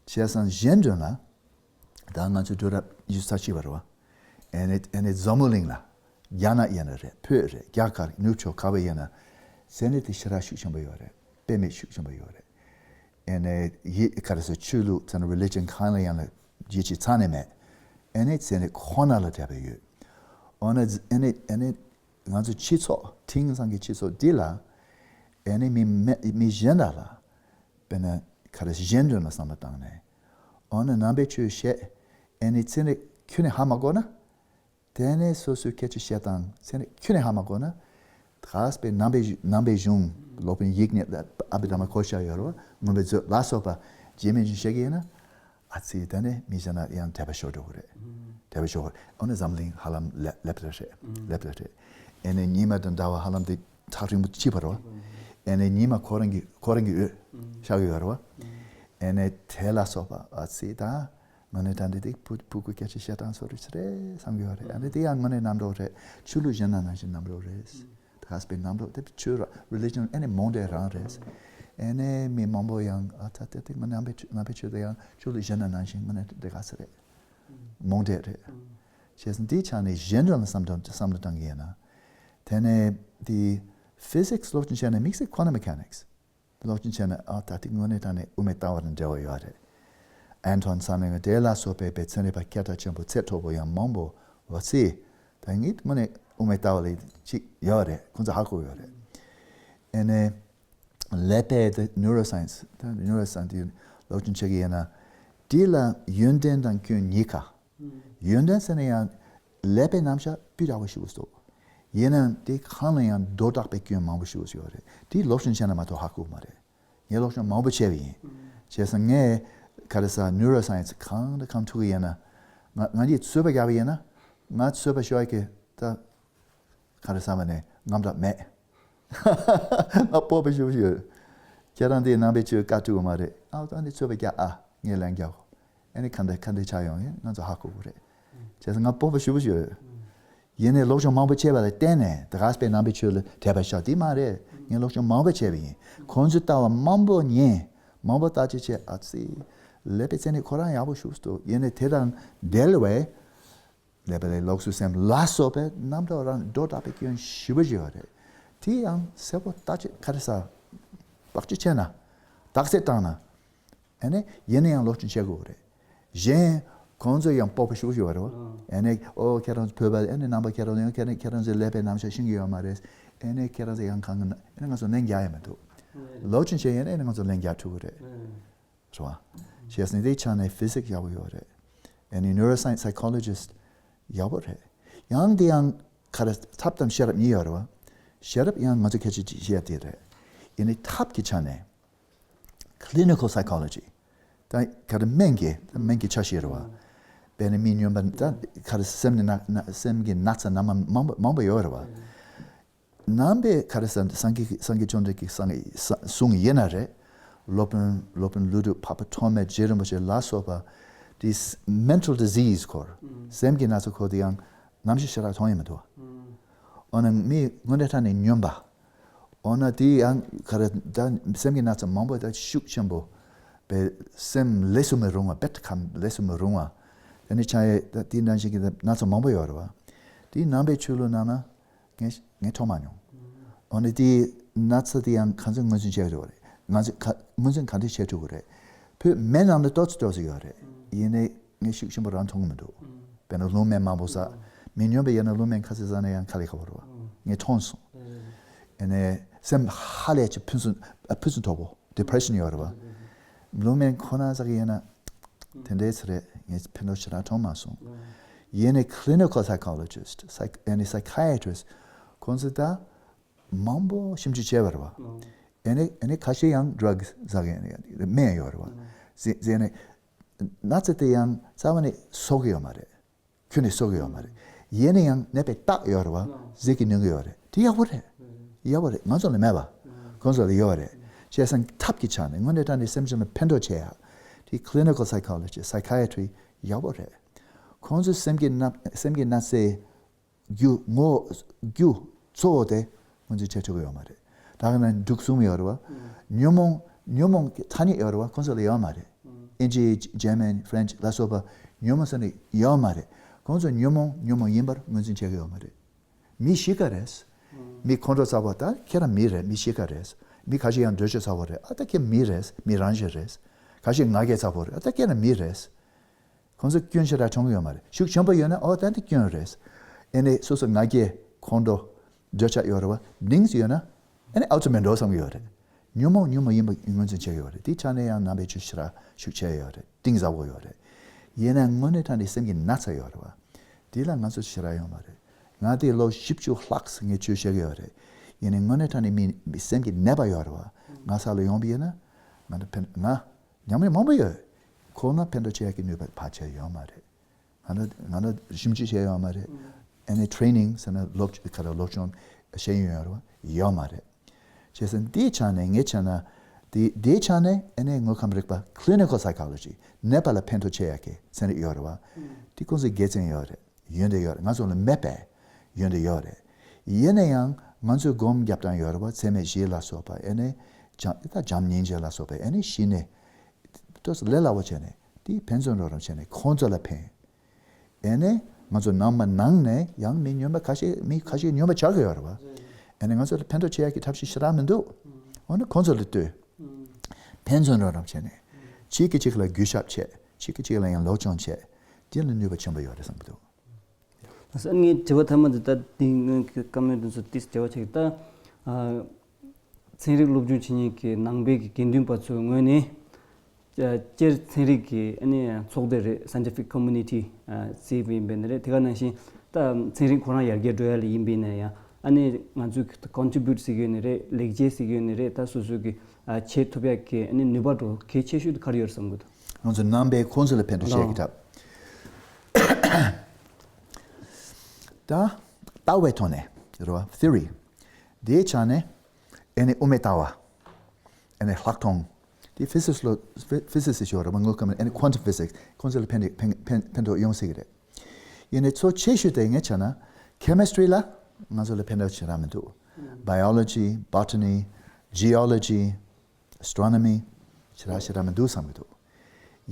བྱས་ཙང་གཞན་དོན་ལ་ད་ང་ཚོའི་འགྲོ་རབས་ཉི་ཤུ་རྩ་གཅིག་པ་རེད་བ། ཨེ་ནས་ཨེ་ནས་འཛམ་བུ་གླིང་ལ་རྒྱ་ནག་ཡིན་ན་རེད། བོད་རེད། རྒྱ་གར་ནུབ་ཕྱོགས་ག་བ་ཡིན་ན་ཚན་རིག་དེ་ཞེ་དྲག་ཤུགས་ཆེན་པོ་ཡོད་རེད། དཔེ་མེད་ཤུགས་ཆེན་པོ་ཡོད་རེད། ཨེ་ནས་ཡིད་ག་རེ་ཟེར་ཆོས་ལུགས་ཚང་རི་ལི་ཇན་གང་ལ་ཡང་ལ་རྒྱལ་སྤྱི་ཚང་ནས་མེད། ཨེ་ནས་ཚན་རིག་ཁོ་ན་ལ་དད་པ་ཡོད། འོ་ན་ཨེ་ནས་ཨེ་ནས་ང་ཚོ་སྤྱི་ཚོགས་དེང་སང་གི་སྤྱི་ཚོགས་འདི་ལ་ཨེ་ནས་མི་མེད་མི་གཞན་དག་ལ་དཔེར་ན་ག་རེ་གཞན་དོན་ལ་བསམ་བློ་བཏང་ནས། འོ་ན་ནང་པའི་ཆོས་བཤད། ཨེ་ནས་ཚན་རིག་ཁྱོན་ནས་ཧ་མ་གོ་ན། དེ་ནས་སོ་སོའི་སྐད་ཆ་བཤད་སྟངས་ཚན་རིག་ཁྱོན་ནས་ཧ་མ་གོ་ན། ད་ག་སྤེ་ནང་པའི་གཞུང་ནང་པའི་གཞུང་སློབ་དཔོན་ཡིག་ནས་ཨ་བི་དྷརྨ་ཀོ་ཤ་ཡོད་རེད་བ། མངོན་པའི་མཛོད་ལ་སོགས་པ་རྗེས་མའི་གཞུང་བཤད་ཀྱི་ཡིན་ན། ཨ་ཙི་ད་ནས་མི་གཞན་ལ་ཡང་དད་པ་ཤོར་འགྲོ་གི་རེད། དད་པ་ཤོར་གི་རེད། འོ་ན་འཛམ་གླིང་ཧ་ལམ་ལེ་ལེ་བར་རེད། ལེ་བར་རེད། ཨེ་ནས་ཉི་མ་དང་ཟླ་བ་ཧ་ལམ་དེ་ཐག་རིང་པོ་ཅིག་བར་རེད་བ། ཨེ་ནས་ཉི་མ་ཁོ་རང་གི་ཁོ་རང་གི་འོད་ཤར་གི་ཡོད་རེད་བ། ཨེ་ནས་དེ་ལ་སོགས་པ་ཨ་ཙི་ད། དངོས་གནས་དྲང་གནས་དེ་ཕྲུ་གུ་སྐད་ཆ་བཤད་སྟངས་སོགས་རེད་ཟེར་རེད་བསམ་གྱི་ཡོད་རེད། ཨ་ནི་དེ་ཡང་དངོས་གནས་རྣམ་གྲངས་རེད། ཆོས་ལུགས་གཞན་དང་ནང་བཞིན་རྣམ་གྲངས་རེད། ད་ག་སྤེ་རྣམ་གྲངས་དེ་ཆོས་ར་རི་ལི་ཇན་ཨ་ནི་རྨོངས་དད་རང་རེད། ཨ་ནི་མི་མང་པོ་ཡང་ཨ་ད་དེ་དེ་ང་ནང་པའི་ཆོས་ནང་པའི་ཆོས་དེ་ཡང་ཆོས་ལུགས་གཞན་དང་ནང་བཞིན་དངོས་གནས་དེ་ག་ཟེར་རེད། རྨོངས་དད་རེད། བྱས་ཙང་འདིའི་ཆ་ནས་གཞན་དོན་ལ་བསམ་བློ་བསམ་བློ་བཏང་གི་ཡིན་ན། དེ་ནས་དེ་ཕི་སིག་སི་སློབ་སྦྱོང་བྱས་ན་དམིགས་བསལ་ཁོ་ན་མེ་ཁ་ནིག་སི། སློབ་སྦྱོང་བྱས་ན་ཨ་ད་ཐིག་དངོས་གནས་དྲང་གནས་དབུ་མའི་ལྟ་བ་དང་འབྲེལ་བ་ཡོད་རེད། ཨན་ཐོན་ས་ནས་དེ་ལ་སོགས་པའི་པའི་ཚན་རིག་པ་སྐད་གྲགས་ཆེན་པོ་ཚད་མཐོ་པོ་ཡང་མང་པོ་བ་སི། ད་ངས་དངོས་གནས་དབུ་མའི་ལྟ་བ་ལ་ཅིག་ཡོད་རེད། ཁོང་ཚོ་ཧ་གོ་ཡོད་རེད། ཨེ་ནས་ཀླད་པའི་དེ་ནིའུ་རོ་སའེན་སི་ད་ནིའུ་རོ་སའེན་སི་དེ་སློབ་སྦྱོང་བྱེད་ཀྱི་ཡིན་ན། དེ་ལ་ཡོན་ཏན་དང་སྐྱོན་གཉིས་ཀ་ཡོན་ཏན་ཟེར་ན་ཡང་ཀླད་པའི་རྣམ་གཞག་སྤུས་དག་པོ་ཞིག་འདུག་ཡིན་ནའང་དེ་གང་ལ་ཡང་དོ་བདག་པའི་སྐྱོན་མང་པོ་ཞིག་ཡོད་རེད། དེ་སློབ་སྦྱོང་བྱས་ན་མ་གཏོགས་ཧ་གོ་མ་རེད། ངས་སློབ་སྦྱོང་མང་པོ་བྱས་པ་ཡིན། བྱས་ཙང་ངས་ག་རེ་ཟ་ནིའུ་རོ་སའེན་སི་གང་དང་གང་ཐུག་གི་ཡིན་ན། ང་ང་གིས་ཚོད་པ་རྒྱག་པ་ཡིན་ན། ང་ཚོད་པ་ཤོར་གི་ད། ག་རེ་ཟ་མ་ནས་དངངས་སྐྲག་མེད། ང་སྤོབས་པ་ཞེ་པོ་ཡོད། ཁྱེད་རང་དེ་ནང་པའི་ཆོས་བཀའ་བཀྲུ་བ་མ་རེད། ཨ་ད་ནི་ཚོད་པ་རྒྱག་ཨ་ངས་ལན་རྒྱག་གོ་ཨ་ནི་ག་འདྲ་ག་འདྲ་ཆགས་ཡོང་ཡིན་ང་ཚོ་ཧ་གོ་གི་རེད། བྱས་ཙང་ང་སྤོབས་པ་ཞེ་པོ་ཡོད། ཡིན་ནའི་སློབ་སྦྱོང་མང་པོ་བྱས་པ་ལ་བརྟེན་ནས་ད་ག་སྤེ་ནང་པའི་ཆོས་ལ་དད་པ་ཤར་དེ་མ་རེད། ངས་སློབ་སྦྱོང་མང་པོ་བྱས་པ་ཡིན། ཁོང་ཚོའི་ལྟ་བ་མང་པོ་ཉན། མང་པོ་བརྟག་དཔྱད་བྱས་ཨ་ཙི། ཀླད་པའི་རྩལ་ནི་ཁོ་རང་ཡག་པོ་ཞེ་པོ་འདུག་ཡིན་ནའི་དེ་དང་འབྲེལ་བའི་ཀླད་པ་ལ་ལོག་སུ་སེམས་ལ་སོགས་པའི་རྣམ་རྟོག་རང་སྒྲོ་བཏགས་པའི་སྐྱོན་ཞེ་པོ་ཅིག་ཡོད་རེད། དེ་ཡང་གསལ་པོ་བརྟག་དཔྱད་ག་རེ་ཟ། བརྟག་དཔྱད་བྱས་ན། བརྟག་དཔྱད་བཏང་ན། ཨ་ནི་ཡིན་ན་ཡང་སློབ་སྦྱོང་བྱེད་དགོས་རེད། གཞན་ཁོང་ཚོ་ཡང་སྤོབས་པ་ཞེ་པོ་ཅིག་ཡོད་རེད་བ། ཨ་ནི་ཨོ་ཁྱེད་རང་ཚོ་བོད་པ་ཨ་ནི་ནང་པ་ཁྱེད་རང་ཚོ་ཡང་ཁྱེད་རང་ཁྱེད་རང་ཚོའི་ཀླད་པའི་རྣམ་གཞག་ཤེས་ཀྱི་ཡོད་མ་རེད། ཨ་ནི་ཁྱེད་རང་ཚོ་ཡང་གང་གི་ཨ་ནི་ང་ཚོ་ལན་རྒྱག་ཡ་མི་འདུག་སློབ་སྦྱོང་བྱས་ཡིན་ཨ་ནི་ང་ཚོ་ལན་རྒྱག་ཐུབ་ཀྱི་རེད། རེད་བ། བྱས་ཙང་དེའི་ཆ་ནས་ཕི་སིག་སི་ཡག་པོ་ཡོད་རེད། ཨ་ནི་ནིའུ་རོ་སའེན་སི་སའི་ཁོ་ལོ་ཇི་སི་ཊི་ཡག་པོ་རེད། ཡང་དེ་ཡང་ག་རེ་ཐབས་དང་ཤེས་རབ་གཉིས་ཡོད་རེད་བ། ཤེས་རབ་ཡང་ང་ཚོ་སྐད་ཆ་ཅིག་བཤད་དེ་རེད། ཡིན་ནའི་ཐབས་ཀྱི་ཆ་ནས་clinical psychology ད་ག་རེ་སྨན་གྱི་ད་སྨན་གྱི་ཆ་ཤས་རེད་བ། དཔེར་ན་མི་སྨྱོན་པ་ད་ག་རེ་སེམས་ནི་ན་ན་སེམས་ཀྱི་ན་ཚ་ན་མ་མང་པོ་མང་པོ་ཡོད་རེད་བ། ནང་པའི་ག་རེ་ཟེར་སངས་རྒྱས་སངས་རྒྱས་བཅོམ་ལྡན་འདས་ཀྱིས་གསུངས་ཡིན་ན་རེད། སློབ་དཔོན་སློབ་དཔོན་ཀླུ་སྒྲུབ་འཕགས་པ་ཐོགས་མེད་རྗེ་རིན་པོ་ཆེ་ལ་སོགས་པ་དེ་mental disease སྐོར་སེམས་ཀྱི་ན་ཚ་སྐོར་དེ་ཡང་ནམ་ཞིག་ཞེ་དྲག་མཐོང་ཡི་མི་འདུག་འོ་ན་མི་དངོས་གནས་དྲང་གནས་སྨྱོན་པ། འོ་ན་དེ་ཡང་ག་རེ་ད་སེམས་ཀྱི་ན་ཚ་མང་པོ་ད་ཤུགས་ཆེན་པོ་པའི་སེམས་ལས་སུ་མི་རུང་བ་བེད་ཁམས་ལས་སུ་མི་རུང་བ། དེ་ནི་ཆ་ཡས་ད་དེ་ནང་བཞིན་གྱི་ན་ཚ་མང་པོ་ཡོད་རེད་བ། དེ་ནང་པའི་ཆོས་ལུགས་ནང་ན། ངས་ངས་མཐོང་མ་མྱོང་། འོ་ན་དེའི་ན་ཚ་དེ་ཡང་ག་ཚོད་ངོས་འཛིན་བྱས་ཡོད་རེད། ང་ཚོས་ག་ངོས་འཛིན་ག་འདྲ་བྱས་ཐུབ་ཀྱི་རེད། བོད་སྨན་ནང་ལ་ཏོག་ཙམ་ཏོག་ཙམ་ཡོད་རེད། ཡིན་ནའི་ངས་ཤུགས་ཆེན་པོ་རང་མཐོང་གི་མི་འདུག་དཔེར་ན་རླུང་སྨན་མང་པོ་ཟ། མི་སྨྱོན་པ་ཡིན་ན་རླུང་སྨན་ཁ་ཤས་ཟ་ན་ཡང་ཁ་ལས་ཁ་པོ་རེད་བ། ངས་མཐོང་སོང་། ཡིན་ནའི་སེམས་ཧ་ལས་ཀྱི་ཕུན་སུམ་ཕུན་སུམ་ཚོགས་པོ། depression ཡོད་རེད་བ། རླུང་སྨན་ཁོ་ན་ཟ་གི་ཡིན་ན། དེ་འདྲའི་ཚེ་རེད། ངས་ཕན་ཐོགས་ཞེ་དྲག་མཐོང་མ་སོང་། ཡིན་ནའི་clinical psychologist psych- ཨ་ནི་psychiatrist ཁོང་ཚོས་ད་མང་པོ་ཞིབ་འཇུག་བྱས་པ་རེད་བ། ཨ་ནི་ཨ་ནི་ཁ་ཤས་ཡང་drugs ཟ་གི་ཡིན་ནའི་སྨན་ཡོད་རེད་བ། ཟེ་ཟེ་ནས་ན་ཚ་དེ་ཡང་རྩ་བ་ནས་གསོ་གི་ཡོད་མ་རེད། ཁྱོན་ནས་གསོ་གི་ཡོད་མ་རེད། ཡིན་ན་ཡང་ནད་པའི་རྟགས་ཡོད་རེད་བ། ཟས་ཀྱིས་ནོན་གི་ཡོད་རེད། དེ་ཡག་པོ་རེད། ཡག་པོ་རེད། ང་ཚོ་ལ་མེད་པ། ཁོང་ཚོ་ལ་ཡོད་རེད། བྱས་ཙང་ཐབས་ཀྱི་ཆ་ནས་དངོས་གནས་དྲང་གནས་སེམས་ཅན་ལ་ཕན་ཐོགས་བྱེད་ཡ། དེ་clinical psychology psychiatry ཡག་པོ་རེད། ཁོང་ཚོས་སེམས་ཀྱི་ན་སེམས་ཀྱི་ན་ཚའི་རྒྱུ་ངོ་རྒྱུ་གཙོ་བོ་དེ་ངོས་འཛིན་བྱེད་ཐུབ་ཀྱི་ཡོད་མ་རེད། ད་ག་ན་འབྲུག་གསུམ་ཡོད་རེད་བ། ཉོན་མོངས་ཉོན་མོངས་ཀྱི་ཐ་སྙད་ཡོད་རེད་བ། ཁོང་ཚོ་ལ་ཡོད་མ་རེད། ཨིན་ཇི། German། French ལ་སོགས་པ་ཉོན་མོངས་ཟེར་ནས་ཡོད་མ་རེད། ཁོང་ཚོ་ཉོན་མོངས་ཉོན་མོངས་ཡིན་པར་ངོས་འཛིན་བྱེད་ཀྱི་ཡོད་མ་རེད། མི་གཤིས་ཀ་རེད། མི་ཁོང་ཁྲོ་ཚ་བ་ད་ཁྱེད་རང་མི་རེད། མི་གཤིས་ཀ་རེད། མི་ཁ་ཤས་ཡང་འདོད་ཆགས་ཚ་བ་རེད། ཨ་ད་ཁྱེད་མི་རེད། མི་རང་བཞིན་རེད། ཁ་ཤས་ང་རྒྱལ་ཚ་བོ་རེད། ཨ་ད་ཁྱེད་རང་མི་རེད། ཁོང་ཚོ་སྐྱོན་ཞེ་དྲག་མཐོང་གི་ཡོད་མ་རེད། ཤུགས་ཆེན་པོ་ཡོད་ན་ཨོ་ད་འདི་སྐྱོན་རེད། ཨེ་ནས་སོ་སོ་ང་རྒྱལ་ཁོང་ཁྲོ་འདོད་ཆགས་ཡོད་རེད་བ། གདེང་ཚོད་ཡོད་ན་ཨེ་ནས་ཨའུ་ཚོ་མེད་འགྲོ་བསམ་གི་ཡོད་རེད། ཉོན་མོངས་ཉོན་མོངས་ཡིན་པ་ངོས་འཛིན་བྱེད་ཀྱི་ཡོད་རེད། དེ་ཆ་ནས་ཡང་ནང་པའི་ཆོས་ཞེ་དྲག་ཤུགས་ཆེ་ཡོད་རེད། གཏིང་ཟབ་པོ་ཡོད་རེད། ཡིན་ན་དངོས་གནས་དྲང་གནས་སེམས་ཀྱི་ན་ཚ་ཡོད་རེད་བ། དེ་ལ་ང་ཚོ་ཞེ་དྲག་ཡོད་མ་རེད། ང་དེ་ལོ་བཞི་བཅུ་ལྷག་ངས་ཆོས་བཤད་ཀྱི་ཡོད་རེད། ཡིན་ནའི་དངོས་གནས་དྲང་གནས་མི་མི་སེམས་ཀྱི་ནད་པ་ཡོད་རེད་བ། ང་ས་ལ་ཡོང་པ་ཡིན་ན་ང་ད་ཕན་ང་ཉམས་མྱོང་མང་པོ་ཡོད། ཁོ་ན་ཕན་ཐོགས་ཆེ་ཡག་གི་ནུས་པ་ཕལ་ཆེར་ཡོད་མ་རེད། ང་ད་ང་ད་ཞིབ་འཇུག་བྱས་ཡོད་མ་རེད། ཨ་ནི་training ཟེར་ན་སློབ་ཁ་ལ་སློབ་སྦྱོང་བྱས་ཡོད་རེད་བ། ཡོད་མ་རེད། བྱས་ཙང་འདིའི་ཆ་ནས་ངའི་ཆ་ན་འདི་འདིའི་ཆ་ནས་ཨ་ནི་དངོས་ཁམས་རིག་པ་clinical psychology ནད་པ་ལ་ཕན་ཐོགས་ཆེ་ཡག་གི་ཚན་རིག་ཡོད་རེད་བ། འདི་ཁོང་ཚོའི་དགེ་མཚན་ཡོད་རེད། ཡོན་ཏན་ཡོད་རེད། ང་ཚོ་ལ་མེད་པས་ཡོན་ཏན་ཡོད་རེད། ཡིན་ན་ཡང་ང་ཚོས་སྒོམ་རྒྱབ་སྟངས་ཡོད་རེད་བ། ཚད་མེད་བཞི་ལ་སོགས་པ་ཨེ་ནས་བྱམས་ད་བྱམས་སྙིང་རྗེ་ལ་སོགས་པ་ཨེ་ནས་བཞི་ནས་ཏོག་ཙམ་ལས་སླ་བོ་བྱས་ནས་དེ་ཕན་ཚུན་རོགས་རམ་བྱས་ནས་ཁོང་ཚོ་ལ་ཕན། ཨེ་ནས་ང་ཚོ་ནང་མ་ནང་ནས་ཡང་མི་སྨྱོན་པ་ཁ་ཤས་མི་ཁ་ཤས་སྨྱོན་པ་ཆགས་ཀྱི་ཡོད་རེད་བ། ཨེ་ནས་ང་ཚོ་ལ་ཕན་ཐོགས་ཆེ་ཡག་གི་ཐབས་ཤེས་ཞེ་དྲག་མི་འདུག་འོ་ན་ཁོང་ཚོ་ལ་ལྟོས། ཕན་ཚུན་རོགས་རམ་བྱས་ནས་གཅིག་གིས་གཅིག་ལ་གུས་ཞབས་བྱས། གཅིག་གིས་གཅིག་ལ་ཡང་སློབ་སྦྱོང་བྱས། དེ་ལ་ནུས་པ་ཆེན་པོ་ཡོད་རེད་བསམ་གྱི་འདུག་ངའི་དྲི་བ་མཐའ་མ་འདི་ལྟ་འདི་སྔོན་གྱི་བཀའ་མོལ་འདི་ཚོ་ཏིས་འབྲེལ་བ་ཆགས་ཀྱི་ད། ཚན་རིག་སློབ་སྦྱོང་བྱེད་མཁན་གྱི་ནང་པའི་གི་དགེ་འདུན་པ་ཚོའི་ངོས་ནས། སྤྱིར་ཚན་རིག་གི་ཨ་ནི་ཚོགས་སྡེ་རེད། scientific community ཟེར་བ་ཡིན་པ་ནི་རེད། དེ་ག་ནང་བཞིན་ད་ཚན་རིག་ཁོ་རང་ཡར་རྒྱས་འགྲོ་ཡ་ལ་ཡིན་པ་ཡིན་ན་ཡང་ཨ་ནི་ང་ཚོས་contribute ཟེར་གྱི་ཡོད་ནི་རེད། ལེགས་སྐྱེས་ཟེར་གྱི་ཡོད་ནི་རེད། ད་སོ་སོའི་གི་བྱེད་ཐུབ་ཡ་གི་ཨ་ནི་ནུས་པ་འགྲོ་གལ་ཆེ་ཤོས་དེ་ག་རེ་ཡོད་རེད་བསམ་གྱི་འདུག་ང་ཚོ་ནང་པའི་ཁོང་ཚོ་ལ་ཕན་ཐོགས་བྱེད་ཀྱི་ཐབས། ད་ལྟ་བའི་ཐོག་ནས་རེད་བ། theory དེའི་ཆ་ནས་ཨེ་ནི་དབུ་མའི་ལྟ་བ། ཨེ་ནི་ལྷག་མཐོང་། དེ་physics ལོ་physics ཞིག་ཡོད་རེད་བ། དངོས་ཁམས་ཨེ་ནི་quantum physics ཁོང་ཚོ་ལ་ཕན་ཕན་ཕན་ཕན་ཐོགས་ཡོང་སྲིད་ཀྱི་རེད། ཡིན་ནའི་གཙོ་ཆེ་ཤོས་དེ་ངས་བྱས་ན་chemistry ལ་ང་ཚོ་ལ་ཕན་ཐོགས་ཞེ་དྲག་མི་འདུག biology, botany, geology, astronomy ཞེ་དྲག་ཞེ་དྲག་མི་འདུག་བསམ་གྱི་འདུག་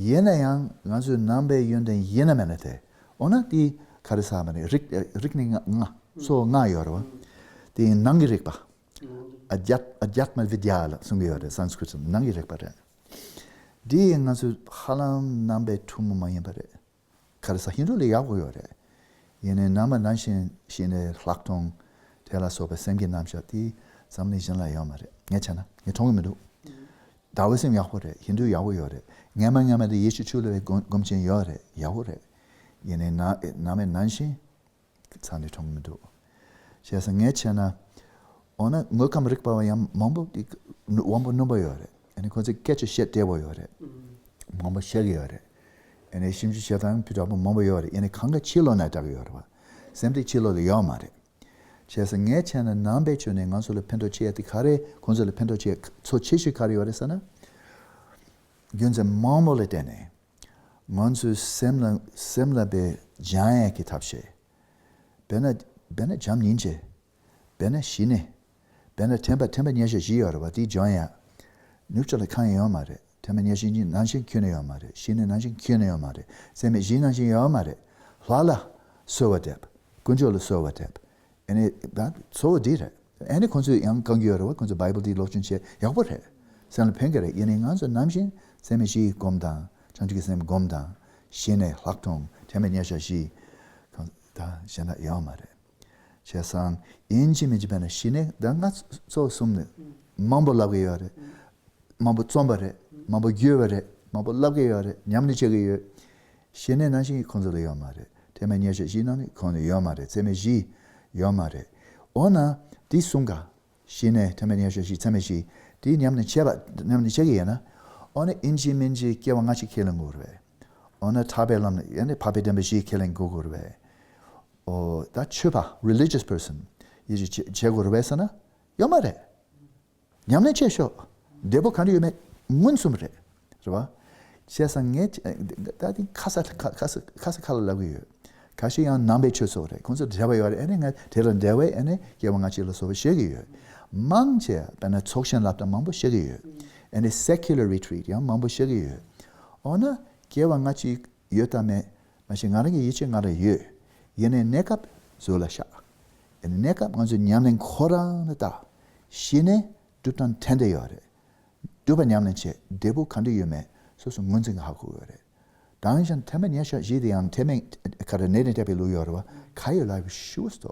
ཡིན་ན་ཡང་ང་ཚོའི་ནང་པའི་ཡོན་ཏན་ཡིན་ན་མིན་ན་དེ་འོ་ན་དེ་ག་རེ་ཟེར་བ་ནི་རིག་རིག་གནས་ལྔ་གཙོ་བོ་ལྔ་ཡོད་རེད་བ། དེ་ནང་གི་རིག་པ། ཨ་དྷྱ་ཨ་དྷྱ་ཏྨ་བི་དྱ་ལ་གསུང་གི་ཡོད་རེད། སཾ་སྐྲྀ་ཏ་ནང་གི་རིག་པ་རེད། འདི་ཡིན་ང་ཚོ་ཧ་ལམ་ནང་པའི་ཐུན་མོང་མ་ཡིན་པ་རེད། ག་རེ་ཟེར་ཧིན་རྡུ་ལ་ཡག་པོ་ཡོད་རེད། ཡིན་ནའི་ནང་པ་ནང་བཞིན་ཞིག་ནས་ལྷག་མཐོང་དེ་ལ་སོགས་པའི་སེམས་ཀྱི་རྣམ་གཞག་དེ་འཛམ་གླིང་གཞན་ལ་ཡོད་མ་རེད། ངས་བྱས་ན་ངས་མཐོང་གི་མི་འདུག་ཏཱ་ཝི་ཟམ་ཡག་པོ་རེད། ཧིན་རྡུ་ཡག་པོ་ཡོད་རེད། སྔས་མ་སྔས་མ་དེ་ཡེ་ཤུ་ཆོས་ལུགས་པའི་སྒོམ་སྒོམ་ཆེན་ཡོད་རེད། ཡག་པོ་རེད། ཡིན་ནའི་ནང་ནང་པའི་ནང་བཞིན་ཚང་ནས་མཐོང་གི་མི་འདུག་བྱས་ཙང་ངས་བྱས་ན་ འོ་ན་དངོས་ཁམས་རིག་པ་བ་ཡང་མང་པོ་དབང་པོ་རྣོན་པོ་ཡོད་རེད། ཨ་ནི་ཁོང་ཚོས་སྐད་ཆ་བཤད་བདེ་བོ་ཡོད་རེད། མང་པོ་བཤད་ཀྱི་ཡོད་རེད། ཨ་ནི་ཞིབ་འཇུག་བྱེད་སྟངས་ཕུ་དྲག་པོ་མང་པོ་ཡོད་རེད། ཨ་ནི་གང་ག་ཕྱི་ལོགས་ནས་བསྒྲགས་ཀྱི་ཡོད་རེད་བ། སེམས་སྡེ་ཕྱི་ལོགས་ལ་ཡོད་མ་རེད། བྱས་ཙང་ངས་བྱས་ན་ནང་པའི་ཆོས་ནས་ང་ཚོ་ལ་ཕན་ཐོགས་ཆེ་ཡ་དེ་ག་རེ། ཁོང་ཚོ་ལ་ཕན་ཐོགས་ཆེ་ཚོ་ཆེ་ཤོས་ག་རེ་ཡོད་རེད་ཟེར་ན། རྒྱུ་མཚན་མང་པོ་ལ་བརྟེན་ནས་ང་ཚོའི་སེམས་ལ་སེམས་ལ་བའི་སྦྱང་ཡས་ཀྱི་ཐབས་ཤེས། དཔེར་ན་དཔེར་ན་བྱམས་སྙིང་རྗེ། དཔེར་ན་ཞི་གནས། དཔེར་ན་དྲན་པ་དྲན་པ་ཉེར་བཞག་བཞི་ཡོད་རེད་བ། དེ་སྦྱང་ཡ། ནུབ་ཕྱོགས་ལ་གང་ཡང་ཡོད་མ་རེད། དྲན་པ་ཉེར་བཞག་གཉིས་ནང་བཞིན་ཁྱོན་ནས་ཡོད་མ་རེད། ཞི་གནས་ནང་བཞིན་ཁྱོན་ནས་ཡོད་མ་རེད། ཚད་མེད་བཞི་ནང་བཞིན་ཡོད་མ་རེད། ལྷ་ལ་གསོལ་བ་འདེབས། དཀོན་མཆོག་ལ་གསོལ་བ་འདེབས། ཨ་ནི་ད་གཙོ་བོ་འདི་རེད། ཨ་ནི་ཁོང་ཚོས་ཡང་གང་གི་ཡོད་རེད་བ། ཁོང་ཚོས་བྷའི་བལ་འདི་སློབ་སྦྱོང་བྱས་ཡག་པོ་རེད། སེམས་ལ་ཕན་གི་རེད། ཡིན་ནའི་ང་ཚོ་ནམ་བཞིན་ཚད་མེད་བཞི་སྒོམ་དང་བྱང་ཆུབ་ཀྱི་སེམས་སྒོམ་དང་། ཞི་གནས་ལྷག་མཐོང་དྲན་པ་ཉེར་བཞག་བཞི། གང་ད་གཞན་དག་ཡོད་མ་རེད། བྱས་ཙང་ཡིན་གཅིག་མིན་གཅིག་དཔེར་ན་ཞི་གནས་ད་ང་ཚོ་གསུམ་ནས་མང་པོ་ལབ་ཀྱི་ཡོད་རེད། མང་པོ་རྩོམ་པ་རེད། མང་པོ་བརྒྱུད་པ་རེད། མང་པོ་ལབ་ཀྱི་ཡོད་རེད། ཉམས་ལེན་བྱེད་ཀྱི་ཡོད། ཞི་གནས་ནང་བཞིན་ཁོང་ཚོ་ལ་ཡོད་མ་རེད། དྲན་པ་ཉེར་བཞག་བཞི་ནང་ནས་ཁོང་ཚོ་ཡོད་མ་རེད། ཚད་མེད་བཞི་ཡོད་མ་རེད། འོ་ན་དེ་གསུམ་ཀ་ཞི་གནས་དྲན་པ་ཉེར་བཞག་བཞི་ཚད་མེད་བཞི་དེ་ཉམས་ལེན་བྱེད་པ་ཉམས་ལེན་བྱེད་ཀྱི་ཡོད་ན། འོ་ན་ཡིན་གཅིག་མིན་གཅིག་སྐྱེ་བ་སྔ་ཕྱི་ཁས་ལེན་དགོས་རེད་པས། འོ་ན་ཐར་པའི་ལམ་ནས་ཡང་ནས་འཕགས་པའི་བདེན་པ་བཞི་ཁས་ལེན་དགོས་དགོས་རེད་པས། འོ་ད་ཆོས་པ་religious person་ཡིན་གཅིག་བྱེད་དགོས་རེད་པས་ཟེར་ན་ཡོད་མ་རེད། ཉམས་ལེན་བྱས་ཤོག་བདེ་པོ་ག་འདྲ་ཡོད་མེད་མངོན་སུམ་རེད། རེད་བ། བྱས་ཙང་ངས་ད་དེ་ཁ་ས་ཁ་ཁ་ས་ཁ་ས་ཁ་ལ་ལབ་ཀྱི་ཡོད། ཁ་ཤས་ཡང་ནང་པའི་ཆོས་ཚོགས་རེད། ཁོང་ཚོ་འབྲེལ་བ་ཡོད་རེད། ཨ་ནི་ང་དེ་ལ་འབྲེལ་བའི་ཨ་ནི་སྐྱེ་བ་སྔ་ཕྱི་ལ་སོགས་པ་བཤད་ཀྱི་ཡོད། མང་ཆེ་དཔེར་ན་ཚོགས་ཆེན་སློབ་གྲྭ་མང་པོ་བཤད་ཀྱི་ཡོད། ཨ་ནི་secular retreat་ཡང་མང་པོ་བཤད་ཀྱི་ཡོད། འོ་ན་སྐྱེ་བ་སྔ་ཕྱི་ཡོད་དམ་མེད་མ་ཤེས། ང་རང་གི་ཡིད་ཆེས་ང་ལ་ཡོད། ཡིན་ནའི་གནས་སྐབས་གཟུགས་ལ་ཤར། ཡིན་ནའི་གནས་སྐབས་ང་ཚོའི་ཉམས་ལེན་ཁོ་རང་ལ་ལྟ། གཞི་ནས་སྒྲུབ་སྟངས་ཕྲན་བདེ་ཡོད་རེད། སྒྲུབ་པ་ཉམས་ལེན་བྱས་བདེ་པོ་ག་འདྲ་ཡོད་མེད་སོ་སོ་ངོས་འཛིན་གྱིས་ཧ་གོ་གི་ཡོད་རེད། དེང་སང་དྲན་པ་ཉེར་བཞག་བཞི་དེ་ཡང་དྲན་མེད་ག་རེ་ནད་དང་བཅས་པའི་ལུགས་ཡོད་རེད་བ། ག་ཡོད་ལ་ཡོད་ཞུ་སྟོ།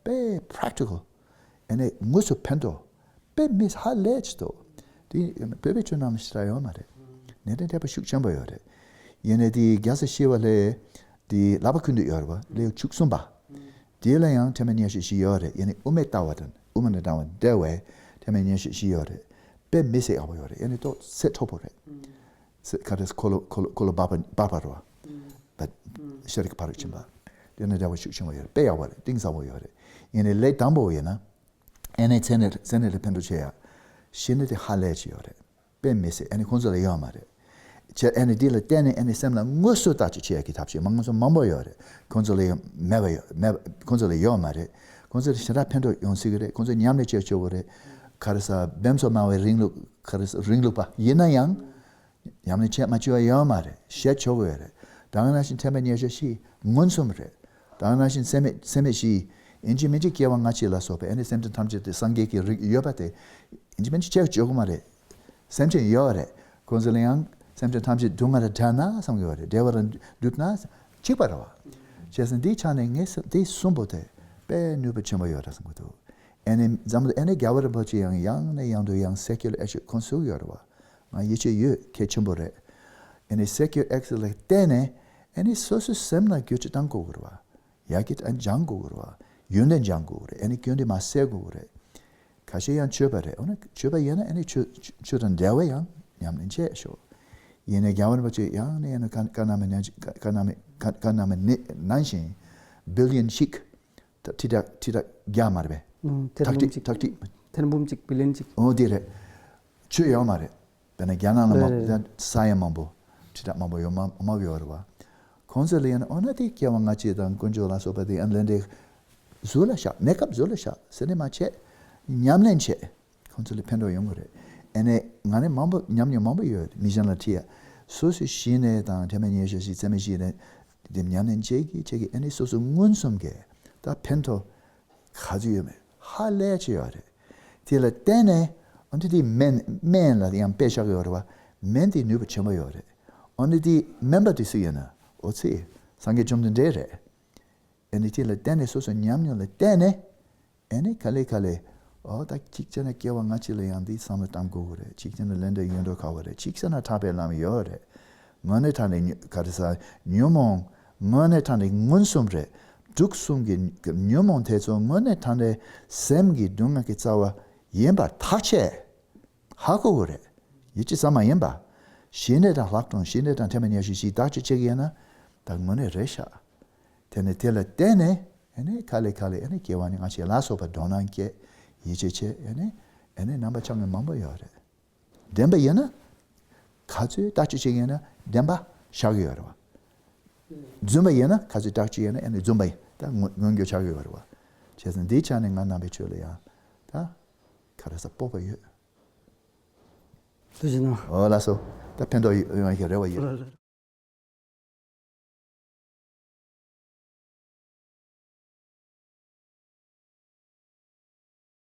དཔེ་practical། ཨ་ནི་དངོས་སུ་ཕན་ཐོགས། དཔེ་མི་ཧ་ལས་ཅི་ཐོགས། དེ་བོད་པའི་ཆོས་ནང་ཞེ་དྲག་ཡོད་མ་རེད། ནད་དང་བཅས་པ་ཤུགས་ཆེན་པོ་ཡོད་རེད། ཡིན་ནའི་དེ་རྒྱལ་སྲས་ཞི་བ་ལྷས་དེ་ལག་པ་ཁུར་དུ་ཡོད་རེད་བ། ལེའུ་བཅུ་གསུམ་པ། དེ་ལ་ཡང་དྲན་པ་ཉེར་བཞག་བཞི་ཡོད་རེད། ཡིན་ནའི་དབུ་མའི་ལྟ་བ་དང་དབུ་མ་དང་འབྲེལ་བའི་དྲན་པ་ཉེར་བཞག་བཞི་ཡོད་རེད། དཔེ་མི་སྲིད་ཡག་པོ་ཡོད་རེད། ཡིན་ནའི་ཏོག་ཙམ་མཁྲེགས་པོ་རེད། ཚེ་ག་རེ་འཁོར་ལོ་འཁོར་ལོ་འཁོར་ལོ་འབར་བ་འབར་བ་རེད་བ། ད་ཤ་རིགས་ཕ་རིགས་ཕྱིན་པ། དེ་ནས་འབྲེལ་བ་ཤུགས་ཆེན་པོ་ཡོད་རེད། དཔེ་ཡག་པོ་རེད། གཏིང་ཟབ་པོ་ཡོད་རེད། ཡིན་ནའི་ལས་དང་པོ་ཡིན་ན། ཨ་ནི་ཚེ་ནས་ཚེ་ནས་ལ་ཕན་ཐོགས་ཆེ་ཡ། གཞི་ནས་དེ་ཧ་ལས་ཅི་ཡོད་རེད། དཔེ་མི་སྲིད། ཨ་ནི་ཁོང་ཚོ་ལ་ཡོད་མ་རེད། བྱས་ཨ་ནི་འདི་ལ་བརྟེན་ནས་ཨ་ནི་སེམས་ལ་དངོས་སུ་བརྟག་དཔྱད་བྱེད་ཡ་གི་ཐབས་ཤེས་མང་ཚོ་མང་པོ་ཡོད་རེད། ཁོང་ཚོ་ལ་ཡོད་མེད་པ་ཡོད་མེད་པ་ཁོང་ཚོ་ལ་ཡོད་མ་རེད། ཁོང་ཚོ་ལ་ཞེ་དྲག་ཕན་ཐོགས་ཡོང་སྲིད་གི་རེད། ཁོང་ཚོ་ཉམས་ལེན་བྱེད་ཆོག་གི་རེད། ག་རེ་ཟ་འབེམ་ཚོ་སྨྲ་བའི་རིང་ལུགས་ག་རེ་ཟ་རིང་ལུགས་པ་ཡིན་ན་ཡང་། ཉམས་ལེན་བྱེད་མ་བཅུག་པ་ཡོད་མ་རེད། བཤད་ཆོག་གི་ཡོད་རེད། ད་ག་ནང་བཞིན་དྲན་པ་ཉེར་བཞག་བཞི་མངོན་སུམ་རེད། ད་ག་ནང་བཞིན་ཚད་མེད་ཚད་མེད་བཞི། ཡིན་གཅིག་མིན་གཅིག་སྐྱེ་བ་སྔ་ཕྱི་ལ་སོགས་པའི་ཨ་ནི་སེམས་ཅན་ཐམས་ཅད་དེ་སངས་རྒྱས་ཀྱི་རིགས་ཡོད་པ་དེ། ཡིན་གཅིག་མིན་གཅིག་བྱེད་ཆོག་གི་མ་རེད། སེམས་ཅན་ཡོད་རེད། ཁོང་ཚོ་ལ་ཡང་སེམས་ཅན་ཐམས་ཅད་སྡུག་བསྔལ་ལས་བྲལ་ན་བསམ་གྱི་ཡོད་རེད། བདེ་བར་འདུག་ན་གཅིག་པ་རེད་བ། བྱས་ཙང་འདིའི་ཆ་ནས་ངས་འདི་གསུམ་པོ་དེ་དཔེ་ནུས་པ་ཆེན་པོ་ཡོད་རེད་བསམ་གྱི་འདུག་ཨ་ནི་འཛམ་བུ་ཨ་ནི་རྒྱལ་བ་རིན་པོ་ཆེ་ཡང་ཡང་ནས་ཡང་དུ་ཡང་secular action་ཁོང་ཚོ་ཡོད་རེད་བ། ང་ཡིད་ཆེས་ཡོད། གལ་ཆེན་པོ་རེད། ཨ་ནི་secular action་ལ་བརྟེན་ནས་ཨ་ནི་སོ་སོའི་སེམས་ལ་བསྒྱུར་བཅོས་བཏང་དགོས་ཀྱི་རེད་བ། ཡར་རྒྱས་སྦྱང་དགོས་ཀྱི་རེད་བ། ཡོན་ཏན་སྦྱང་དགོས་ཀྱི་རེད། ཨ་ནི་སྐྱོན་དེ་མར་སེལ་དགོས་ཀྱི་རེད། ཁ་ཤས་ཡང་ཆོས་པ་རེད། འོ་ན་ཆོས་པ་ཡིན་ན་ཨ་ནི་ཆོས་ཆོས་དང་འབྲེལ་བ་ཡང་ཉམས་ལེན་བྱས་ཤོག་ཡིན་ནའི་རྒྱལ་བ་རིན་པོ་ཆེ་ཡང་ནས་ཡང་ན་བཀའ་བཀའ་གནང་མི་ནང་བཞིན་བཀའ་བཀའ་གནང་མི་བཀའ་བཀའ་གནང་མི་ནི་ནང་བཞིན་billion་ཞིག་ད་ཁྲི་ཕྲག་ཁྲི་ཕྲག་བརྒྱ་མ་རེད་པས། ཐག་ཐེར་འབུམ་ཁྲིག་གཅིག་ཐག་ཁྲིག་ཐེར་འབུམ་གཅིག་billion་གཅིག་འོ་དེ་རེད། ཆོས་ཡོད་མ་རེད། དཔེར་ན་རྒྱ་ནག་ལ་མ་རེད་རེད། ས་ཡ་མང་པོ་ཁྲི་ཕྲག་མང་པོ་ཡོད་མ་མང་པོ་ཡོད་རེད་བ། ཁོང་ཚོ་ལ་ཡིན་ན་འོ་ན་དེ་སྐྱེ་བ་སྔ་ཕྱི་དང་དཀོན་མཆོག་ལ་སོགས་པ་དེ་ཡང་ལས་འབྲས་གཟུགས་ལ་བཞག་གནས་སྐབས་གཟུགས་ལ་བཞག་ཟེར་ནས་མ་བྱས། ཉམས་ལེན་བྱས། ཁོང་ཚོ་ལ་ཕན་ཐོགས་ཡོང་གི་རེད། ཨ་ནི་ང་ནི་མང་པོ་ཉམས་མྱོང་མང་པོ་ཡོད། མི་གཞན་ལ་ཁྲིད་ཡ། སོ་སོའི་གཞི་ནས་དང་དྲན་པ་ཉེར་བཞག་བཞི་ཚད་མེད་བཞི་ནས་དེ་ཉམས་ལེན་བྱེད་ཀྱི་བྱེད་ཀྱི་ཨ་ནི་སོ་སོ་མངོན་སུམ་གྱིས་ད་ཕན་ཐོགས་ག་ཚོད་ཡོད་མེད་ཧ་ལས་ཅི་ཡོད་རེད། དེ་ལ་བརྟེན་ནས་ཨ་ནི་དེ་སྨན་སྨན་ལ་ཡང་དཔེ་བཞག་ཡོད་རེད་བ། སྨན་དེ་ནུས་པ་ཆེན་པོ་ཡོད་རེད། ཨ་ནི་དེ་སྨན་པ་དེ་སུ་ཡིན་ན་ཨོ་ཙི་སངས་རྒྱས་བཅོམ་ལྡན་འདས་རེད། ཨ་ནི་དེ་ལ་བརྟེན་ནས་སོ་སོ་ཉམས་མྱོང་ལ་བརྟེན་ནས། ཨ་ནི་ག་ལེ་ག་ལེ། ཨོ་ད་གཅིག་བྱས་ན་སྐྱེ་བ་སྔ་ཕྱི་ལ་ཡང་འདི་བསམ་བློ་བཏང་དགོས་ཀྱི་རེད། གཅིག་བྱས་ན་ལས་འབྲས་ཡོད་མདོག་ཁ་བ་རེད། གཅིག་བྱས་ན་ཐར་པའི་ལམ་ཡོད་རེད། དངོས་གནས་དྲང་གནས་ག་རེ་ཟ་ཉོན་མོངས་དངོས་གནས་དྲང་གནས་མངོན་སུམ་རེད། དུག་གསུམ་གྱི་ཉོན་མོངས་དེ་ཚོ་དངོས་གནས་དྲང་གནས་སེམས་ཀྱི་སྡུག་བསྔལ་གྱི་རྩ་བ་ཡིན་པར་ཐག་ཆད། ཧ་གོ་དགོས་རེད། ཡིད་ཆེས་ཙམ་མ་ཡིན་པ། ཞི་གནས་དང་ལྷག་མཐོང་ཞི་གནས་དང་ཐེག་པ་ཉེར་ཞི་ཞིག་བདག་གཅིག་བྱེད་ཀྱི་ཡིན་ན། ད་དངོས་གནས་རེད་ཤག་དེ་ནས་དེ་ལ་བརྟེན་ནས་ཨེ་ནས་ག་ལེ་ག་ལེ་ཨེ་ནས་སྐྱེ་བ་ནས་ང་ཞིག་ལ་སོགས་པ་འགྲོ་སྣང་སྐྱེ། ཡིད་ཆེས་བྱེད་ཨེ་ནས་ཨེ་ནས་རྣམ་པ་ཆགས་ངན་མང་པོ་ཡོད་རེད། བདེན་པ་ཡིན་ན། ག་ཚོད་བརྟག་དཔྱད་བྱེད་ཀྱི་ཡིན་ན་བདེན་པ་བཞག་གི་ཡོད་རེད་བ། རྫུན་པ་ཡིན་ན་ག་ཚོད་བརྟག་དཔྱད་ཡིན་ན་ཨེ་ནས་རྫུན་པ་ཡིན་ད་ངོ་ངོ་འགྱོད་ཆགས་ཀྱི་ཡོད་རེད་བ། བྱས་ཙང་འདིའི་ཆ་ནས་ང་རྣམ་པའི་ཆོས་ལ་ཡང་ད་ག་རེ་ཟེར་སྤོབས་པ་ཡོད། ཐུགས་རྗེ་གནང་། ཨོ་ལགས་སོ། ད་ཕན་ཐོགས་ཡོང་ཡག་རེ་བ་ཡོད། རེད་རེད།